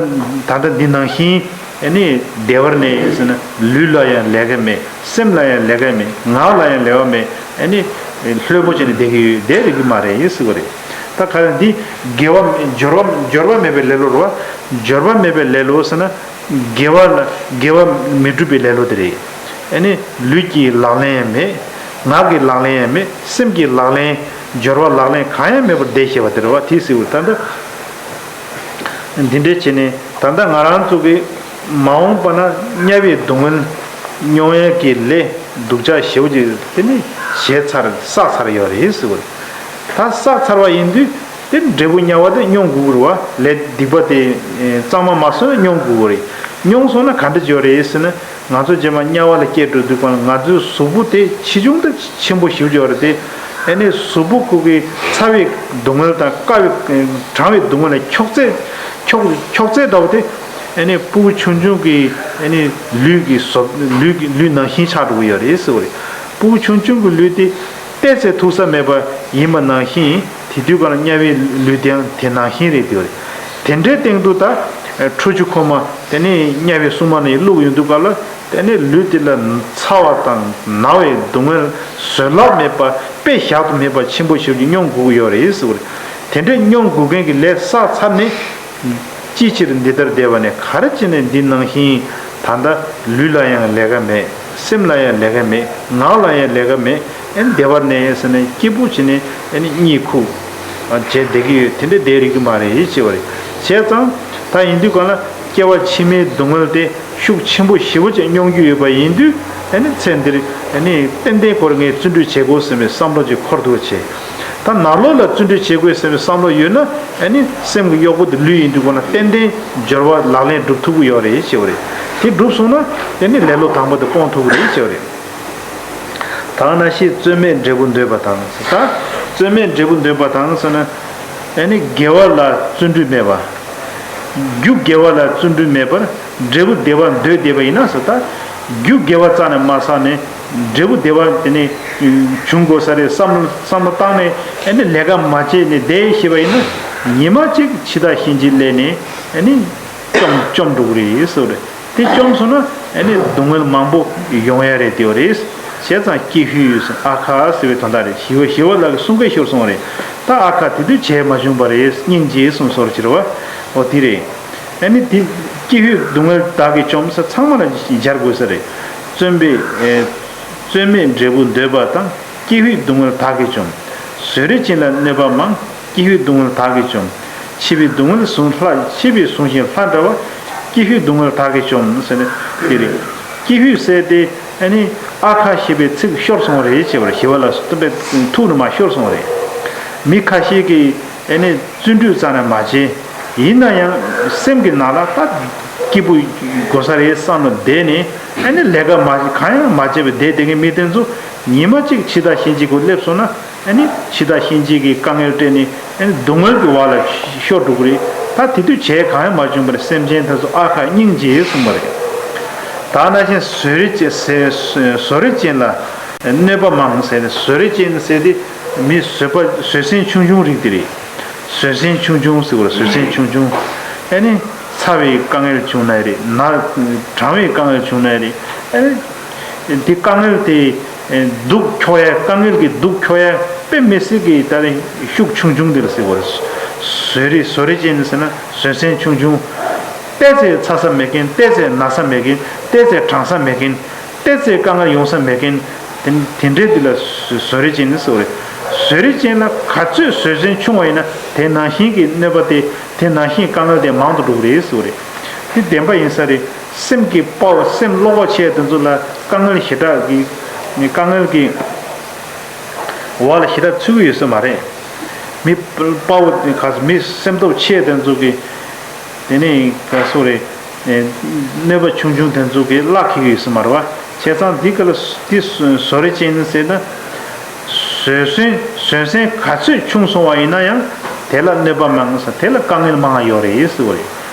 ད་ལྟ་འདི་ནང་བཞིན། ཨ་ནི་བདེ་བར་གནས་ཟེར་ན་ལུས་ལ་ཡང་ལས་ཀ་མེད། སེམས་ལ་ཡང་ལས་ཀ་མེད། ངག་ལ་ཡང་ལས་ཀ་མེད། ཨ་ནི་ལྷོད་པོ་བྱས་ནས་བསྡད་ཀྱི་ཡོད་བསྡད་རིག་གི་མ་རེད་ཟེར་བ་རེད། ད་ག་རེ་འདི་དགེ་བ་འབྱོར་བ་འབྱོར་བ་མེད་པའི་ལེ་ལོ་རེད་བ། འབྱོར་བ་མེད་པའི་ལེ་ལོ་ཟེར་ན་དགེ་བ་ལ་དགེ་བ་མི་སྒྲུབ་པའི་ལེ་ལོ་དེ་རེད། ཨ་ནི་ལུས་ཀྱི་ལག་ལེན་ཡང་མེད། ངག་གི་ལག་ལེན་ཡང་མེད། སེམས་ཀྱི་ལག་ལེན་འབྱོར་བ་ལག་ལེན་གང་ཡང་མེད་པར་བསྡད་ཤེས་པ་དེ་རེད་བ། དེ་ཟེར་བ་ད་ལྟ། འདི་འདྲའི་བྱས་ནས་ད་ལྟ་ང་རང་ཚོ་གི་མ་འོངས་པ་ན་དམྱལ་བའི་སྡུག་བསྔལ་མྱོང་ཡས་ཀྱི་ལས་སྡུག་ཅག་ཞེ་པོ་ཅིག་དེ་ནི་བྱས་ཚར་བསགས་ཚར་ཡོད་རེད་ཟེར་བ་རེད། ད་བསགས་ཚར་བ་ཡིན་དུས་དེ་འབྲས་བུ་དམྱལ་བ་དེ་མྱོང་དགོས་ཀྱི་རེད་བ། ལས་སྡིག་པ་དེ་གཙང་མ་མ་བཟོས་ན་མྱོང་དགོས་ཀྱི་རེད། མྱོང་སོང་ན་ག་འདྲ་བྱེད་ཡོད་རེད་ཟེར་ན། ང་ཚོ་རྗེས་མ་དམྱལ་བ་ལ་སྐྱེས་འགྲོ་དུས་གང་ལ་ང་ཚོའི་གཟུགས་པོ་དེ་ཆེ་ཆུང་དང་ཆེན་པོ་ཞེ་པོ་ཅིག་ཡོད་རེད་དེ། ཨ་ནི་གཟུགས་པོ་ཁོ་གི་ཚ་བའི་སྡུག་བསྔལ་དང་བསྐ་བའི་གྲང་བའི་སྡུག་བསྔལ་ལ་འཁྱོག་ཚད་འཁྱོག་འཁྱོག་ཚད་འདྲ་བོ་དེ་ཨ་ནི་ཕྲུ་གུ་ཆུང་ཆུང་གི་ཨ་ནི་ལུས་ཀྱི་བཟོ་ལུས་ཀྱི་ལུས་ནང་བཞིན་ཆགས་འགྲོ་གི་ཡོད་རེད་ཟེར་བ་རེད། ཕྲུ་གུ་ཆུང་ཆུང་གི་ལུས་དེ་ཏོག་ཙམ་ཐུག་ས་མེད་པ་ཡིན་པ་ནང་བཞིན། དེ་དུས་གང་ལ་དམྱལ་བའི་ལུས་དེའང་དེ་ནང་བཞིན་རེད་འདུག་དེ་འདྲའི་སྟེང་དུ་ད་ཁྲོ་ཆུ་ཁོལ་མ་དེ་ནས་དམྱལ་བའི་སྲུང་མ་ནས་བླུགས་ཡོང་དུས་གང་ལ་དེ་ནས་ལུས་དེ་ལ་ཚ་བ་དང་ན་བའི་སྡུག་བསྔལ་བཟོད་གླགས་མེད་པ་དཔེ་བཞག་ཏུ་མེད་པ་ཆེན་པོ་ཞེ་པོ་ཅིག་མྱོང་དགོས་ཀྱི་ཡོད་རེད་ཟེར་བ་རེད། དེ་འདྲའི་མྱོང་དགོས་མཁན་གྱི་ལས་བསགས་ཚར་ནས། ཅིའི་ཕྱིར་འདི་ལྟར་བསྡད་པ་ནས། ག་རེ་བྱས་ནས་འདི་ནང་བཞིན་ད་ལྟ་ལུས་ལ་ཡང་ལས་ཀ་མེད། སེམས་ལ་ཡང་ལས་ཀ་མེད། ངག་ལ་ཡང་ལས་ཀ་མེད། ཨེ་བདེ་བར་གནས་ཟེར་ནས་སྐྱིད་པོ་བྱས་ནས་ཨེ་ནི་གཉིད་ཁུག་བྱས་བསྡད་ཀྱི་ཡོད། དེ་འདྲ་བསྡད་རིགས་ཀྱི་མ་རེད་ཅེས་པ་རེད། བྱས་ཙང་ད་ཡིན་དུས་གང་ལ་སྐྱེ་བ་ཕྱི་མའི་སྡུག་བསྔལ་དེ་ཤུགས་ཆེན་པོ་ཞེ་པོ་ཅིག་མྱོང་རྒྱུ་ཡོད་པ་ཡིན་དུས། ཨེ་ནི་ཚེ་འདིར་ཨེ་ནི་ཏན་ཏན་ཁོ་རང་ངས་བརྩོན་འགྲུས་བྱེད་དགོས་ཟེར་བའི་བསམ་བློ་ཅིག་འཁོར་འདུག་བྱས། ད་ནང་ལོགས་ལ་བརྩོན་འགྲུས་བྱེད་དགོས་ཟེར་བའི་བསམ་བློ་ཡོད་ན། ཨེ་ནི་སེམས་ཀྱི་གཡོག་པོ་དེ་ལུས་ཡིན་དུས་གང་ལ་ཏན་ཏན་སྦྱོར་བ་ལག་ལེན་སྒྲུབ་ཐུབ་ཀྱི་ཡོད་རེད་ཅེས་པ་རེད། དེ་སྒྲུབ་སོང་ན་ཨེ་ནི་ལེ་ལོ་དང་པོ་དེ་སྤོང་ཐུབ་ཀྱི་རེད་ཅེས་པ་རེད། ད་ནང་བཞིན་རྩོད་མེད་འབྲས་བུ་འདོད་པ་དང་། ད་རྩོད་མེད་འབྲས་བུ་འདོད་པ་དང་ཟེར་ན། ཨེ་ནི་དགེ་བ་ལ་བརྩོན་འགྲུས་མེད་པ། རྒྱུ་དགེ་བ་ལ་བརྩོན་འགྲུས་མེད་པར་འབྲས་བུ་བདེ་བ་འདོད་བསྡད་པ་ཡིན་ན་ཟེར། ད་རྒྱུ་དགེ་བ་རྩ་ནས་མ་བསགས་ནས་འབྲས་བུ་བདེ་བ་དེ་ནས་འབྱུང་དགོས་ས་རེད་བསམ་བློ་བསམ་བློ་བཏང་ནས་ཨེ་ནི་ལས་ཀ་མ་བྱས་ནས་བསྡད་ཤེས་པ་ཡིན་ན། ཉི་མ་གཅིག་འཆི་བདག་གཤིན་རྗེ་སླེབས་ནས་ཨེ་ནི་བཅོམ་བཅོམ་འགྲོ་གི་རེད་ཟེར་བ་རེད། དེ་བཅོམ་སོང་ན་ཨེ་ནི་སྡུག་བསྔལ་མང་པོ་ཡོང་ཡ་རེད་དེ་བ་རེད། བྱས་ཙང་ཀྱི་ཧུད་ཨ་ཁ་ཟེར་བའི་དོན་དག་རེད། ཞི་བ་ཞི་བ་ལྷ་གི་གསུང་སྐད་ཤོར་སོང་བ་རེད། ད་ཨ་ཁ་དེ་དུས་བྱས་མ་བྱུང་བ་རེད། སྙིང་རྗེ་གསུང་སོར་གྱུར་བ་འོ་དེ་རེད། ཨ་ནི་དེ་ཀྱི་ཧུད་སྡུག་བསྔལ་བདག་གིས་བཅོམ་ས་ཚང་མ་ལ་སྦྱར་དགོས་ས་རེད། བརྩོན་པའི་ཨེ་རྩོད་མེད་འབྲས་བུ་འདོད་པ་དང་། ཀྱི་ཧུད་སྡུག་བསྔལ་བདག་གིས་བཅོམ། བཟོད་རིགས་ཅན་ལ་གནོད་པ་མང་། ཀྱི་ཧུད་སྡུག་བསྔལ་བདག་གིས་བཅོམ། འཆི་བའི་སྡུག་བསྔལ་བཟུང་ལྷ། འཆི་བས་བཟུང་ཞིང་ལྷ་འདྲ་བ། ཀྱི་ཧུད་སྡུག་བསྔལ་བདག་གིས་བཅོམ་ཟེར་ནས་དེ་རེད། ཀྱི་ཧུད་ཟེར་དེ་ཨ་ནི་ཨ་ཁ་ཞེས་པའི་ཚིག་ཤོར་སོང་བ་རེད་ཅེས་པར་ཞི་བ་ལྷ་སྟོན་པའི་ཐུགས་ནས་མར་ཤོར་སོང་བ་རེད། མི་ཁ་ཤས་ཀྱིས་ཨ་ནི་བརྩོན་འགྲུས་རྩ་ནས་མ་བྱས། ཡིན་ན་ཡང་སེམས་ཀྱི་ནང་ལ་ད་སྐྱིད་པོ་དགོས་ས་རེད་བསམ་ལ་བསྡད་ནས་ཨ་ནི་ལས་ཀ་མ་གང་ཡང་མ་བྱས་པའི་བསྡད་བསྡད་མཁན་མི་དེ་ཚོ་ཉི་མ་གཅིག་འཆི་བདག་གཤིན་རྗེ་ཁོ་སླེབས་སོང་ན། ཨ་ནི་འཆི་བདག་གཤིན་རྗེ་གི་དཀའ་ངལ་སྤྲད་ནས་ཨ་ནི་སྡུག་བསྔལ་གྱི་བར་ལ་ཤོར་འགྲོ་གི་རེད། ད་དེ་དུས་བྱས་གང་ཡང་མ་བྱུང་བར་སེམས་ཅན་དེ་ཚོ་ཨ་ཁ་སྙིང་རྗེ་གསུངས་པ་རེད། ད་ནང་བཞིན་བཟོད་རིགས་ཅན་ཟེར། བཟོད་རིགས་ཅན་ལ་གནོད་པ་མང་ཟེར་ནས། བཟོད་རིགས་ཅན་ཟེར་དེ་མི་བཟོད་པ་བཟོད་སེམས་ཆུང་ཆུང་རིགས་དེ་རེད། བཟོད་སེམས་ཆུང་ཆུང་ཟེར་བ་རེད། བཟོད་སེམས་ཆུང་ཆུང་། ཨ་ནི་ཚ་བའི་དཀའ་ངལ་བྱུང་ན་རེད། ན་གྲང་བའི་དཀའ་ངལ་བྱུང་ན་རེད། ཨ་ནི་དེ་དཀའ་ངལ་དེ་སྡུག་འཁྱོག་ཡ། དཀའ་ངལ་གྱི་སྡུག་འཁྱོག་ཡ་དཔེ་མི་སྲིད་ཀྱི་ད་རེས་ཤུགས་ཆུང་ཆུང་དེ་ལ་ཟེར་བ་རེད། བཟོད་རིགས་བཟོད་རིགས་ཅན་ཟེར་ན་བཟོད་སེམས་ཆུང་ཆུང་། ཏོག་ཙམ་ཚ་ས་མེད་མཁན། ཏོག་ཙམ་ན་ས་མེད་མཁན། ཏོག་ཙམ་གྲང་ས་མེད་མཁན། ཏོག་ཙམ་དཀའ་ངལ་ཡོང་ས་མེད་མཁན། དེ་དེ་འདྲའི་དེ་ལ་བཟོད་རིགས་ཅན་ཟེར་བ་རེད། བཟོད་རིགས་ཅན་ལ་ག་ཚོད་བཟོད་བསྲན་ཆུང་བ་ཡིན་ན་དེ་ནང་བཞིན་གྱི་གནོད་པ་དེ་དེ་ནང་བཞིན་དཀའ་ངལ་དེ་མང་དུ་འགྲོ་གི་རེད་ཟེར་བ་རེད། དེ་བདེན་པ་ཡིན་ས་རེད། སེམས་ཀྱི་དཔའ་བོ་སེམས་ལོག་པ་ཆེ་དེ་ཚོ་ལ་དཀའ་ངལ་ཞེ་དྲག་གི་དཀའ་ངལ་གྱི་འོག་ལ་ཞེ་དྲག་ཚུད་ཀྱི་ཡོད་ས་མ་རེད། མི་དཔའ་བོ་ག་ཚོད་མི་སེམས་སྟོབས་ཆེ་དེ་ཚོ་གི་དེ་ནས་ག་སོ་རེད། གནོད་པ་ཆུང་ཆུང་དེ་ཚོ་གི་བླ་འཁེལ་གི་ཡོད་ས་མ་རེད་བ། བྱས་ཙང་འདི་ག་ལ་འདི་བཟོད་རིགས་ཅན་ཟེར་ན། བཟོད་བསྲན་བཟོད་བསྲན་ག་ཚོད་ཆུང་སོང་བ་ཡིན་ན་ཡང་དེ་ལ་གནོད་པ་མང་ས་དེ་ལ་དཀའ་ངལ་མང་ཡོད་རེད་ཟེར་བ་རེད།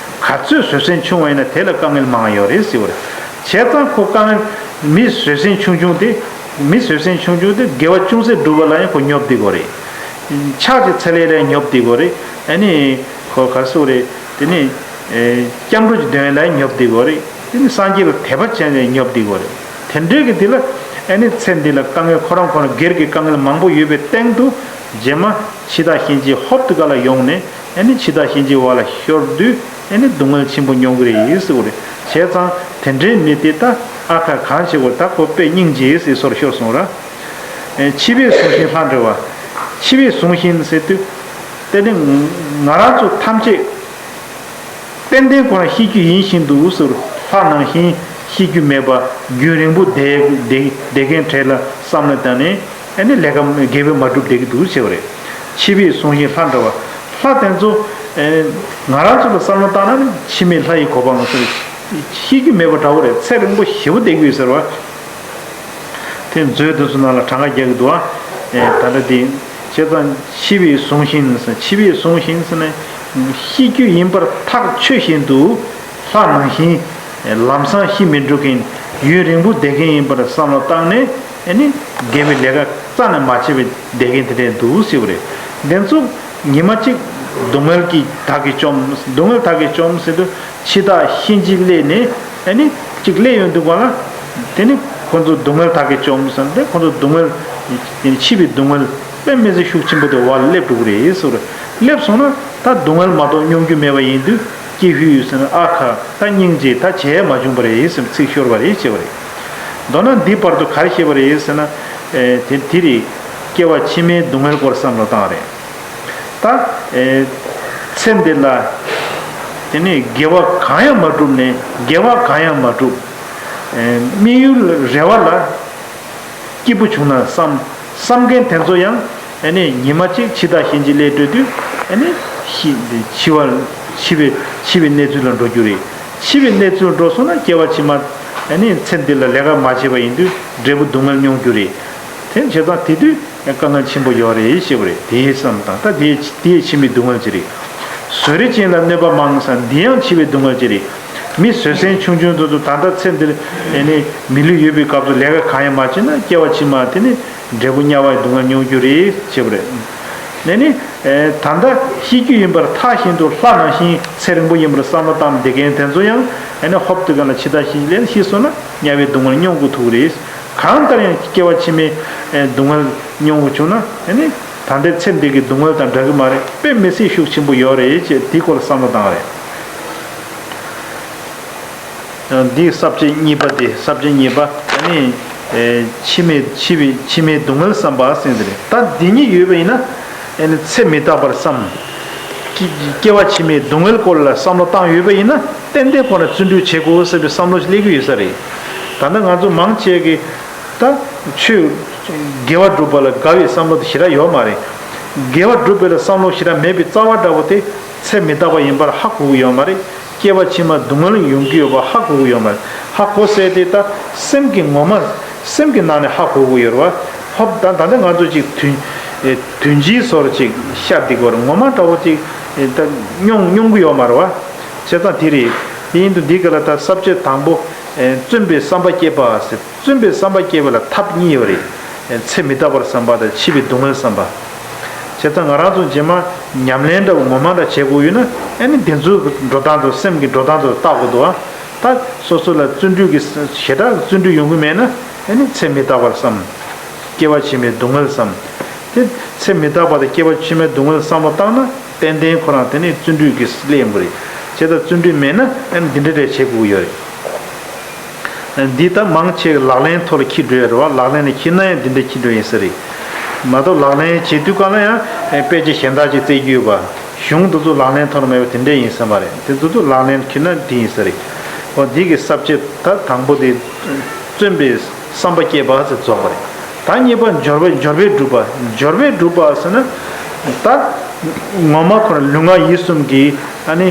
ག་ཚོད་བཟོད་བསྲན་ཆུང་བ་ཡིན་ན་དེ་ལ་དཀའ་ངལ་མང་ཡོད་རེད་ཟེར་བ་རེད། བྱས་ཙང་ཁོ་དཀའ་ངལ་མི་བཟོད་བསྲན་ཆུང་ཆུང་དེ་མི་བཟོད་བསྲན་ཆུང་ཆུང་དེ་དགེ་བ་ཅུང་ཟད་སྒྲུབ་པ་ལ་ཡང་ཁོ་སྙོབ་བསྡད་དགོས་རེད། ཕྱག་གི་ཚད་ལས་ལ་སྙོབ་བསྡད་དགོས་རེད། ཨ་ནི་ཁོ་ག་སོ་རེད། དེ་ནི་སྐྱབས་འགྲོ་གི་དོན་ལ་སྙོབ་བསྡད་དགོས་རེད། དེ་ནི་སངས་རྒྱས་ལ་དད་པ་བྱས་ནས་སྙོབ་བསྡད་དགོས་རེད། དེ་འདྲའི་གི་དེ་ལ་ཨ་ནི་ཚེ་འདི་ལ་དཀའ་ངལ་ཁོ་རང་ཁོ་རང་སྒེར་གྱི་དཀའ་ངལ་མང་པོ་ཡོད་པའི་སྟེང་དུ་རྗེས་མ་འཆི་བདག་གཤིན་རྗེ་ཧོབ་ཏེ་ག་ལ་ཡོང་ནས་ཨ་ནི་འཆི་བདག་གཤིན་རྗེ་བ་ལ་ཤོར་དུས་ཨ་ནི་སྡུག་བསྔལ་ཆེན་པོ་མྱོང་གི་རེད་ཟེར་བ་རེད། བྱས་ཙང་དེ་འདྲའི་མི་དེ་ད་ཨ་ཁ་གང་བྱེད་དགོས། ད་ཁོ་དཔེ་སྙིང་རྗེ་ཟེར་སོར་ཤོར་སོང་ར། འཆི་བས་བཟུང་ཞིང་ལྷ་འདྲེ་བ། འཆི་བས་བཟུང་ཞིང་ཟེར་དུས་དེ་ནི་ང་རང་ཚོ་ཐམས་ཅད་ཏན་ཏན་ཁོ་རང་ཤི་རྒྱུ་ཡིན་བཞིན་དུ་ཟེར། ལྷ་ནང་བཞིན་ཤི་རྒྱུ་མེད་པ་རྒྱུན་རིང་པོ་བསྡད་བསྡད་བསྡད་མཁན་གྲས་ལ་བསམ་བློ་བཏང་ནས་ཨ་ནི་ལས་ཀ་དགེ་བའི་མ་སྒྲུབ་བསྡད་ཀྱི་འདུག་ཟེར་བ་རེད། འཆི་བས་བཟུང་ཞིང་ལྷ་འདྲེ་བ། ལྷ་དེ་ཚོ་ང་རང་ཚོ་ལ་བསམ་བློ་བཏང་ན་ནི་འཆི་མེད་ལྷ་ཡི་གོ་འཕང་ཟེར། ཤི་རྒྱུ་མེད་པ་འདྲ་བོ་རེད། ཚེ་རིང་པོ་ཞེ་པོ་བསྡད་ཀྱི་ཡོད་ཟེར་བ། དེ་མཛོད་དེ་ཚོ་ནང་ལ་གྲངས་ཀ་རྒྱག་གི་འདུག་ཨ། ད་ལྟ་དེ་བྱས་ཙང་འཆི་བས་བཟུང་ཞིང་ཟེར། འཆི་བས་བཟུང་ཞིང་ཟེར་ནས་ཤི་རྒྱུ་ཡིན་པར་ཐག་ཆོད་བཞིན་དུ་ལྷ་ནང་བཞིན་ལམ་སང་ཤི་མི་འགྲོ་མཁན་ཡུན་རིང་པོ་བསྡད་མཁན་ཡིན་པར་བསམ་བློ་བཏང་ནས་ཨ་ནི་དགེ་བའི་ལས་ཀ་རྩ་ནས་མ་བྱས་པའི་བསྡད་མཁན་དེ་འདྲས་འདུག་ཟེར་བ་རེད། དེ་ཚོ་ཉི་མ་གཅིག་སྡུག་བསྔལ་གྱིས་བདག་གིས་བཅོམ། སྡུག་བསྔལ་བདག་གིས་བཅོམ་ཟེར་དུས་འཆི་བདག་གཤིན་རྗེ་སླེབས་ནས་ཨ་ནི་གཅིག་སླེབས་ཡོང་དུས་ག་ལ་དེ་ནི་ཁོ་ཚོ་སྡུག་བསྔལ་བདག་གིས་བཅོམ་ཟེར་ཏེ་ཁོ་ཚོ་སྡུག་བསྔལ་དེ་ནི་འཆི་བའི་སྡུག་བསྔལ་དཔེ་མི་སྲིད་ཤུགས་ཆེན་པོ་དེ་བ་ལ་སླེབས་འགྲོ་གི་རེད་ཟེར་བ་རེད། སླེབས་སོང་ན་ད་སྡུག་བསྔལ་མ་གཏོགས་མྱོང་རྒྱུ་མེད་པ་ཡིན་དུས་ཀྱི་ཧུད་ཟེར་ན་ཨ་ཁ་ད་སྙིང་རྗེ་ད་བྱས་མ་བྱུང་བ་རེད་ཟེར་ཚིག་ཤོར་བ་རེད་ཅེས་པ་རེད། མདོར་ན་འདི་བར་དུ་ག་རེ་བཤད་པ་རེད་ཟེར་ན། ཨེ་དེ་དེ་རེད། སྐྱེ་བ་ཕྱི་མའི་སྡུག་བསྔལ་སྐོར་བསམ་བློ་བཏང་བ་རེད། ད་ཨེ་ཚེ་འདི་ལ་དེ་ནས་དགེ་བ་གང་ཡང་མ་བསྒྲུབས་ནས་དགེ་བ་གང་ཡང་མ་བསྒྲུབས། ཨེ་དམིགས་ཡུལ་རེ་བ་ལ་སྐྱིད་པོ་བྱུང་ན་བསམ་བསམ་མཁན་དེ་ཚོ་ཡང་ཨ་ནི་ཉི་མ་གཅིག་འཆི་བདག་གཤིན་རྗེ་སླེབས་འགྲོ་དུས་ཨ་ནི་ཤི་འཆི་བ་འཆི་བའི་འཆི་བའི་གནས་ཚུལ་ལ་འགྲོ་རྒྱུ་རེད། འཆི་བའི་གནས་ཚུལ་འགྲོ་སོང་ན་སྐྱེ་བ་ཕྱི་མ་ཨ་ནི་ཚེ་འདི་ལ་ལས་ཀ་མ་བྱས་པ་ཡིན་དུས་འབྲས་བུ་སྡུག་བསྔལ་མྱོང་རྒྱུ་རེད། དེ་བྱས་ཙང་དེ་དུས་དཀའ་ངལ་ཆེན་པོ་ཡོད་རེད་ཞེས་པ་རེད། དེའི་བསམ་སྟངས་ད་དེའི་དེའི་ཕྱི་མའི་སྡུག་བསྔལ་ཅིག་རེད། བཟོད་རིགས་ཅན་ལ་གནོད་པ་མང་ས་འདི་ཡང་འཆི་བའི་སྡུག་བསྔལ་ཅིག་རེད། མི་བཟོད་བསྲན་ཆུང་ཆུང་དེ་ཚོ་ད་ལྟ་ཚེ་འདིར་ཨེ་ནི་མི་ལུས་ཡོད་པའི་སྐབས་སུ་ལས་ཀ་གང་ཡང་མ་བྱས་ན་སྐྱེ་བ་ཕྱི་མ་དེ་ནི་འབྲས་བུ་དམྱལ་བའི་སྡུག་བསྔལ་མྱོང་རྒྱུ་རེད་ཅེས་པ་རེད། ཨེ་ནི་ཨེ་ད་ལྟ་ཤི་རྒྱུ་ཡིན་པར་ཐག་བཞིན་དུ་ལྷ་ནང་བཞིན་ཚེ་རིང་པོ་ཡིན་པར་བསམ་བློ་བཏང་བསྡད་མཁན་དེ་ཚོ་ཡང་ཨེ་ནི་ཧོབ་ཏེ་ག་ལ་འཆི་བདག་གཤིན་རྗེ་ལས་ཤི་སོང་ན་དམྱལ་བའི་སྡུག་བསྔལ་མྱོང་དགོས་ཐུག་རེད། གང་ལྟར་ཡང་སྐྱེ་བ་ཕྱི་མའི་ཨེ་སྡུག་བསྔལ་མྱོང་དགོས་བྱུང་ན་ཨེ་ནི་ད་ལྟའི་ཚེ་འདི་གི་སྡུག་བསྔལ་དང་འདྲ་གི་མ་རེད། དཔེ་མི་སྲིད་ཤུགས་ཆེན་པོ་ཡོད་རེད་ཅེས་དེའི་སྐོར་ལ་བསམ་བློ་བཏང་བ་རེད། འདིའི་ས་བཅད་གཉིས་པ་དེ་ས་བཅད་གཉིས་པ་ཨ་ནི་ཨེ་འཆི་མེད་འཆི་བའི་འཆི་མེད་སྡུག་བསྔལ་བསམ་པ་ཟེར་འདི་རེད། ད་འདི་གཉིས་ཡོད་པ་ཡིན་ན་ཨ་ནི་ཚེ་མི་རྟག་པར་བསམ། སྐྱེ་སྐྱེ་བ་ཕྱི་མའི་སྡུག་བསྔལ་སྐོར་ལ་བསམ་བློ་བཏང་ཡོད་པ་ཡིན་ན་ཏན་ཏན་ཁོ་ན་བརྩོན་འགྲུས་བྱེད་དགོས་ཟེར་བའི་བསམ་བློ་ཞིག་སླེབས་ཀྱི་ཡོད་ས་རེད། ད་ལྟ་ང་ཚོ་མང་ཆེ་གི་ད་ཆོས་དགེ་བ་སྒྲུབ་པ་ལ་དགའ་བའི་བསམ་བློ་དེ་ཞེ་དྲག་ཡོད་མ་རེད། དགེ་བ་སྒྲུབ་པའི་ལ་བསམ་བློ་ཞེ་དྲག་མེད་པའི་རྩ་བ་འདྲ་བོ་དེ་ཚེ་མི་རྟག་པ་ཡིན་པར་ཧ་གོ་གི་ཡོད་མ་རེད། སྐྱེ་བ་ཕྱི་མ་སྡུག་བསྔལ་ཡོང་གི་ཡོད་པ་ཧ་གོ་གི་ཡོད་མ་རེད། ཧ་གོ་ཟེར་དེ་ད་སེམས་ཀྱི་ངོ་མ་སེམས་ཀྱི་ནང་ནས་ཧ་གོ་གི་ཡོད་རེད་བ། ཧོབ་ད་ད་ལྟ་ང་ཚོ་ཅིག་དུས་ཨེ་དུས་འཇིག་སོར་ཅིག་ཤར་དེ་གོ་རེད། ངོ་མ་འདྲ་བོ་ཅིག་ཨེ་ད་མྱོང་མྱོང་གི་ཡོད་མ་རེད་བ། བྱས་ཙང་དེ་རེད། དེ་ཡིན་དུས་འདི་ག་ལ་ད་ས་བཅད་དང་པོ་ཨེ་བརྩོན་པའི་བསམ་པ་བསྐྱེད་པ་ཟེར། བརྩོན་པའི་བསམ་པ་བསྐྱེད་པ་ལ་ཐབས་གཉིས་ཡོད་རེད། ཚེ་མི་རྟག་པར་བསམ་པ་དང་འཆི་བའི་སྡུག་བསྔལ་བསམ་པ། བྱས་ཙང་ང་རང་ཚོ་རྗེས་མ་ཉམས་ལེན་འདྲ་བོ་ངོ་མ་འདྲ་བྱེད་དགོས་ཡོད་ན་ཨ་ནི་དེ་ཚོའི་འགྲོ་སྟངས་དང་སེམས་ཀྱི་འགྲོ་སྟངས་དང་བལྟ་དགོས་འདུག་ཨ། ད་སོ་སོ་ལ་བརྩོན་འགྲུས་ཀྱི་ཞེ་དྲག་བརྩོན་འགྲུས་ཡོང་གི་མེད་ན་ཨ་ནི་ཚེ་མི་རྟག་པར་བསམ། སྐྱེ་བ་ཕྱི་མའི་སྡུག་བསྔལ་བསམ། དེ་ཚེ་མི་རྟག་པ་དང་སྐྱེ་བ་ཕྱི་མའི་སྡུག་བསྔལ་བསམ་བློ་བཏང་ན་ཏན་ཏན་ཁོ་རང་དེ་ནི་བརྩོན་འགྲུས་ཀྱི་སླད་ཡོང་གི་རེད། བྱས་ཙང་བརྩོན་འགྲུས་མེད་ན་ཨ་ནི་འདི་འདྲ་འདྲ་བྱེད་དགོས་ཀྱི་ཡོད་རེད། འདི་ལྟ་མང་ཆེ་གི་ལག་ལེན་ཐོག་ལ་འཁྱེར་འགྲོ་ཡ་རེད་བ། ལག་ལེན་ལ་འཁྱེར་ན་ཡང་འདི་འདྲ་འཁྱེར་འགྲོ་ཡིན་ས་རེད། མ་གཏོགས་ལག་ལེན་བྱེད་དུས་གང་ལ་ཡང་དཔེ་ཆ་གཞན་དག་ཅིག་བཙལ་རྒྱུ་ཡོད་པ། གཞུང་དེ་ཚོ་ལག་ལེན་ཐོག་ནས་མེད་པ་དེ་འདྲས་ཡིན་བསམ་པ་རེད། དེ་ཚོ་ཚོ་ལག་ལེན་ཁྱེར་ན་འགྲིག་ཡིན་ས་རེད། འོ་འདི་གི་ས་བཅད་ད་དང་པོ་དེ་བརྩོན་པའི་བསམ་པ་བསྐྱེད་པ་ཟེར་རྫོགས་པ་རེད། ད་གཉིས་པ་འབྱོར་བའི་འབྱོར་བས་བསྒྲུབས་པ། འབྱོར་བས་བསྒྲུབས་པ་ཟེར་ན་ད་ངོ་མ་ཁོ་རང་ལུས་ངག་ཡིད་གསུམ་གྱི་ཨ་ནི་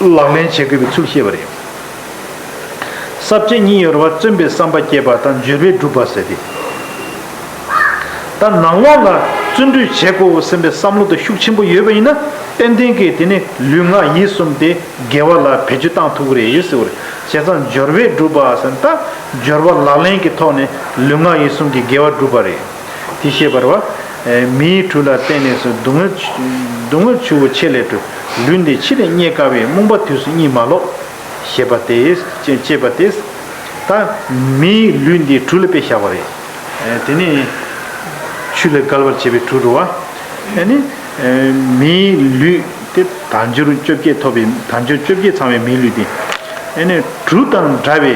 ལག་ལེན་བྱེད་དགོས་པའི་ཚུལ་བཤད་པ་རེད། ས་བཅད་གཉིས་ཡོད་རེད་བ། བརྩོན་པའི་བསམ་པ་བསྐྱེད་པ་དང་འབྱོར་བས་བསྒྲུབས་པ་ཟེར་ཏེ། ད་ནང་ལོགས་ལ་བརྩོན་འགྲུས་བྱེད་དགོས་བསམ་པའི་བསམ་བློ་དེ་ཤུགས་ཆེན་པོ་ཡོད་པ་ཡིན་ན། ཏན་ཏན་གྱིས་དེ་ནི་ལུས་ངག་ཡིད་གསུམ་དེ་དགེ་བ་ལ་བེད་སྤྱོད་བཏང་ཐུབ་ཀྱི་རེད་ཟེར་བ་རེད། བྱས་ཙང་འབྱོར་བས་བསྒྲུབས་པ་ཟེར་ན་ད་འབྱོར་བ་ལག་ལེན་གྱི་ཐོག་ནས་ལུས་ངག་ཡིད་གསུམ་གྱི་དགེ་བ་བསྒྲུབས་པ་རེད། དེ་བཤད་པ་རེད་བ། མིའི་གྲུ་ལ་བརྟེན་ནས་སུ། སྡུག་བསྔལ་ཆུ་སྡུག་བསྔལ་ཆུ་བོ་ཆེ་ལས་གྲོལ། ལུས་འདི་ཕྱི་ནས་རྙེད་དཀའ་བས། རྨོངས་པ་དུས་སུ་གཉིད་མ་ལོག་ཞེས་པ་སྟེ། ཅེས་པ་སྟེ། ད་མིའི་ལུས་འདི་གྲུ་ལ་དཔེ་བཞག་པ་རེད། དེ་ནས་ཆུ་ལས་བརྒལ་བར་བྱེད་པའི་གྲུ་རུ་བ། ཨ་ནི་མིའི་ལུས་དེ་དལ་འབྱོར་བཅོ་བརྒྱད་ཐོབ་པའི་དལ་འབྱོར་བཅོ་བརྒྱད་ཚང་བའི་མིའི་ལུས་དེ། ཨ་ནི་གྲུ་དང་འདྲ་བའི་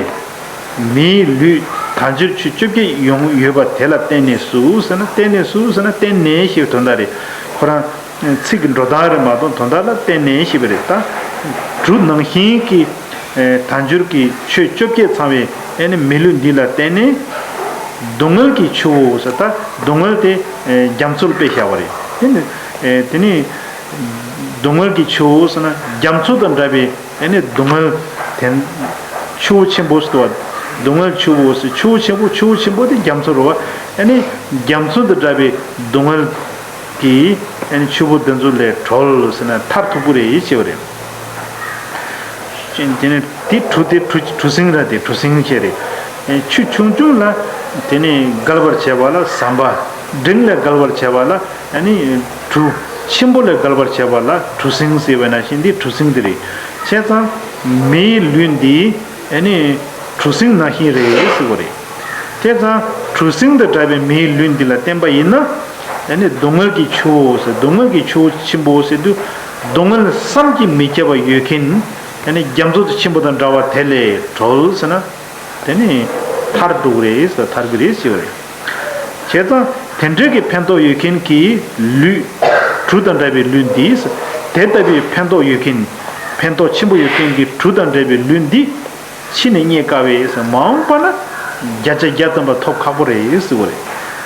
མིའི་ལུས་དལ་འབྱོར་ཆུ་བཅོ་བརྒྱད་ཡོང་ཡོད་པ་དེ་ལ་བརྟེན་ནས་སུ་ཟེར་ན། བརྟེན་ནས་སུ་ཟེར་ན་བརྟེན་ནས་ཞེས་པའི་དོན་དག་རེད། ཁོ་རང་ཚིག་གི་འགྲོ་སྟངས་རེད་མ་གཏོགས་དོན་དག་ལ་བརྟེན་ནས་ཞེས་པ་རེད། ད་གྲུ་ནང་བཞིན་གྱི་དལ་འབྱོར་གྱི་ཆོས་བཅོ་བརྒྱད་ཚང་བའི་ཨ་ནི་མི་ལུས་འདི་ལ་བརྟེན་ནས། སྡུག་བསྔལ་གྱི་ཆུ་བོ་ཟེར། ད་སྡུག་བསྔལ་དེ་རྒྱ་མཚོ་ལ་དཔེ་བཞག་པ་རེད། དེ་ནི་དེ་ནི་སྡུག་བསྔལ་གྱི་ཆུ་བོ་ཟེར་ན་རྒྱ་མཚོ་དང་འདྲ་བའི་ཨ་ནི་སྡུག་བསྔལ་དེ་ཆུ་བོ་ཆེན་པོ་ཟེར་དུས། སྡུག་བསྔལ་ཆུ་བོ་ཟེར། ཆུ་བོ་ཆེན་པོ། ཆུ་བོ་ཆེན་པོ་དེ་རྒྱ་མཚོ་རེད་བ། ཨ་ནི་རྒྱ་མཚོ་དང་འདྲ་བའི་སྡུག་བསྔལ་གྱི་ཨ་ནི་ཆུ་བོ་འདི་ཚོ་ལས་གྲོལ་ཟེར་ན་ཐར་ཐུབ་ཀྱི་རེད་ཅེས་པ་རེད། དེ་ནས་དེ་གྲུ་དེ་གྲུ་གྲུ་གཟིངས་ར། དེ་གྲུ་གཟིངས་བྱས་རེད། ཆུ་ཆུང་ཆུང་ལ་དེ་ནས་བརྒལ་བར་བྱེད་པ་ལ་ཟམ་པ། འབྲིང་ལས་བརྒལ་བར་བྱེད་པ་ལ་ཨ་ནི་གྲུ། ཆེན་པོ་ལས་བརྒལ་བར་བྱེད་པ་ལ་གྲུ་གཟིངས་ཟེར་བ་ནང་བཞིན་འདི་གྲུ་གཟིངས་དེ་རེད། བྱས་ཙང་མིའི་ལུས་འདི་ཨ་ནི་གྲུ་གཟིངས་ནང་བཞིན་རེད་ཟེར་བ་རེད། བྱས་ཙང་གྲུ་གཟིངས་དང་འདྲ་བའི་མིའི་ལུས་འདི་ལ་བརྟེན་པ་ཡིན་ན། ཨ་ནི་སྡུག་བསྔལ་གྱི་ཆུ་བོ་ཟེར། སྡུག་བསྔལ་གྱི་ཆུ་བོ་ཆེན་པོ་ཟེར་དུས། སྡུག་བསྔལ་བསམ་གྱིས་མི་ཁྱབ་པ་ཡོད་མཁན། ཨ་ནི་རྒྱ་མཚོ་དང་ཆེན་པོ་དང་འདྲ་བ་དེ་ལས་གྲོལ་ཟེར་ན། དེ་ནི་ཐར་འགྲོ་གི་རེད་ཟེར། ཐར་གྱི་རེད་ཟེར་བ་རེད། བྱས་ཙང་དེ་འདྲའི་གི་ཕན་ཐོགས་ཡོད་མཁན་གྱི་ལུས། གྲུ་དང་འདྲ་བའི་ལུས་འདི། དེ་ལྟ་བུའི་ཕན་ཐོགས་ཡོད་མཁན། ཕན་ཐོགས་ཆེན་པོ་ཡོད་མཁན་གྱི་གྲུ་དང་འདྲ་བའི་ལུས་འདི། ཕྱི་ནས་རྙེད་དཀའ་བས་ཟེར། མ་འོངས་པ་ན་བརྒྱ་ཆ་བརྒྱ་ཐམ་པ་ཐོབ་ཁག་པོ་རེད་ཟེར་བ་རེད།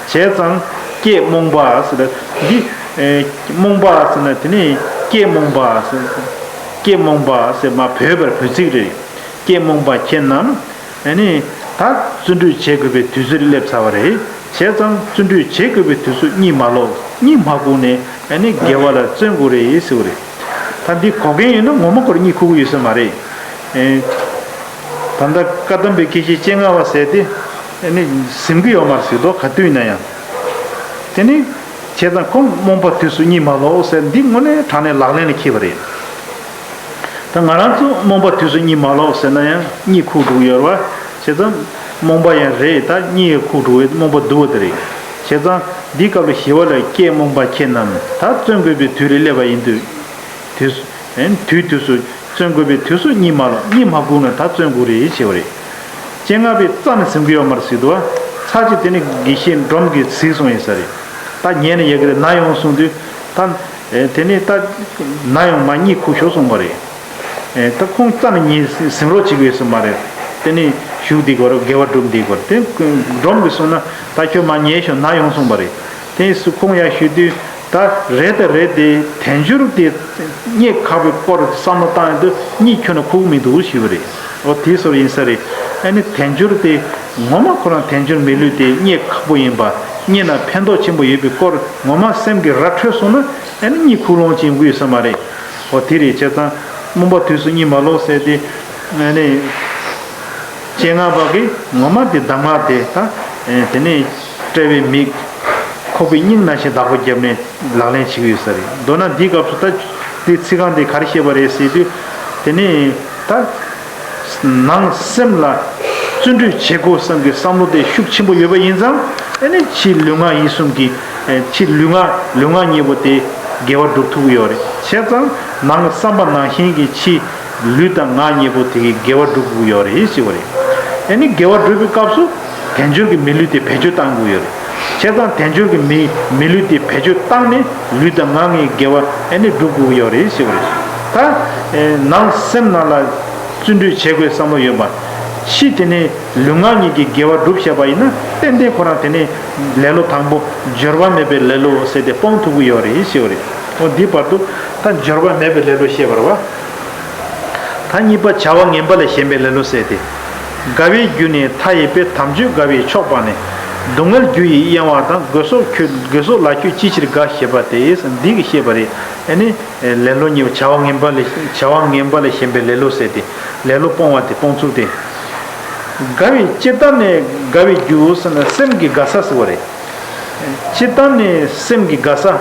བྱས་ཙང་སྐྱེས་རྨོངས་པ་ཟེར། འདི་རྨོངས་པ་ཟེར་ན་དེ་ནི་སྐྱེས་རྨོངས་པ་ཟེར། སྐྱེས་རྨོངས་པ་ཟེར་མ་བོས་པར་བོས་ཚིག་རེད། སྐྱེས་རྨོངས་པ་ཁྱེད་རྣམས། ཨ་ནི་ད་བརྩོན་འགྲུས་བྱེད་དགོས་པའི་དུས་ཚོད་སླེབས་ཚར་བ་རེད། བྱས་ཙང་བརྩོན་འགྲུས་བྱེད་དགོས་པའི་དུས་སུ་གཉིད་མ་ལོག་གཉིད་མ་ཁུག་ནས་ཨ་ནི་དགེ་བ་ལ་བརྩོན་དགོས་རེད་ཟེར་བ་རེད། ད་འདི་གོ་མཁན་ཡིན་ན་ངོ་མ་ཁོ་རང་གཉིད་ཁུག་གི་ཡོད་ས་མ་རེད། ཨེ། ད་ལྟ་བཀའ་གདམས་པའི་དགེ་བཤེས་སྤྱན་སྔ་བ་ཟེར་དེ་ཨ་ནི་ཟིན་གི་ཡོད་མ་རེད་ཟེར་དོ། ག་དུས་ཡིན་ན་ཡང་། དེ་ནི་བྱས་ཙང་ཁོང་རྨོངས་པ་དུས་སུ་གཉིད་མ་ལོག་ཟེར་འདི་དངོས་གནས་དྲང་གནས་ལག་ལེན་ལ་འཁེལ་བ་རེད། ད་ང་རང་ཚོ་རྨོངས་པ་དུས་སུ་གཉིད་མ་ལོག་ཟེར་ན་ཡང་གཉིད་ཁུག་འགྲོ་གི་ཡོད་རེད་བ། བྱས་ཙང་རྨོངས་པ་ཡང་རེད། ད་གཉིད་ཡང་ཁུག་འགྲོ་གི་རྨོངས་པ་འདུ་བ་དེ་རེད། བྱས་ཙང་འདི་སྐབས་ལ་ཞི་བ་ལྷས་སྐྱེས་རྨོངས་པ་ཁྱེད་རྣམས་ད་བརྩོན་དགོས་པའི་དུས་རེ་སླེབས་པ་ཡིན་དུས། དུས་སུ། དུས་དུས་སུ་བརྩོན་དགོས་པའི་དུས་སུ་གཉིད་མ་ལོག་གཉིད་མ་ཁུག་ན་ད་བརྩོན་དགོས་རེད་ཞེས་པ་རེད། སྤྱན་སྔ་བས་རྩ་ནས་ཟིན་གི་ཡོད་མ་རེད་ཟེར་འདུག་བ། ཚར་གཅིག་དེ་ནི་དགེ་བཤེས་འབྲོམ་གྱིས་གཟིགས་སོང་ཡིན་ས་རེད། ད་ཉལ་ནས་ཡག་གི་རེད། ན་ཡོང་གསུངས་དུས་ད། ཨེ། དེ་ནས་ད་ན་ཡོང་མ་གཉིད་ཁུག་ཤོག་གསུངས་པ་རེད། ཨེ། ད་ཁོང་རྩ་ནས་ཉལ་ཟིན་རོགས་བྱེད་ཀྱི་ཡོད་ས་མ་རེད། དེ་ནས་བཞུགས་འདི་དགོས་རེད། དགེ་བ་སྒྲུབ་འདི་དགོས་རེད། དེ་འབྲོམ་གྱིས་གསུངས་ན་ད་ཁྱོད་མ་ཉལ་ཤོག་ན་ཡོང་གསུངས་པ་རེད། དེ་སུ་ཁོང་ཡར་ཞུས་དུས་ད་རེད་ད་རེད་དེ་དལ་འབྱོར་དེ་རྙེད་ཁག་པའི་སྐོར་བསམ་བློ་བཏང་ཡོང་དུས་གཉིད་ཁྱོན་ནས་ཁུག་མི་འདུག་ཞུས་པ་རེད། འོ་དེ་ཚོར་ཡིན་ས་རེད། ཨ་ནི་དལ་འབྱོར་དེ་ངོ་མ་ཁོ་རང་དལ་འབྱོར་མི་ལུས་དེ་རྙེད་ཁག་པོ་ཡིན་པ། རྙེད་ན་ཕན་ཐོགས་ཆེན་པོ་ཡོད་པའི་སྐོར་ངོ་མ་སེམས་ཀྱི་ར་འཕྲོད་སོང་ན་ཨ་ནི་གཉིད་ཁུག་ལོང་ཅིག་ཡོང་གི་ཡོད་ས་མ་རེད། འོ་དེ་རེད། བྱས་ཙང་རྨོངས་པ་དུས་སུ་གཉིད་མ་ལོག་ཟེར་དེ་ཨ་ནི་སྤྱན་སྔ་བ་གིས་ངོ་མ་དེ་གདམས་ངག་དེ་ད་དེ་ནས་དཔྲལ་བའི་མིག་ཁོག་པའི་སྙིང་ནང་བཞིན་བདག་པོ་བརྒྱབ་ནས་ལག་ལེན་བྱེད་ཀྱི་ཡོད་ས་རེད། མདོར་ན་འདིའི་སྐབས་སུ་ད་དེ་ཚིག་རྐང་དེ་ག་རེ་བཤད་པ་རེད་ཟེར་དུས་དེ་ནས་ད། ནང་སེམས་ལ་བརྩོན་འགྲུས་བྱེད་དགོས་བསམ་གྱི་བསམ་བློ་དེ་ཤུགས་ཆེན་པོ་ཡོད་པ་ཡིན་ཙང་ཨ་ནི་ཕྱིའི་ལུས་ངག་ཡིད་གསུམ་གྱི་ཨེ། ཕྱིའི་ལུས་ངག་ལུས་ངག་གཉིས་པོ་དེ་དགེ་བ་སྒྲུབ་ཐུབ་ཀྱི་ཡོད་རེད། བྱས་ཙང་ནང་གི་བསམ་པ་ནང་བཞིན་གྱི་ཕྱིའི་ལུས་དང་ངག་གཉིས་པོ་དེ་གི་དགེ་བ་སྒྲུབ་ཀྱི་ཡོད་རེད་ཞེས་པ་རེད། ཨ་ནི་དགེ་བ་སྒྲུབ་པའི་སྐབས་སུ་དལ་འབྱོར་གྱི་མི་ལུས་དེ་བེད་སྤྱོད་གཏང་དགོས་ཡོད་རེད། བྱས་ཙང་དལ་འབྱོར་གྱི་མི་མི་ལུས་དེ་བེད་སྤྱོད་བཏང་ནས་ལུས་དང་ངག་གཉིས་དགེ་བ་ཨེ་ནི་སྒྲུབ་དགོས་ཀྱི་ཡོད་རེད་ཞེས་པ་རེད། ད་ནང་སེམས་ནང་ལ་བརྩོན་འགྲུས་བྱེད་དགོས་བསམ་བློ་ཡོད་པ། ཕྱིས་དེ་ནས་ལུས་ངག་གཉིས་ཀྱི་དགེ་བ་སྒྲུབ་བྱས་པ་ཡིན་ན་ཏན་ཏན་ཁོ་རང་དེ་ནས་ལེ་ལོ་དང་པོ་འབྱོར་བ་མེད་པའི་ལེ་ལོ་ཟེར་ཏེ་སྤོང་ཐུབ་ཀྱི་ཡོད་རེད་ཞེས་པ་རེད། འོ་འདི་བར་དུ་ད་འབྱོར་བ་མེད་པའི་ལེ་ལོ་བཤད་པ་རེད་བ། ད་གཉིས་པ་བྱ་བ་ངན་པ་ལ་ཞེན་པའི་ལེ་ལོ་ཟེར་ཏེ། དགའ་བའི་རྒྱུ་ནི་མཐའ་ཡས་པས། དམ་ཆོས་དགའ་བས་ཆོག་པ་ནི། སྡུག་བསྔལ་རྒྱུ་ཡི་གཡེང་བ་དང་། དགོས་སོགས་ཁྱོད་དགོས་སོགས་ལ་ཁྱོད་ཅི་ཕྱིར་དགའ་ཞེས་པ་སྟེ། འདི་གིས་བཤད་པ་རེད། ཨེ་ནི་ལེ་ལོ་གཉིས་པ་བྱ་བ་ངན་པ་ལ་བྱ་བ་ངན་པ་ལ་ཞེན་པའི་ལེ་ལོ་ཟེར་ཏེ་ལེ་ལོ་སྤོང་བ་དེ་སྤོང་ཚུལ་དེ། དགའ་བའི་སྤྱིར་བཏང་ནས་དགའ་བའི་རྒྱུ་ཟེར་ན་སེམས་ཀྱི་དགའ་ས་ཟེར་བ་རེད། སྤྱིར་བཏང་ནས་སེམས་ཀྱི་དགའ་ས།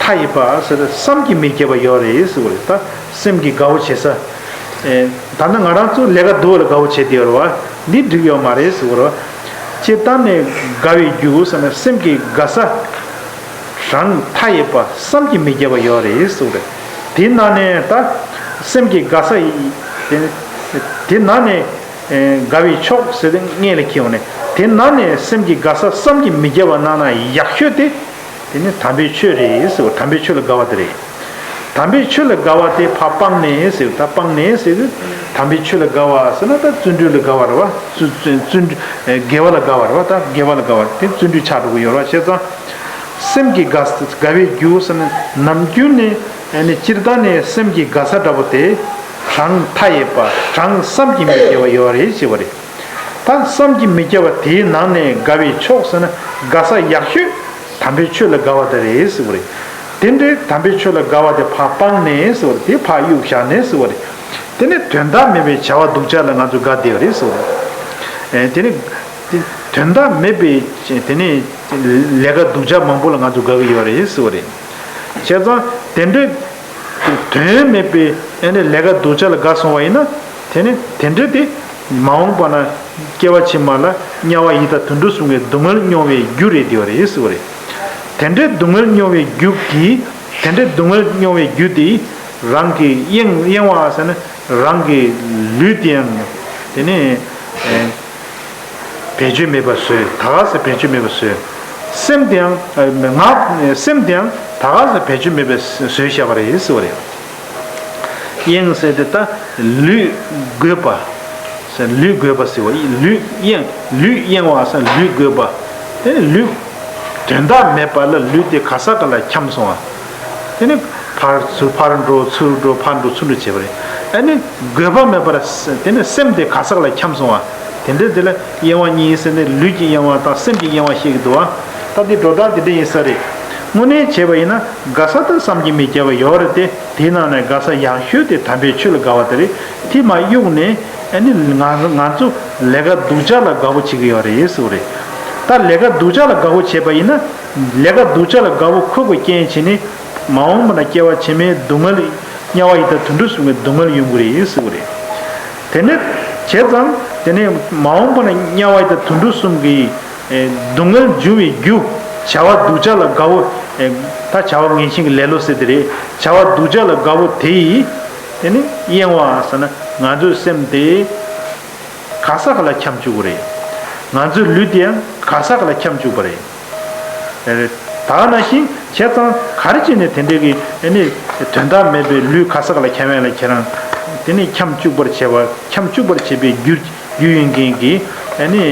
མཐའ་ཡས་པ་ཟེར་བསམ་གྱིས་མི་ཁྱབ་པ་ཡོད་རེད་ཟེར་བ་རེད། ད་སེམས་ཀྱི་དགའ་བོ་བྱེད་ས། ཨེ། ད་ནི་ང་རང་ཚོ་ལས་ཀ་སྡུག་པ་ལ་དགའ་བོ་བྱེད་དེ་ཡོད་རེད་བ། འདི་འགྲིག་ཡོད་མ་རེད་ཟེར་བ་རེད་བ། སྤྱིར་བཏང་ནས་དགའ་བའི་རྒྱུ་ཟེར་ན་སེམས་ཀྱི་དགའ་ས། རང་མཐའ་ཡས་པ་བསམ་གྱིས་མི་ཁྱབ་པ་ཡོད་རེད་ཟེར་བ་རེད། དེ་ནང་ནས་ད་སེམས་ཀྱི་དགའ་ས་ཡི། དེ་དེ་ནང་ནས། ཨེ། དགའ་བས་ཆོག་ཟེར་ཏེ་སྔོན་ལ་འཁྱེར་ཡོང་ནས་དེ་ནང་ནས་སེམས་ཀྱི་དགའ་ས་བསམ་གྱིས་མི་ཁྱབ་པ་ནང་ན་ཡག་ཤོས་དེ། དེ་ནི་དམ་པའི་ཆོས་རེད་ཟེར་བ། དམ་པའི་ཆོས་ལ་དགའ་བ་དེ་རེད། དམ་པའི་ཆོས་ལ་དགའ་བ་དེ་ཕར་སྤངས་ནས་ཟེར་བ། ད་སྤངས་ནས་ཟེར་དུས་དམ་པའི་ཆོས་ལ་དགའ་བ་ཟེར་ན་ད་བརྩོན་འགྲུས་ལ་དགའ་བ་རེད་བ། བརྩོན་བརྩོན་བརྩོན་འགྲུས་དགེ་བ་ལ་དགའ་བ་རེད་བ། ད་དགེ་བ་ལ་དགའ་བ་དེ་བརྩོན་འགྲུས་ཆགས་འགྲོ་གི་ཡོད་རེད་བ། བྱས་ཙང་སེམས་ཀྱི་དགའ་དགའ་བའི་རྒྱུ་ཟེར་ན་ནམ་རྒྱུན་ནས་ཨ་ནི་སྤྱིར་བཏང་ནས་སེམས་ཀྱི་དགའ་ས་འདྲ་པོ་དེ་རང་མཐའ་ཡས་པ་རང་བསམ་གྱིས་མི་ཁྱབ་པ་ཡོད་རེད་ཟེར་བ་རེད། ད་བསམ་གྱིས་མི་ཁྱབ་པ་དེའི་ནང་ནས་དགའ་བས་ཆོག་ཟེར་ན་དགའ་ས་ཡག་ཤོས་དམ་པའི་ཆོས་ལ་དགའ་བ་དེ་རེད་ཟེར་བ་རེད། དེ་འདྲའི་དམ་པའི་ཆོས་ལ་དགའ་བ་དེ་ཕར་སྤངས་ནས་ཟེར་བ་རེད། དེ་ཕར་གཡུག་བཞག་ནས་ཟེར་བ་རེད། དེ་ནས་དོན་དག་མེད་པའི་བྱ་བ་སྡུག་ཅག་ལ་ང་ཚོ་དགའ་བསྡད་པ་རེད་ཟེར་བ་རེད། ཨེ། དེ་ནས་དེ་དོན་དག་མེད་པའི་དེ་ནས་ལས་ཀ་སྡུག་ཅག་མང་པོ་ལ་ང་ཚོ་དགའ་གི་ཡོད་རེད་ཟེར་བ་རེད། བྱས་ཙང་དེ་འདྲའི་དོན་མེད་པའི་ཨེ་ནི་ལས་ཀ་སྡུག་ཅག་ལ་དགའ་སོང་བ་ཡིན་ན། དེ་ནི་དེ་འདྲ་དེ་མ་འོངས་པ་ན་སྐྱེ་བ་ཕྱི་མ་ལ་དམྱལ་བ་ཡི་དྭགས་དུད་འགྲོ་གསུམ་གྱི་སྡུག་བསྔལ་མྱོང་བའི་རྒྱུ་རེད་དེ་བ་རེད་ཟེར་བ་རེད། དེ་འདྲའི་སྡུག་བསྔལ་མྱོང་བའི་རྒྱུ་གིས་དེ་འདྲའི་སྡུག་བསྔལ་མྱོང་བའི་རྒྱུ་དེ་རང་གི་གཡེང་གཡེང་བ་ཟེར་ན་རང་གི་ལུས་དེའང་དེ་ནི། བེད་སྤྱོད་མེད་པར་བཟོས། ད་ག་ཟེ་བེད་སྤྱོད་མེད་པར་བཟོས། སེམས་དེའང་ངག་སེམས་དེའང་ད་ག་ཟེ་བེད་སྤྱོད་མེད་པར་བཟོས་བཞག་པ་རེད་ཟེར་བ་རེད། གཡེང་ཟེར་དེ་ད་ལུས་དགོས་པ། ཟེར་ལུས་དགོས་པ་ཟེར་བ་ལུས་གཡེང་ལུས་གཡེང་བ་ཟེར་ལུས་དགོས་པ། དེ་ནི་ལུས་དོན་དག་མེད་པ་ལ་ལུས་དེ་ག་ས་ག་ལ་འཁྱམས་སོང་བ། དེ་ནི་ཕར་ཚུར་ཕར་འགྲོ་ཚུར་འགྲོ་ཕར་འགྲོ་ཚུར་འགྲོ་བྱེད་པ་རེད། ཨ་ནི་དགོས་པ་མེད་པར་དེ་ནི་སེམས་དེ་ག་ས་ག་ལ་འཁྱམས་སོང་བ། དེ་འདྲ་དེ་ལ་གཡེང་བ་གཉིས་ཟེར་ནས་ལུས་ཀྱི་གཡེང་བ་དང་སེམས་ཀྱི་གཡེང་བ་བཤད་ཀྱི་འདུག་བ། ད་འདི་འགྲོ་སྟངས་དེ་འདྲ་ཡིན་ས་རེད། དངོས་གནས་བྱས་པ་ཡིན་ན་དགའ་ས་དང་བསམ་གྱིས་མི་ཁྱབ་པ་ཡོད་རེད་དེ། དེའི་ནང་ནས་དགའ་ས་ཡག་ཤོས་དེ་དམ་པའི་ཆོས་ལ་དགའ་བ་དེ་རེད། དེ་མ་གཡུགས་ནས་ཨ་ནི་ང་ང་ཚོ་ལས་ཀ་སྡུག་ཅག་ལ་དགའ་བོ་བྱེད་ཀྱི་ཡོད་རེད་ཟེར་བ་རེད། ད་ལས་ཀ་སྡུག་ཅག་ལ་དགའ་བོ་བྱས་པ་ཡིན་ན་ལས་ཀ་སྡུག་ཅག་ལ་དགའ་བོ་ཁོ་གི་རྐྱེན་བྱས་ནས་མ་འོངས་པ་ན་སྐྱེ་བ་ཕྱི་མའི་སྡུག་བསྔལ་དམྱལ་བ་ཡི་དྭགས་དུད་འགྲོ་གསུམ་གྱི་སྡུག་བསྔལ་ཡོང་གི་རེད་ཟེར་བ་རེད། དེ་ནས་བྱས་ཙང་དེ་ནས་མ་འོངས་པ་ན་དམྱལ་བ་ཡི་དྭགས་དུད་འགྲོ་གསུམ་གྱི་སྡུག་བསྔལ་འབྱུང་བའི་རྒྱུ་བྱ་བ་སྡུག་ཅག་ལ་དགའ་བོ། ད་བྱ་བ་ངན་ཞེན་གྱི་ལེ་ལོ་ཟེར་དེ་རེད། བྱ་བ་སྡུག་ཅག་ལ་དགའ་བོ་དེ་ཡིས་དེ་ནི་གཡེང་བ་ཟེར་ན་ང་ཚོའི་སེམས་དེ་ག་ས་ག་ལ་འཁྱམས་བཅུག་གི་རེད། ང་ཚོའི་ལུས་དེ་ཡང་ག་ས་ག་ལ་འཁྱམས་བཅུག་པ་རེད། ད་ག་ནང་བཞིན་བྱས་ཙང་ག་རེ་བྱས་ནས་དེ་འདྲའི་གི་ཨ་ནི་དོན་དག་མེད་པའི་ལུས་ག་ས་ག་ལ་འཁྱམས་ཡ་ལ་ཁྱེད་རང་དེ་ནི་འཁྱམས་བཅུག་པར་བྱེད་པ་འཁྱམས་བཅུག་པར་བྱེད་པའི་རྒྱུ་རྒྱུ་ཡིན་མཁན་གྱི་ཨ་ནི་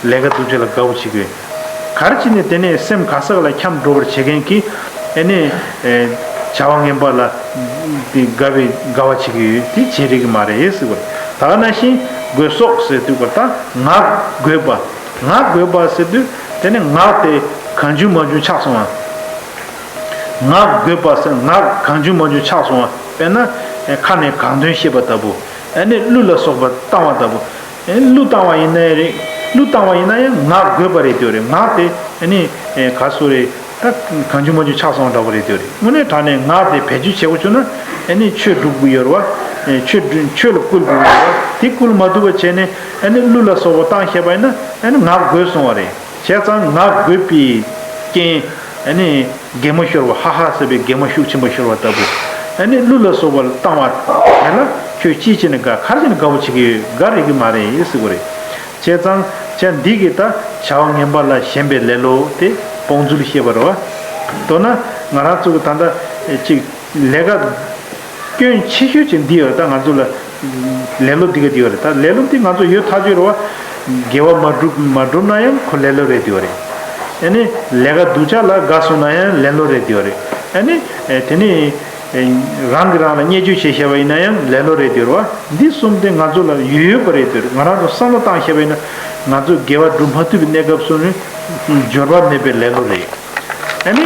ལས་ཀ་སྡུག་ཅག་ལ་དགའ་བོ་བྱེད་དགོས། ག་རེ་བྱས་ནས་དེ་ནས་སེམས་ག་ས་ག་ལ་འཁྱམས་འགྲོ་བར་བྱེད་མཁན་གྱི་ཨ་ནི་བྱ་བ་ངན་པ་ལ་དེ་དགའ་བའི་དགའ་བ་བྱེད་ཀྱི་ཡོད་དེ་བྱེད་རིགས་མ་རེད་ཟེར་བ་རེད། ད་ག་ནང་བཞིན་དགོས་སོགས་ཟེར་དུས་ཀ་ད་ངག་དགོས་པ། ངག་དགོས་པ་ཟེར་དུས་དེ་ནི་ངག་དེ་གང་བྱུང་མང་བྱུང་ཆགས་སོང་བ། ངག་དགོས་པ་ཟེར་ངག་གང་བྱུང་མང་བྱུང་ཆགས་སོང་བ། དཔེར་ན་ཁ་ནས་གང་ཐོན་བཤད་པ་ལྟ་བུ། ཨ་ནི་གླུ་ལ་སོགས་པ་བཏང་བ་ལྟ་བུ། ཨ་ནི་གླུ་བཏང་བ་ཡིན་ན་ཡང་རེད། གླུ་བཏང་བ་ཡིན་ན་ཡང་ངག་དགོས་པ་རེད་དེ་རེད། ངག་དེ་ཨ་ནི་ག་སུ་རེད། ད་གང་བྱུང་མང་བྱུང་ཆགས་སོང་འདྲ་པོ་རེད་དེ་རེད། དངོས་གནས་དྲང་གནས་ངག་དེ་བེད་སྤྱོད་བྱེད་དགོས་བྱུང་ན་ཨ་ནི་ཆོས་སྒྲུབ་དགོས་ཡོད་རེད་བ། ཆོས་སྒྲུབ་ཆོས་ལ་བསྐུལ་དགོས་ཡོད་རེད་བ། དེ་བསྐུལ་མ་ཐུབ་པ་བྱས་ནས་ཨ་ནི་གླུ་ལ་སོགས་པ་བཏང་བཞག་པ་ཡིན་ན་ཨ་ནི་ངག་དགོས་སོང་བ་རེད། བྱས་ཙང་ངག་དགོས་པའི་རྐྱེན། ཨ་ནི་གད་མོ་ཤོར་བ་ཧ་ཧ་ཟེར་བའི་གད་མོ་ཤུགས་ཆེན་པོ་ཤོར་བ་ལྟ་བུ། ཨ་ནི་གླུ་ལ་སོགས་པ་བཏང་བ་དེ་ལ་ཁྱོད་ཅིའི་ཕྱིར་ནི་དགའ་ག་རེ་བྱས་ནས་དགའ་བོ་བྱེད་ཀྱི་ཡོད། དགའ་རིགས་ཀྱི་མ་རེད་ཟེར་བ་རེད། བྱས་ཙང་བྱས་འདི་གིས་ད་བྱ་བ་ངན་པ་ལ་ཞེན་པའི་ལེ་ལོ་དེ་སྤོང་ཚུལ་བཤད་པ་རེད་བ། མདོར་ན་ང་རང་ཚོ་གི་ད་ལྟ་ཅིག་ལས་ཀ་སྐྱོན་ཆེ་ཤོས་ཅིག་འདི་ཡོད་རེད། ད་ང་ཚོ་ལ་ལེ་ལོ་འདི་ག་འདི་ཡོད་རེད། ད་ལེ་ལོ་འདི་ང་ཚོ་ཡོད་ཐག་ཆོད་རེད་བ། དགེ་བ་མ་སྒྲུབ་མ་སྒྲུབ་ན་ཡང་ཁོ་ལེ་ལོ་རེད་འདི་ཡོད་རེད། ཨ་ནི་ལས་ཀ་སྡུག་ཅག་ལ་དགའ་སོང་ན་ཡང་ལེ་ལོ་རེད་འདི་ཡོད་རེད། ཨ་ནི་དེ་ནི། རང་གིས་རང་ལ་བརྙས་བཅོས་བྱས་བཞག་པ་ཡིན་ན་ཡང་ལེ་ལོ་རེད་འདུག་རེད་བ། འདི་གསུམ་དེ་ང་ཚོ་ལ་ཡོད་ཡོད་པ་རེད་འདུག་ང་རང་ཚོ་བསམ་བློ་བཏང་བཞག་པ་ཡིན་ན་ང་ཚོ་དགེ་བ་སྒྲུབ་མ་ཐུབ་པའི་གནས་སྐབས་སུ་ནི་འབྱོར་པ་མེད་པའི་ལེ་ལོ་རེད། ཨ་ནི།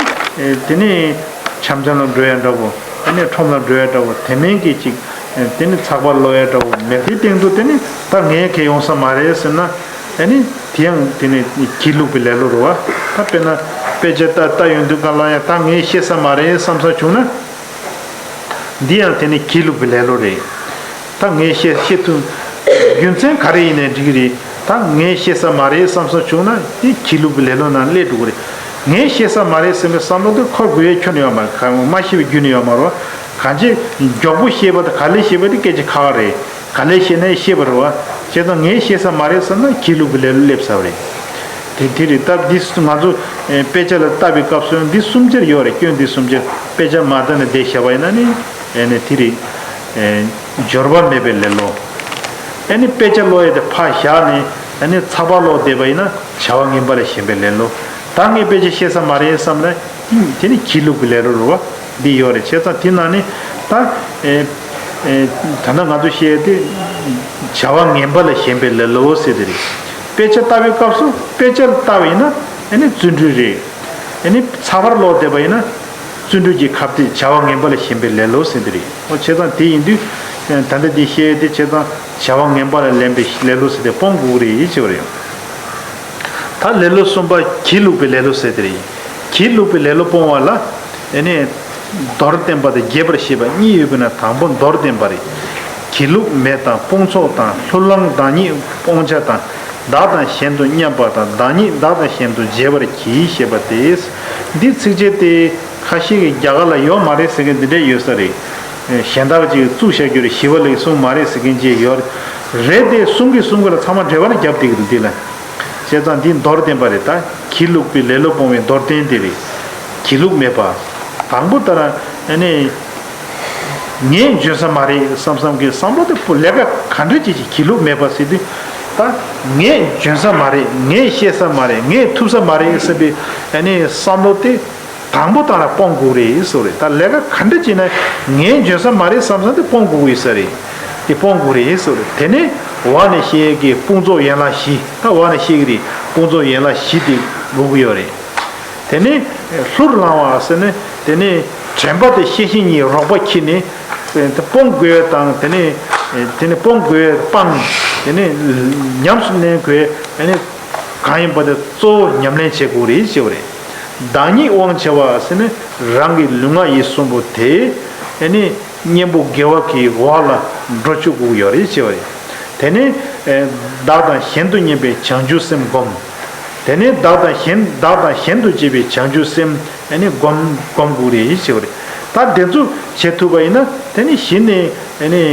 དེ་ནས་འཆམ་འཆམ་ལ་འགྲོ་ཡ་འདྲ་བོ། ཨ་ནི་ཁྲོམ་ལ་འགྲོ་ཡ་འདྲ་བོ། དེ་མིན་གྱི་ཅིག་དེ་ནི་ཚགས་པར་ཀློག་ཡ་འདྲ་བོ་མེད་དེའི་སྟེང་དུ་དེ་ནི་ད་ངས་ཁེ་ཡོང་ས་མ་རེད་ཟེར་ན། ཨ་ནི་དེ་ཡང་དེ་ནི་སྒྱིད་ལུག་པའི་ལེ་ལོ་རེད་བ། ད་དཔེར་ན་དཔེ་ཆ་ལྟ་ལྟ་ཡོང་དུས་ག་ལ་ཡ་ད་ངས་ཤེས་ས་མ་རེད་བསམ་ས་བྱུང་ན། འདི་ཡང་དེ་ནི་སྒྱིད་ལུག་པའི་ལེ་ལོ་རེད། ད་ངས་བཤད་བཤད་ཐུབ། རྒྱུ་མཚན་ག་རེ་ཡིན་ནའི་འགྲིག་གི་རེད། ད་ངས་བཤད་ས་མ་རེད་བསམ་བསམ་བྱུང་ན་དེ་སྒྱིད་ལུག་པའི་ལེ་ལོ་ནང་སླེབས་འགྲོ་གི་རེད། ངས་བཤད་ས་མ་རེད་བསམ་པའི་བསམ་བློ་དེ་འཁོར་དགོས་ཡས་ཁྱོན་ནས་ཡོད་མ་རེད། གང་མ་ཤེས་པའི་རྒྱུ་ནས་ཡོད་མ་རེད། གང་ཅི་མགྱོགས་པོ་ཤེས་པ་དང་ག་ལེར་ཤེས་པ་དེ་སྐད་ཆ་ཁག་རེད། ག་ལེར་ཤེས་ནའི་ཤེས་པ་རེད་བ། བྱས་ཙང་ངས་བཤད་ས་མ་རེད་བསམ་ན་སྒྱིད་ལུག་པའི་ལེ་ལོ་སླེབས་ཚར་བ་རེད། དེ་དེ་རེད། སྟབས་འདི་ང་ཚོ་ཨེ་དཔེ་ཆ་ལ་ལྟ་བའི་སྐབས་སུ་འདི་གསུམ་ཆར་ཡོད་རེད། སྐྱོན་འདི་གསུམ་ཆར། དཔེ་ཆ་མ་ལྟ་ནས་བསྡད་བཞག་པ་ཡིན་ན་ནི་ཨེ་ནི་དེ་རེད། ཨེ་འབྱོར་པ་མེད་པའི་ལེ་ལོ། ཨེ་ནི་དཔེ་ཆ་ཀློག་ཡས་དེ་ཕར་བཞག་ནས་ཨེ་ནི་ཚགས་པར་ཀློག་བསྡད་པ་ཡིན་ན་བྱ་བ་ངན་པ་ལ་ཞེན་པའི་ལེ་ལོ། ད་ངས་དཔེ་ཆ་ཤེས་ས་མ་རེད་བསམ་ན་དེ་ནི་སྒྱིད་ལུག་གི་ལེ་ལོ་རེད་བ། འདི་ཡོད་རེད། བྱས་ཙང་དེ་ནང་ནས་ད་ཨེ་ཨེ་ད་ལྟ་ང་ཚོ་བཤད་དེ་བྱ་བ་ངན་པ་ལ་ཞེན་པའི་ལེ་ལོ་ཟེར་དེ་རེད། དཔེ་ཆ་ལྟ་བའི་སྐབས་སུ་དཔེ་ཆ་ལྟ་བ་ཡིན་ན་ཨེ་ནི་བརྩོན་འགྲུས་རེད། ཨེ་ནི་ཚགས་པར་ཀློག་བསྡད་པ་ཡིན་ན་བརྩོན་འགྲུས་ཀྱི་ཁ་གཏད་བྱ་བ་ངན་པ་ལ་ཞེན་པའི་ལེ་ལོ་ཟེར་དེ་རེད། འོ་བྱས་ཙང་དེ་ཡིན་དུས་ད་ལྟ་འདི་བཤད་དེ་བྱས་ཙང་བྱ་བ་ངན་པ་ལ་ལེན་པའི་ལེ་ལོ་ཟེར་དེ་སྤོང་དགོས་རེད་ཞེས་པ་རེད། ད་ལེ་ལོ་གསུམ་པ་སྒྱིད་ལུག་པའི་ལེ་ལོ་ཟེར་དེ་རེད། སྒྱིད་ལུག་པའི་ལེ་ལོ་སྤོང་བ་ལ་ཨེ་ནི་མདོར་བསྟན་པ་དང་རྒྱས་པར་བཤད་པ་གཉིས་ཡོད་པས་ན་དང་པོ་མདོར་བསྟན་པ་རེད། སྒྱིད་ལུག་མེད་དང་སྤོང་ཚོགས་དང་། ལྷུར་བླངས་བདག་ཉིད་སྤོང་བྱ་དང་། བདག་དང་གཞན་དུ་མཉམ་པ་དང་། བདག་ཉིད་བདག་དང་གཞན་དུ་འབྱེད་པར་གྱིས་ཞེས་པ་སྟེ། འདི་ཚིགས་བཅད་དེ་ཁ་ཤས་ཀྱིས་རྒྱ་གར་ལ་ཡོད་མ་རེད་ཟེར་མཁན་འདི་འདྲས་ཡོད་ས་རེད། གཞན་དག་ཅིག་བཙུགས་བཞག་རྒྱུ་རེད། ཞི་བ་ལྷས་གསུངས་མ་རེད་ཟེར་མཁན་ཅིག་ཡོད་རེད་དེ། གསུང་གི་གསུང་གི་ལ་ཚང་མ་འགྲེལ་པ་ལ་རྒྱབ་བསྡད་ཀྱི་འདུག་འདི་ལ། བྱས་ཙང་འདི་མདོར་བསྟན་པ་རེད། ད་སྒྱིད་ལུག་པའི་ལེ་ལོ་སྤོང་བའི་མདོར་བསྟན་དེ་རེད། སྒྱིད་ལུག་མེད་པ། དང་པོ་ལྟར་ཨ་ནི། ངས་འཇོན་ས་མ་རེད་བསམ་བསམ་གྱི་བསམ་བློ་དེ་པོ་ལས་ཀ་ག་འདྲ་ཅིག་ཅིག་སྒྱིད་ལུག་མེད་པ་ཟེར་དུས། ད་ངས་འཇོན་ས་མ་རེད། ངས་ཤེས་ས་མ་རེད། ངས་ཐུབ་ས་མ་རེད་བསམ་པའི་ཨ་ནི་བསམ་བློ་དེ། དང་པོ་དང་ལ་སྤོང་དགོས་རེད་ཟེར་རེད། ད་ལས་ཀ་ག་འདྲ་བྱས་ན་ངས་འཇོན་ས་མ་རེད་བསམ་བསམ་དེ་སྤོང་དགོས་ཀྱི་ས་རེད། དེ་སྤོང་དགོས་རེད་ཟེར་རེད། དེ་ནས་འོག་ནས་བཤད་ཀྱི་དཔུང་ཚོགས་ཡན་ལག་བཞི། ད་འོག་ནས་བཤད་ཀྱི་རེད། དཔུང་ཚོགས་ཡན་ལག་བཞི་དེ་དགོས་ཀྱི་ཡོད་རེད། དེ་ནས་ལྷུར་བླང་བ་ཟེར་ནས་དེ་ནས་དྲན་པ་དེ་ཤེས་བཞིན་གྱི་རོགས་པ་ཁྱེར་ནས་དེ་སྤོང་དགོས་དང་། དེ་ནས་དེ་ནས་སྤོང་དགོས་སྤང་། དེ་ནས་ཉམས་སུ་ལེན་དགོས། དེ་ནས་གང་ཡིན་པ་དེ་གཙོ་བོ་ཉམས་ལེན་བྱེད་དགོས་རེད་ཅེས་པ་རེད། བདག་ཉིད་དབང་བྱ་བ་ཟེར་ནས་རང་གི་ལུས་ངག་ཡིད་གསུམ་པོ་དེ་ཨེ་ནི་གཉེན་པོ་དགེ་བ་གི་འོག་ལ་འགྲོ་བཅུག་དགོས་ཡོད་རེད་ཅེས་པ་རེད། དེ་ནས་ཨེ་བདག་དང་གཞན་དུ་གཉེན་པའི་བྱང་ཆུབ་སེམས་བསྒོམ། དེ་ནས་བདག་དང་གཞན་བདག་དང་གཞན་དུ་བྱེད་པའི་བྱང་ཆུབ་སེམས་ཨེ་ནི་བསྒོམ་བསྒོམ་དགོས་རེད་ཅེས་པ་རེད། ད་དེ་ཚོ་བྱེད་ཐུབ་པ་ཡིན་ན་དེ་ནི་གཞི་ནས་ཨེ་ནི།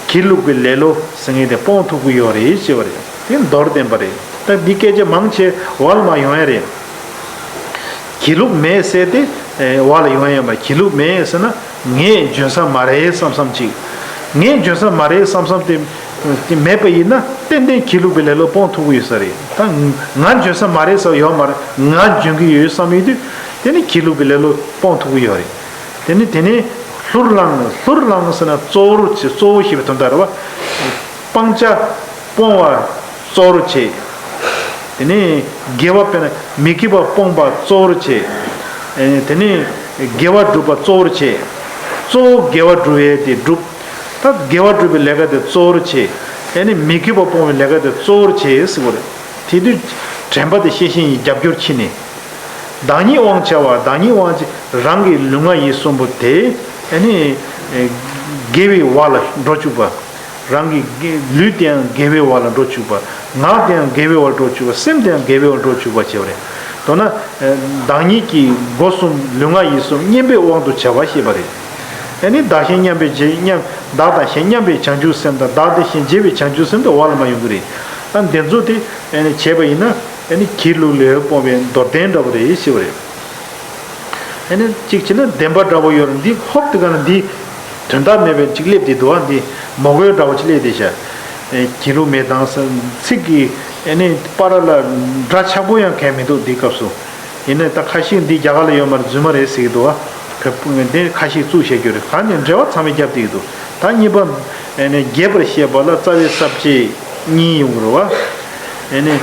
སྒྱིད་ལུག་པའི་ལེ་ལོ་ཟེར་མཁན་དེ་སྤོང་ཐུབ་ཀྱི་ཡོད་རེད་ཅེས་པ་རེད། དེ་མདོར་བསྟན་པ་རེད། ད་འདི་སྐད་ཆ་མང་ཆེ་འོག་ལ་མར་ཡོང་ཡ་རེད། སྒྱིད་ལུག་མེད་ཟེར་དེ་འོག་ལ་ཡོང་ཡ་ཡོད་མ་རེད། སྒྱིད་ལུག་མེད་ཟེར་ན་ངས་འཇོན་ས་མ་རེད་བསམ་བསམ་ཅིག་ངས་འཇོན་ས་མ་རེད་བསམ་བསམ་དེ་དེ་མེད་པ་ཡིན་ན་ཏན་ཏན་སྒྱིད་ལུག་པའི་ལེ་ལོ་སྤོང་ཐུབ་ཀྱི་ཡོད་ས་རེད། ད་ང་འཇོན་ས་མ་རེད་ཟེར་ཡོད་མ་རེད། ང་འཇོན་གྱི་ཡོད་བསམ་ཡོད་དུས་དེ་ནི་སྒྱིད་ལུག་པའི་ལེ་ལོ་སྤོང་ཐུབ་ཀྱི་ཡོད་རེད། དེ་ནི་དེ་ནི་ལྷུར་བླངས། ལྷུར་བླངས་ཟེར་ན་གཙོ་བོར་བྱེད། གཙོ་བོ་ཞེས་པའི་དོན་དག་རེད་བ། སྤང་བྱ་སྤོང་བ་གཙོ་བོར་བྱེད། དེ་ནི་དགེ་བ་དཔེར་ན་མི་དགེ་བ་སྤོང་བ་གཙོ་བོར་བྱེད། དེ་ནི་དགེ་བ་སྒྲུབ་པ་གཙོ་བོར་བྱེད། གཙོ་བོ་དགེ་བ་སྒྲུབ་ཡས་དེ་སྒྲུབ། ད་དགེ་བ་སྒྲུབ་པའི་ལས་ཀ་དེ་གཙོ་བོར་བྱེད། དེ་ནི་མི་དགེ་བ་སྤོང་བའི་ལས་ཀ་དེ་གཙོ་བོར་བྱེད་ཟེར་བ་རེད། དེ་དུས་དྲན་པ་དེ་ཤེས་བཞིན་གྱི་རྒྱབ་སྐྱོར་ཕྱིན་ནས། བདག་ཉིད་དབང་བྱ་བ། བདག་ཉིད་དབང་བྱེད། རང་གི་ལུས་ངག་ཡིད་གསུམ་པོ་དེ་ཨ་ནི་དགེ་བའི་བར་ལ་འགྲོ་བཅུག་པ། རང་གི་ལུས་དེའང་དགེ་བའི་བར་ལ་འགྲོ་བཅུག་པ། ངག་དེའང་དགེ་བའི་བར་འགྲོ་བཅུག་པ། སེམས་དེའང་དགེ་བའི་བར་འགྲོ་བཅུག་པ་བྱེད་པ་རེད། མདོར་ན་བདག་ཉིད་ཀྱི་སྒོ་གསུམ་ལུས་ངག་ཡིད་གསུམ་བསྙེན་པའི་དབང་དུ་བྱ་བ་ཞེས་པ་རེད། ཨ་ནི་བདག་གཞན་མཉམ་པའི་རྗེས་མཉམ། བདག་དང་གཞན་མཉམ་པའི་བྱང་ཆུབ་སེམས་དང་། བདག་དང་གཞན་བརྗེ་བའི་བྱང་ཆུབ་སེམས་དེ་འོག་ལ་མར་ཡོང་གི་རེད། ད་འདི་ཚོ་དེ་ཨ་ནི་བྱས་པ་ཡིན་ན་ཨ་ནི་སྒྱིད་ལུག་ལས་སྤོང་བའི་མདོར་བསྟན་འདྲ་པོ་རེད་ཞེས་པ་རེད། ཨ་ནི་གཅིག་བྱས་ན་བདེན་པ་འདྲ་པོ་ཡོད་རེད། འདི་ཧོབ་དེ་ག་ན་འདི་དོན་དག་མེད་པའི་གཅིག་སླེབས་བསྡད་འདུག་ཨ། འདི་མ་གོའི་འདྲ་པོ་ཅིག་སླེབས་བསྡད་ཤག་སྒྱིད་ལུག་མེད་དང་ཚིག་གི་ཨ་ནི་བར་ལ་སྒྲ་ཆགས་པོ་ཡང་གང་མི་འདུག་འདི་སྐབས་སུ། ཡིན་ནའི་ད་ཁ་ཤས་འདི་རྒྱ་གར་ལ་ཡོད་མ་རེད། རྫུན་མ་རེད་ཟེར་གྱི་འདུག་བ། བོད་འདི་ཁ་ཤས་བཙུགས་བཤད་རྒྱུ་རེད། གང་ནས་འགྲེལ་པ་ཚང་མས་བརྒྱབ་བསྡད་ཀྱི་འདུག་ད་གཉིས་པ་ཨ་ནི་རྒྱས་པར་བཤད་པ་ལ་རྩ་བའི་ས་བཅད་གཉིས་ཡོང་གི་རེད་བ། ཨ་ནི་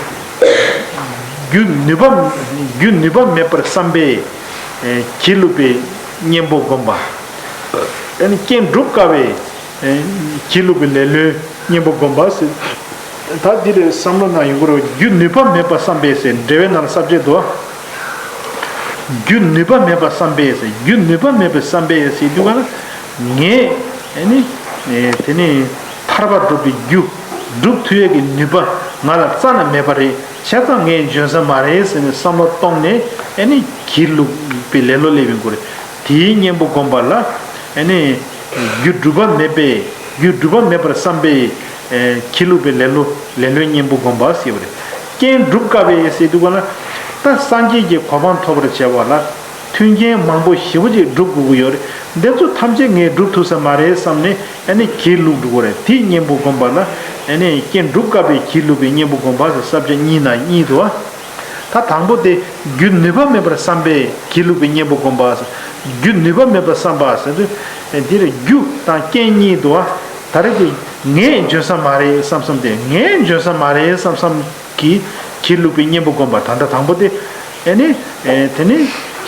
རྒྱུ་ནུས་པ་རྒྱུ་ནུས་པ་མེད་པར་བསམ་པས་སྒྱིད་ལུག་པའི་གཉེན་པོ་བསྒོམ་པ། ཨ་ནི་རྐྱེན་སྒྲུབ་དཀའ་བས། སྒྱིད་ལུག་པའི་ལེ་ལོའི་གཉེན་པོ་བསྒོམ་པ་ཟེར། ད་འདི་རེད། བསམ་བློ་ནང་ཡོང་གི་རེད། རྒྱུ་ནུས་པ་མེད་པར་བསམ་པས་ཟེར། འགྲེལ་པའི་ནང་ལ་ས་བཅད་འདུག་རྒྱུ་ནུས་པ་མེད་པར་བསམ་པས་ཟེར། རྒྱུ་ནུས་པ་མེད་པར་བསམ་པས་ཟེར་དུས་ག་ལ་ངས་ཨ་ནི་དེ་ནི་ཐར་པ་སྒྲུབ་པའི་རྒྱུ་སྒྲུབ་ཐུབ་ཡས་ཀྱི་ནུས་པ་ང་ལ་རྩ་ནས་མེད་པ་རེད། བྱས་ཙང་ངས་འཇོན་ས་མ་རེད་ཟེར་ནས་བསམ་བློ་གཏོང་ནས་ཨ་ནི་སྒྱིད་ལུག་པའི་ལེ་ལོ་སླེབས་ཡོང་གི་རེད། དེའི་གཉེན་པོ་བསྒོམ་པ་ལ་ཨ་ནི་རྒྱུ་སྒྲུབ་པ་མེད་པས་རྒྱུ་སྒྲུབ་པ་མེད་པར་བསམ་པས་སྒྱིད་ལུག་པའི་ལེ་ལོ་ལེ་ལོའི་གཉེན་པོ་བསྒོམ་པ་ཟེར་བ་རེད། རྐྱེན་སྒྲུབ་དཀའ་བས་ཟེར་དུས་ག་ལ་ད་སངས་རྒྱས་ཀྱི་གོ་འཕང་ཐོབ་པར་བྱ་བ་ལ་མཐུན་རྐྱེན་མང་པོ་ཞེ་པོ་ཅིག་སྒྲུབ་དགོས་ཀྱི་ཡོད་རེད། འདི་ཚོ་ཐམས་ཅད་ངས་སྒྲུབ་ཐུབ་ས་མ་རེད་བསམ་ནས་ཨ་ནི་སྒྱིད་ལུག་འགྲོ་གི་རེད། དེའི་གཉེན་པོ་བསྒོམ་པ་ལ་ཨ་ནི་རྐྱེན་སྒྲུབ་དཀའ་བས་སྒྱིད་ལུག་པའི་གཉེན་པོ་བསྒོམ་པ་ཟེར། ས་བཅད་གཉིས་ནང་གཉིས་འདུག་བ། ད་དང་པོ་དེ་རྒྱུ་ནུས་པ་མེད་པར་བསམ་པས་སྒྱིད་ལུག་པའི་གཉེན་པོ་བསྒོམ་པ་ཟེར། རྒྱུ་ནུས་པ་མེད་པར་བསམ་པ་ཟེར་དུས་འདིར་རྒྱུ་དང་རྐྱེན་གཉིས་འདུག་བ། ད་རེས་དེ་ངས་འཇོན་ས་མ་རེད་བསམ་བསམ་དེ་ངས་འཇོན་ས་མ་རེད་བསམ་བསམ་གྱིས་སྒྱིད་ལུག་པའི་གཉེན་པོ་བསྒོམ་པ། ད་ལྟ་དང་པོ་དེ་ཨ་ནི་དེ་ནི་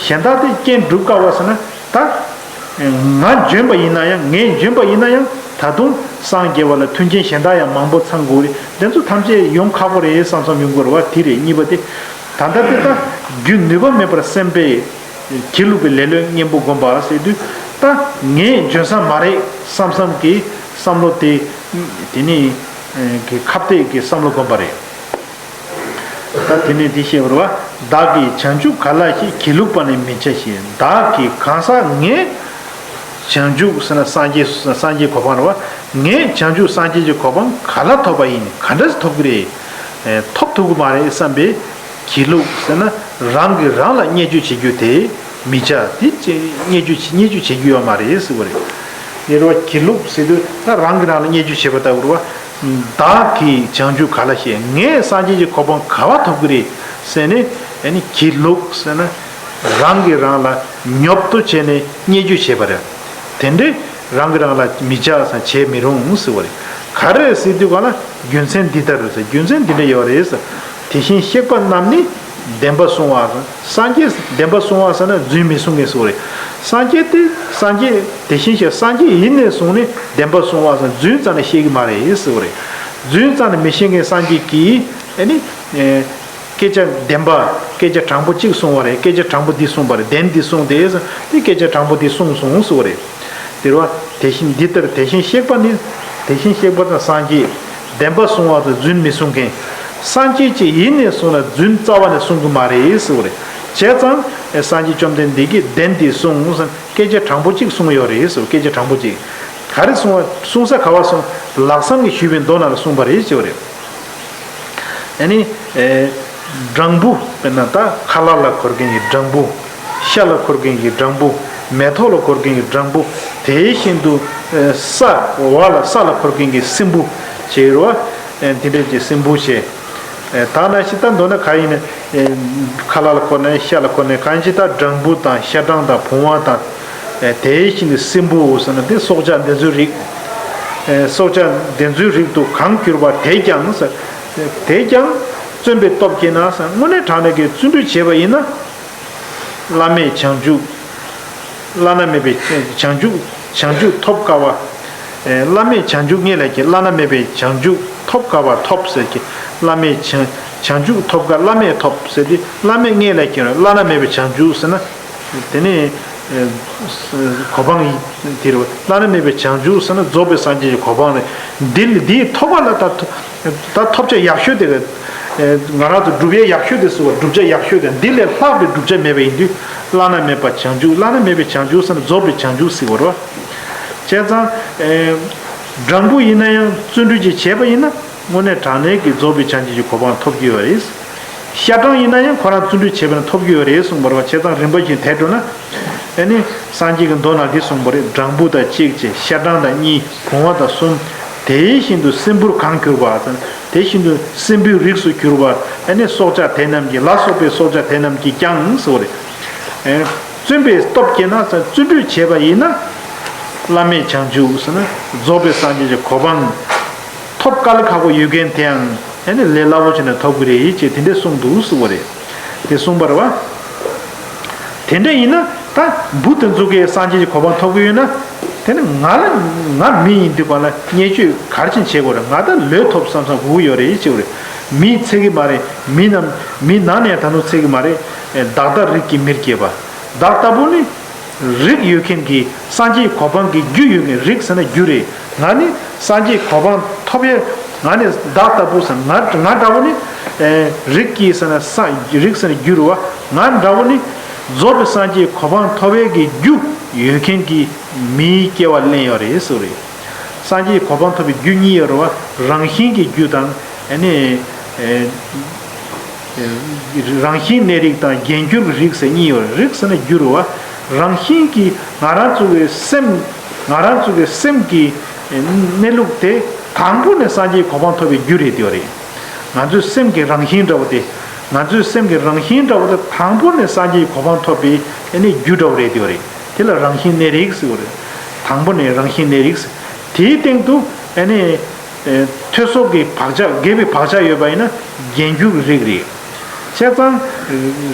གཞན་དག་དེ་རྐྱེན་སྒྲུབ་དཀའ་བ་ཟེར་ན། ད་ང་འཇོན་པ་ཡིན་ན་ཡང་ངས་འཇོན་པ་ཡིན་ན་ཡང་ད་དུང་སངས་རྒྱས་པ་ལ་མཐུན་རྐྱེན་གཞན་དག་ཡང་མང་པོ་ཚང་དགོས་རེད། དེ་ཚོ་ཐམས་ཅད་ཡོང་ཁག་པོ་རེད་བསམ་བསམ་ཡོང་དགོས་རེད་བ། དེ་རེད་གཉིས་པ་དེ། ད་ལྟ་དེ་ད་རྒྱུ་ནུས་པ་མེད་པར་སེམས་པས་སྒྱིད་ལུག་པའི་ལེ་ལོའི་གཉེན་པོ་བསྒོམ་པ་ཟེར་དུས་ད་ངས་འཇོན་ས་མ་རེད་བསམ་བསམ་གྱི་བསམ་བློ་དེ་དེ་ནི་གི་ཁ་གཏད་ཀྱི་བསམ་བློ་བསྒོམ་པ་རེད། ད་དེ་ནས་འདི་བཤད་པར་བ། བདག་གིས་བྱང་ཆུབ་ག་ལ་ཞིག་སྒྱིད་ལུག་པ་ནི་མི་བྱ་ཞེས། བདག་གིས་གང་ཟག་ངས་བྱང་ཆུབ་ཟེར་ན་སངས་རྒྱས་སངས་རྒྱས་གོ་འཕང་རེད་བ། ངས་བྱང་ཆུབ་སངས་རྒྱས་ཀྱི་གོ་འཕང་ག་ལ་ཐོབ་པ་ཡིན། ག་འདྲ་ཐོབ་ཀྱི་རེད། ཐོབ་ཐུབ་ཀྱི་མ་རེད་བསམ་པའི་སྒྱིད་ལུག་ཟེར་ན་རང་གིས་རང་ལ་བརྙས་བཅོས་བྱེད་རྒྱུ་དེ་མི་བྱ། དེ་བརྙས་བཅོས་བརྙས་བཅོས་བྱེད་རྒྱུ་ཡོད་མ་རེད་ཟེར་བ་རེད། ཡོད་རེད་བ། སྒྱིད་ལུག་ཟེར་དུས་ད་རང་གིས་རང་ལ་བརྙས་བཅོས་བྱེད་པ་ལྟ་བུ་རེད་བ། བདག་གིས་བྱང་ཆུབ་ག་ལ་ཞེས། ངས་སངས་རྒྱས་ཀྱི་གོ་འཕང་ག་བ་ཐོབ་ཀྱི་རེད་ཟེར་ནས་ཨ་ནི་སྒྱིད་ལུག་ཟེར་ན་རང་གིས་རང་ལ་ཉོབ་ཏོ་བྱས་ནས་བརྙས་བཅོས་བྱེད་པ་རེད། དེ་འདྲས་རང་གིས་རང་ལ་མི་བྱ་ས་བྱེད་མི་རུང་ཟེར་བ་རེད། ག་རེ་ཟེར་དུས་ག་ལ་རྒྱུ་མཚན་འདི་ལྟར་ཟེར། རྒྱུ་མཚན་འདི་འདྲ་ཡོད་རེད་ཟེར། དེ་བཞིན་གཤེགས་པ་རྣམས་ནི་བདེན་པ་གསུང་བ། སངས་རྒྱས་བདེན་པ་གསུང་བ་ཟེར་ན་རྫུན་མི་གསུང་ངེས་སོ་རེད། སངས་རྒྱས་དེ་སངས་རྒྱས་དེ་བཞིན་གཤེགས་སངས་རྒྱས་ཡིན་ནས་བཟུང་ནས་བདེན་པ་གསུང་བ་ཟེར་རྫུན་རྩ་ནས་བཤད་ཀྱི་མ་རེད་སོ་རེད། རྫུན་རྩ་ནས་མི་བཤད་མཁན་སངས་རྒྱས་ཀྱིས་ཨ་ནི་སྐད་ཆ་བདེན་པ་སྐད་ཆ་དྲང་པོ་གཅིག་གསུང་བ་རེད། སྐད་ཆ་དྲང་པོ་འདི་གསུངས་པ་རེད། བདེན་འདི་གསུངས་ཏེ་ཟེར་དེ་སྐད་ཆ་དྲང་པོ་འདི་གསུངས་སོང་སོ་རེད། དེ་རུ་བ། དེ་བཞིན་འདི་ལྟར་དེ་བཞིན་གཤེགས་པ་ནི། དེ་བཞིན་གཤེགས་པ་དང་སངས་རྒྱས། བདེན་པ་གསུང་བ་དང་རྫུན་མི་གསུང་མཁན། སངས་རྒྱས་ཀྱིས་ཡིན་ནས་གསུངས་ན་རྫུན་རྩ་བ་ནས་གསུང་གི་མ་རེད་ཟེར་བ་རེད། བྱས་ཙང་སངས་རྒྱས་བཅོམ་ལྡན་འདས་ཀྱིས་བདེན་འདི་གསུངས་ཟེར་སྐད་ཆ་དྲང་པོ་གཅིག་གསུངས་ཡོད་རེད་ཟེར། སྐད་ཆ་དྲང་པོ་གཅིག་ག་རེ་གསུང་བ་གསུང་ས་ག་བ་གསུང་། ལག་བཟང་གིས་ཞུས་པའི་མདོ་ནང་ལ་གསུངས་པ་རེད་ཟེར་བ་རེད། ཨ་ནི། སྦྲང་བུ། དཔེར་ན་ད་ཁ་ལག་ལ་འཁོར་མཁན་གྱི་སྦྲང་བུ། ཤ་ལ་འཁོར་མཁན་གྱི་སྦྲང་བུ། མེ་ཏོག་ལ་འཁོར་མཁན་གྱི་སྦྲང་བུ། དེ་བཞིན་དུ་ས་འོག་ལ་ས་ལ་འཁོར་མཁན་གྱི་སྲིན་བུ་བྱས་རོ། འདི་འདྲ་གྱི་སྲིན་བུ་བྱས། ད་ན་ཞིག་ད་མདོར་ན་ག་ཡིན་ན། ཁ་ལག་ལ་འཁོར་ནས་ཤ་ལ་འཁོར་ནས་གང་ཅི་ད་སྦྲང་བུ་དང་ཤ་སྦྲང་དང་བུང་བ་དང་། དེ་བཞིན་དུ་སྲིན་བུ་ཟེར་ན་དེ་སྲོག་ཆགས་འདི་ཚོའི་རིགས། སྲོག་ཆགས་འདི་ཚོའི་རིགས་དུ་གང་གྱུར་པ་དེས་ཀྱང་ཟེར། དེས་ཀྱང་བརྩོན་པའི་སྟོབས་བསྐྱེད་ན་ཟེར། དངོས་གནས་དྲང་གནས་ཀྱི་བརྩོན་འགྲུས་བྱས་པ་ཡིན་ན། བླ་མེད་བྱང་ཆུབ། བླ་ན་མེད་པའི་བྱང་ཆུབ་བྱང་ཆུབ་ཐོབ་དཀའ་བ། བླ་མེད་བྱང་ཆུབ་ངེས་ལ་སྐྱེ། བླ་ན་མེད་པའི་བྱང་ཆུབ་ཐོབ་དཀའ་བ་ཐོབ་ཟེར་གྱི། བླ་མེད་བྱང་བྱང་ཆུབ་ཐོབ་དཀའ་བླ་མེད་ཐོབ་ཟེར་ཏེ་བླ་མེད་ངེས་ལ་སྐྱེ་བ་བླ་ན་མེད་པའི་བྱང་ཆུབ་ཟེར་ན། དེ་ནས་གོ་འཕང་ཡིན་དེ་རུ་བླ་ན་མེད་པའི་བྱང་ཆུབ་ཟེར་ན་རྫོགས་པའི་སངས་རྒྱས་ཀྱི་གོ་འཕང་རེད། འདི་ལ་འདིའི་ཐོབ་པ་ལ་ད་ད་ཐོབ་བྱ་ཡག་ཤོས་དེ་རེད། ང་རང་ཚོ་སྒྲུབ་ཡས་ཡག་ཤོས་དེ་སུ་བ་བསྒྲུབ་བྱ་ཡག་ཤོས་དེ་འདི་ལས་ལྷག་པའི་བསྒྲུབ་བྱ་མེད་པ་ཡིན་དུས་བླ་ན་མེད་པ་བྱང་ཆུབ། བླ་ན་མེད་པའི་བྱང་ཆུབ་ཟེར་ན་རྫོགས་པའི་བྱང་ཆུབ་ཟེར་བ་རེད། བྱས་ཙང་སྦྲང་བུ་ཡིན་ན་ཡང་བརྩོན་འགྲུས་ཀྱིས་བྱས་པ་ཡིན་ན། དངོས་གནས་དྲང་གནས་ཀྱི་རྫོགས་པའི་བྱང་ཆུབ་ཀྱི་གོ་འཕང་ཐོབ་ཀྱི་ཡོད་རེད། ཤ་སྦྲང་ཡིན་ན་ཡང་ཁོ་རང་བརྩོན་འགྲུས་བྱས་པ་ན་ཐོབ་ཀྱི་ཡོད་རེད་གསུངས་པ་རེད་བ། བྱས་ཙང་རིམ་པ་བཞིན་དེད་འགྲོ་ན། ཨ་ནི་སངས་རྒྱས་ཀྱི་མདོ་ནང་འདི་གསུངས་པ་རེད། སྦྲང་བུ་དང་གཅིག་བྱས། ཤ་སྦྲང་དང་གཉིས། བུང་བ་དང་གསུམ། དེ་བཞིན་དུ་སྲིན་བུར་གང་གྱུར་པ། དེ་བཞིན་དུ་སྲིན་བུའི་རིགས་སུ་གྱུར་པ། ཨ་ནི་སྲོག་ཆགས་དེ་རྣམས་ཀྱིས། ལ་སོགས་པའི་སྲོག་ཆགས་དེ་རྣམས་ཀྱིས་ཀྱང་ཟེར་བ་རེད། ཨ། བརྩོན་པའི་སྟོབས་བསྐྱེད་ན། བརྩོན་འགྲུས་བྱས་པ་ཡིན་ན། བླ་མེད་བྱང་ཆུབ་ཟེར་ན་རྫོགས་པའི་སངས་རྒྱས་ཀྱི་གོ་འཕང་ཐོབ་དཀའ་ལས་ཁག་པོ་ཡོད་མཁན་དེའང་ཨ་ནི་ལས་སླ་པོ་བྱས་ནས་ཐོབ་ཀྱི་རེད་ཅེས་དེ་འདྲས་གསུངས་འདུག་ཟེར་བ་རེད། དེ་གསུངས་པ་རེད་བ། དེ་འདྲ་ཡིན་ན་ད་འབུ་དེ་ཚོ་གིས་སངས་རྒྱས་ཀྱི་གོ་འཕང་ཐོབ་ཀྱི་ཡོད་ན། དེ་ནི་ང་ལ། ང་མི་ཡིན་དུས་གང་ལ་བརྙས་བཅོས་ག་རེ་བྱས་ནས་བྱེད་དགོས་རེད། ང་ད་ལོས་ཐོབ་བསམ་བསམ་དགོས་ཀྱི་ཡོད་རེད་ཅེས་པ་རེད། མི་ཚད་ཀྱི་མ་རེད། མི་རྣམས་མི་ནང་ནས་ད་དུང་ཚད་ཀྱི་མ་རེད། བདག་ལྟ་རིགས་ཀྱི་མིར་སྐྱེས་པ། བདག་ལྟ་བུ་ནི་རིགས་ཡོད་མཁན་གྱི་སངས་རྒྱས་གོ་འཕང་གི་རྒྱུ་ཡོད་མཁན། རིགས་ཟེར་ན་རྒྱུ་རེད། ང་ནི་སངས་རྒྱས་གོ་འཕང་ཐོབ་ཡས། ང་ནི་བདག་ལྟ་བུ་ཟེར། ང་ང་འདྲ་བོ་ནི། ཨེ། རིགས་ཀྱི་ཟེར་ན་ས། རིགས་ཟེར་ན་རྒྱུ་རེད་བ། ང་འདྲ་བོ་ནི་རྫོགས་པའི་སངས་རྒྱས་གོ་འཕང་ཐོབ་ཡས་ཀྱི་རྒྱུ་ཡོད་མཁན་གྱི་མིའི་སྐྱེ་བ་ལེན་ཡོད་རེད་ཟེར་བ་རེད། སངས་རྒྱས་གོ་འཕང་ཐོབ་པའི་རྒྱུ་གཉིས་ཡོད་རེད་བ། རང་བཞིན་གྱི་རྒྱུ་དང་། ཨ་ནི། ཨེ། རང་བཞིན་གནས་རིགས་དང་རྒྱས་འགྱུར་གྱི་རིགས་ཟེར་གཉིས་ཡོད་རེད། རིགས་ཟེར་ན་རྒྱུ་རེད་བ། རང་བཞིན་གྱི་ང་རང་ཚོ་གི་སེམས། ང་རང་ཚོ་གི་སེམས་ཀྱི་གནས་ལུགས་དེ་དང་པོ་ནས་སངས་རྒྱས་གོ་འཕང་ཐོབ་པའི་རྒྱུ་རེད་དེ་ཡོད་རེད། ང་ཚོའི་སེམས་ཀྱི་རང་བཞིན་འདྲ་བོ་དེ། ང་ཚོའི་སེམས་ཀྱི་རང་བཞིན་འདྲ་བོ་དེ་དང་པོ་ནས་སངས་རྒྱས་གོ་འཕང་ཐོབ་པའི་ཨ་ནི་རྒྱུ་འདྲ་བོ་རེད་དེ་ཡོད་རེད། དེ་ལ་རང་བཞིན་གནས་རིགས་ཟེར་བ་རེད། དང་པོ་ནས་རང་བཞིན་གནས་རིགས། དེའི་སྟེང་དུ་ཨ་ནི། ཨེ། ཐོས་སོགས་ཀྱི་བག་ཆགས། དགེ་བའི་བག་ཆགས་ཡོད་པ་ཡིན་ན་རྒྱས་འགྱུར་གྱི་རིགས་རེད། བྱས་ཙང་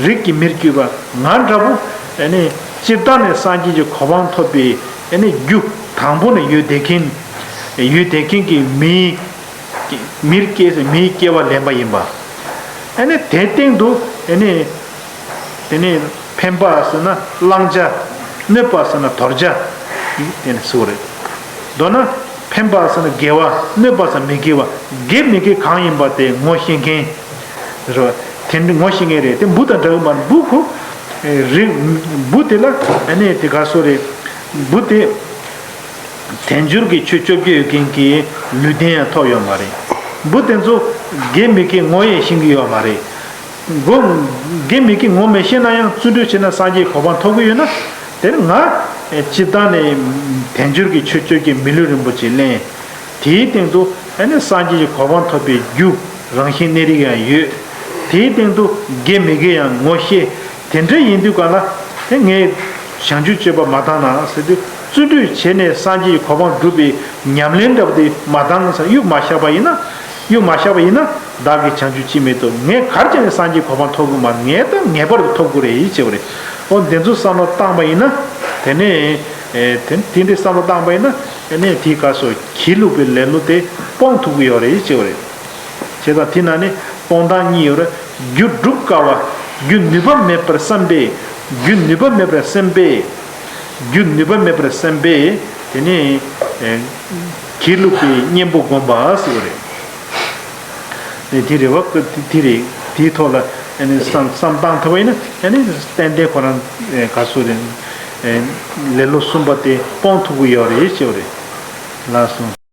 རིགས་ཀྱི་མིར་གྱུར་པ་ང་འདྲ་བོ། ཨ་ནི་སྤྱིར་བཏང་ནས་སངས་རྒྱས་ཀྱི་གོ་འཕང་ཐོབ་པའི་ཨ་ནི་རྒྱུ་དང་པོ་ནས་ཡོད་བསྡད་མཁན། ཡོད་བསྡད་མཁན་གྱི་མིའི་མིར་སྐྱེས། མིའི་སྐྱེ་བ་ལེན་པ་ཡིན་པ། ཨ་ནི་དེའི་སྟེང་དུ་ཨ་ནི། དེ་ནས་ཕན་པ་ཟེར་ན་བླང་བྱ། གནོད་པ་ཟེར་ན་དོར་བྱ། དེ་ནས་ཟེར་བ་རེད། མདོར་ན་ཕན་པ་ཟེར་ན་དགེ་བ། གནོད་པ་ཟེར་ན་མི་དགེ་བ། དགེ་མི་དགེ་གང་ཡིན་པ་དེ་ངོ་ཤེས་མཁན་རེད། དེ་འདྲ་ངོ་ཤེས་མཁན་རེད། དེ་འབུ་དང་འདྲ་གི་མ་རེད། འབུ་ཁོ་རིགས། འབུ་དེ་ལ་ཨ་ནི་དེ་ག་སོ་རེད། འབུ་དེ་དལ་འབྱོར་གྱི་ཆོས་བཅོ་བརྒྱད་ཡོད་མཁན་གྱི་ལུས་རྟེན་ཡང་ཐོབ་ཡོད་མ་རེད། འབུ་དེ་ཚོ་དགེ་མི་དགེ་ངོ་ཡང་ཤེས་ཀྱི་ཡོད་མ་རེད། དགེ་མི་དགེ་ངོ་མི་ཤེས་ན་ཡང་བརྩོན་འགྲུས་བྱས་ན་སངས་རྒྱས་གོ་འཕང་ཐོབ་ཀྱི་ཡོད་ན། དེར་ང་སྤྱིར་བཏང་ནས་དལ་འབྱོར་གྱི་ཆོས་སྤྱོད་ཀྱི་མི་ལུས་རིན་པོ་ཆེ་ལེན། དེའི་སྟེང་དུ་ཨ་ནི་སངས་རྒྱས་ཀྱི་གོ་འཕང་ཐོབ་པའི་རྒྱུ་རང་བཞིན་གནས་རིགས་ཡང་ཡོད། དེའི་སྟེང་དུ་དགེ་མི་དགེ་ཡང་ངོ་ཤེས། དེ་འདྲ་ཡིན་དུས་ག་ལ་དེ་ངས་བྱང་ཆུབ་སྤྱོད་པ་མ་བཏང་ན་ཟེར་དུས། བརྩོན་འགྲུས་བྱས་ནས་སངས་རྒྱས་ཀྱི་གོ་འཕང་སྒྲུབ་པའི་ཉམས་ལེན་འདྲ་པོ་དེ་མ་བཏང་ཟེར། གཡུག་མ་བཞག་པ་ཡིན་ན། གཡུག་མ་བཞག་པ་ཡིན་ན། བདག་གིས་བྱང་ཆུབ་ཅིས་མི་ཐོབ། ངས་ག་རེ་བྱས་ནས་སངས་རྒྱས་གོ་འཕང་ཐོབ་དགོས་མ་རེད། ངས་ད་ངེས་པར་དུ་ཐོབ་དགོས་རེད་ཅེས་པ་རེད། འོ་འདི་ཚོ་བསམ་བློ་བཏང་པ་ཡིན་ན། དེ་ནས་ཨེ་དེ་དེ་འདྲའི་བསམ་བློ་བཏང་པ་ཡིན་ན། ཨ་ནི་དེའི་སྐབས་སུ་སྒྱིད་ལུག་པའི་ལེ་ལོ་དེ་སྤོང་ཐུབ་ཀྱི་ཡོད་རེད་ཅེས་པ་རེད། བྱས་ཙང་དེ་ནང་ནས་སྤོང་སྟངས་གཉིས་ཡོད་རེད། རྒྱུ་སྒྲུབ་དཀའ་བ། རྒྱུ་ནུས་པ་མེད་པར་བསམ་པས། རྒྱུ་ནུས་པ་མེད་པར་སེམས་པས། རྒྱུ་ནུས་པ་མེད་པར་སེམས་པས། དེ་ནས་ཨེ་སྒྱིད་ལུག་པའི་གཉེན་པོ་བསྒོམ་པ་ཟེར་བ་རེད། ཨེ་དེ་རེད་བ། དེ་རེད། དེའི་ཐོག་ལ་ཨ་ནི་བསམ་བསམ་བཏང་ཐུབ་པ་ཡིན་ན། ཨ་ནི་ཏན་ཏན་ཁོ་རང་ཨེ་ག་སུ་རེད། ཨེ་ལེ་ལོ་གསུམ་པ་དེ་སྤོང་ཐུབ་ཀྱི་ཡོད་རེད་ཅེས་པ་རེད། ལགས་སོ།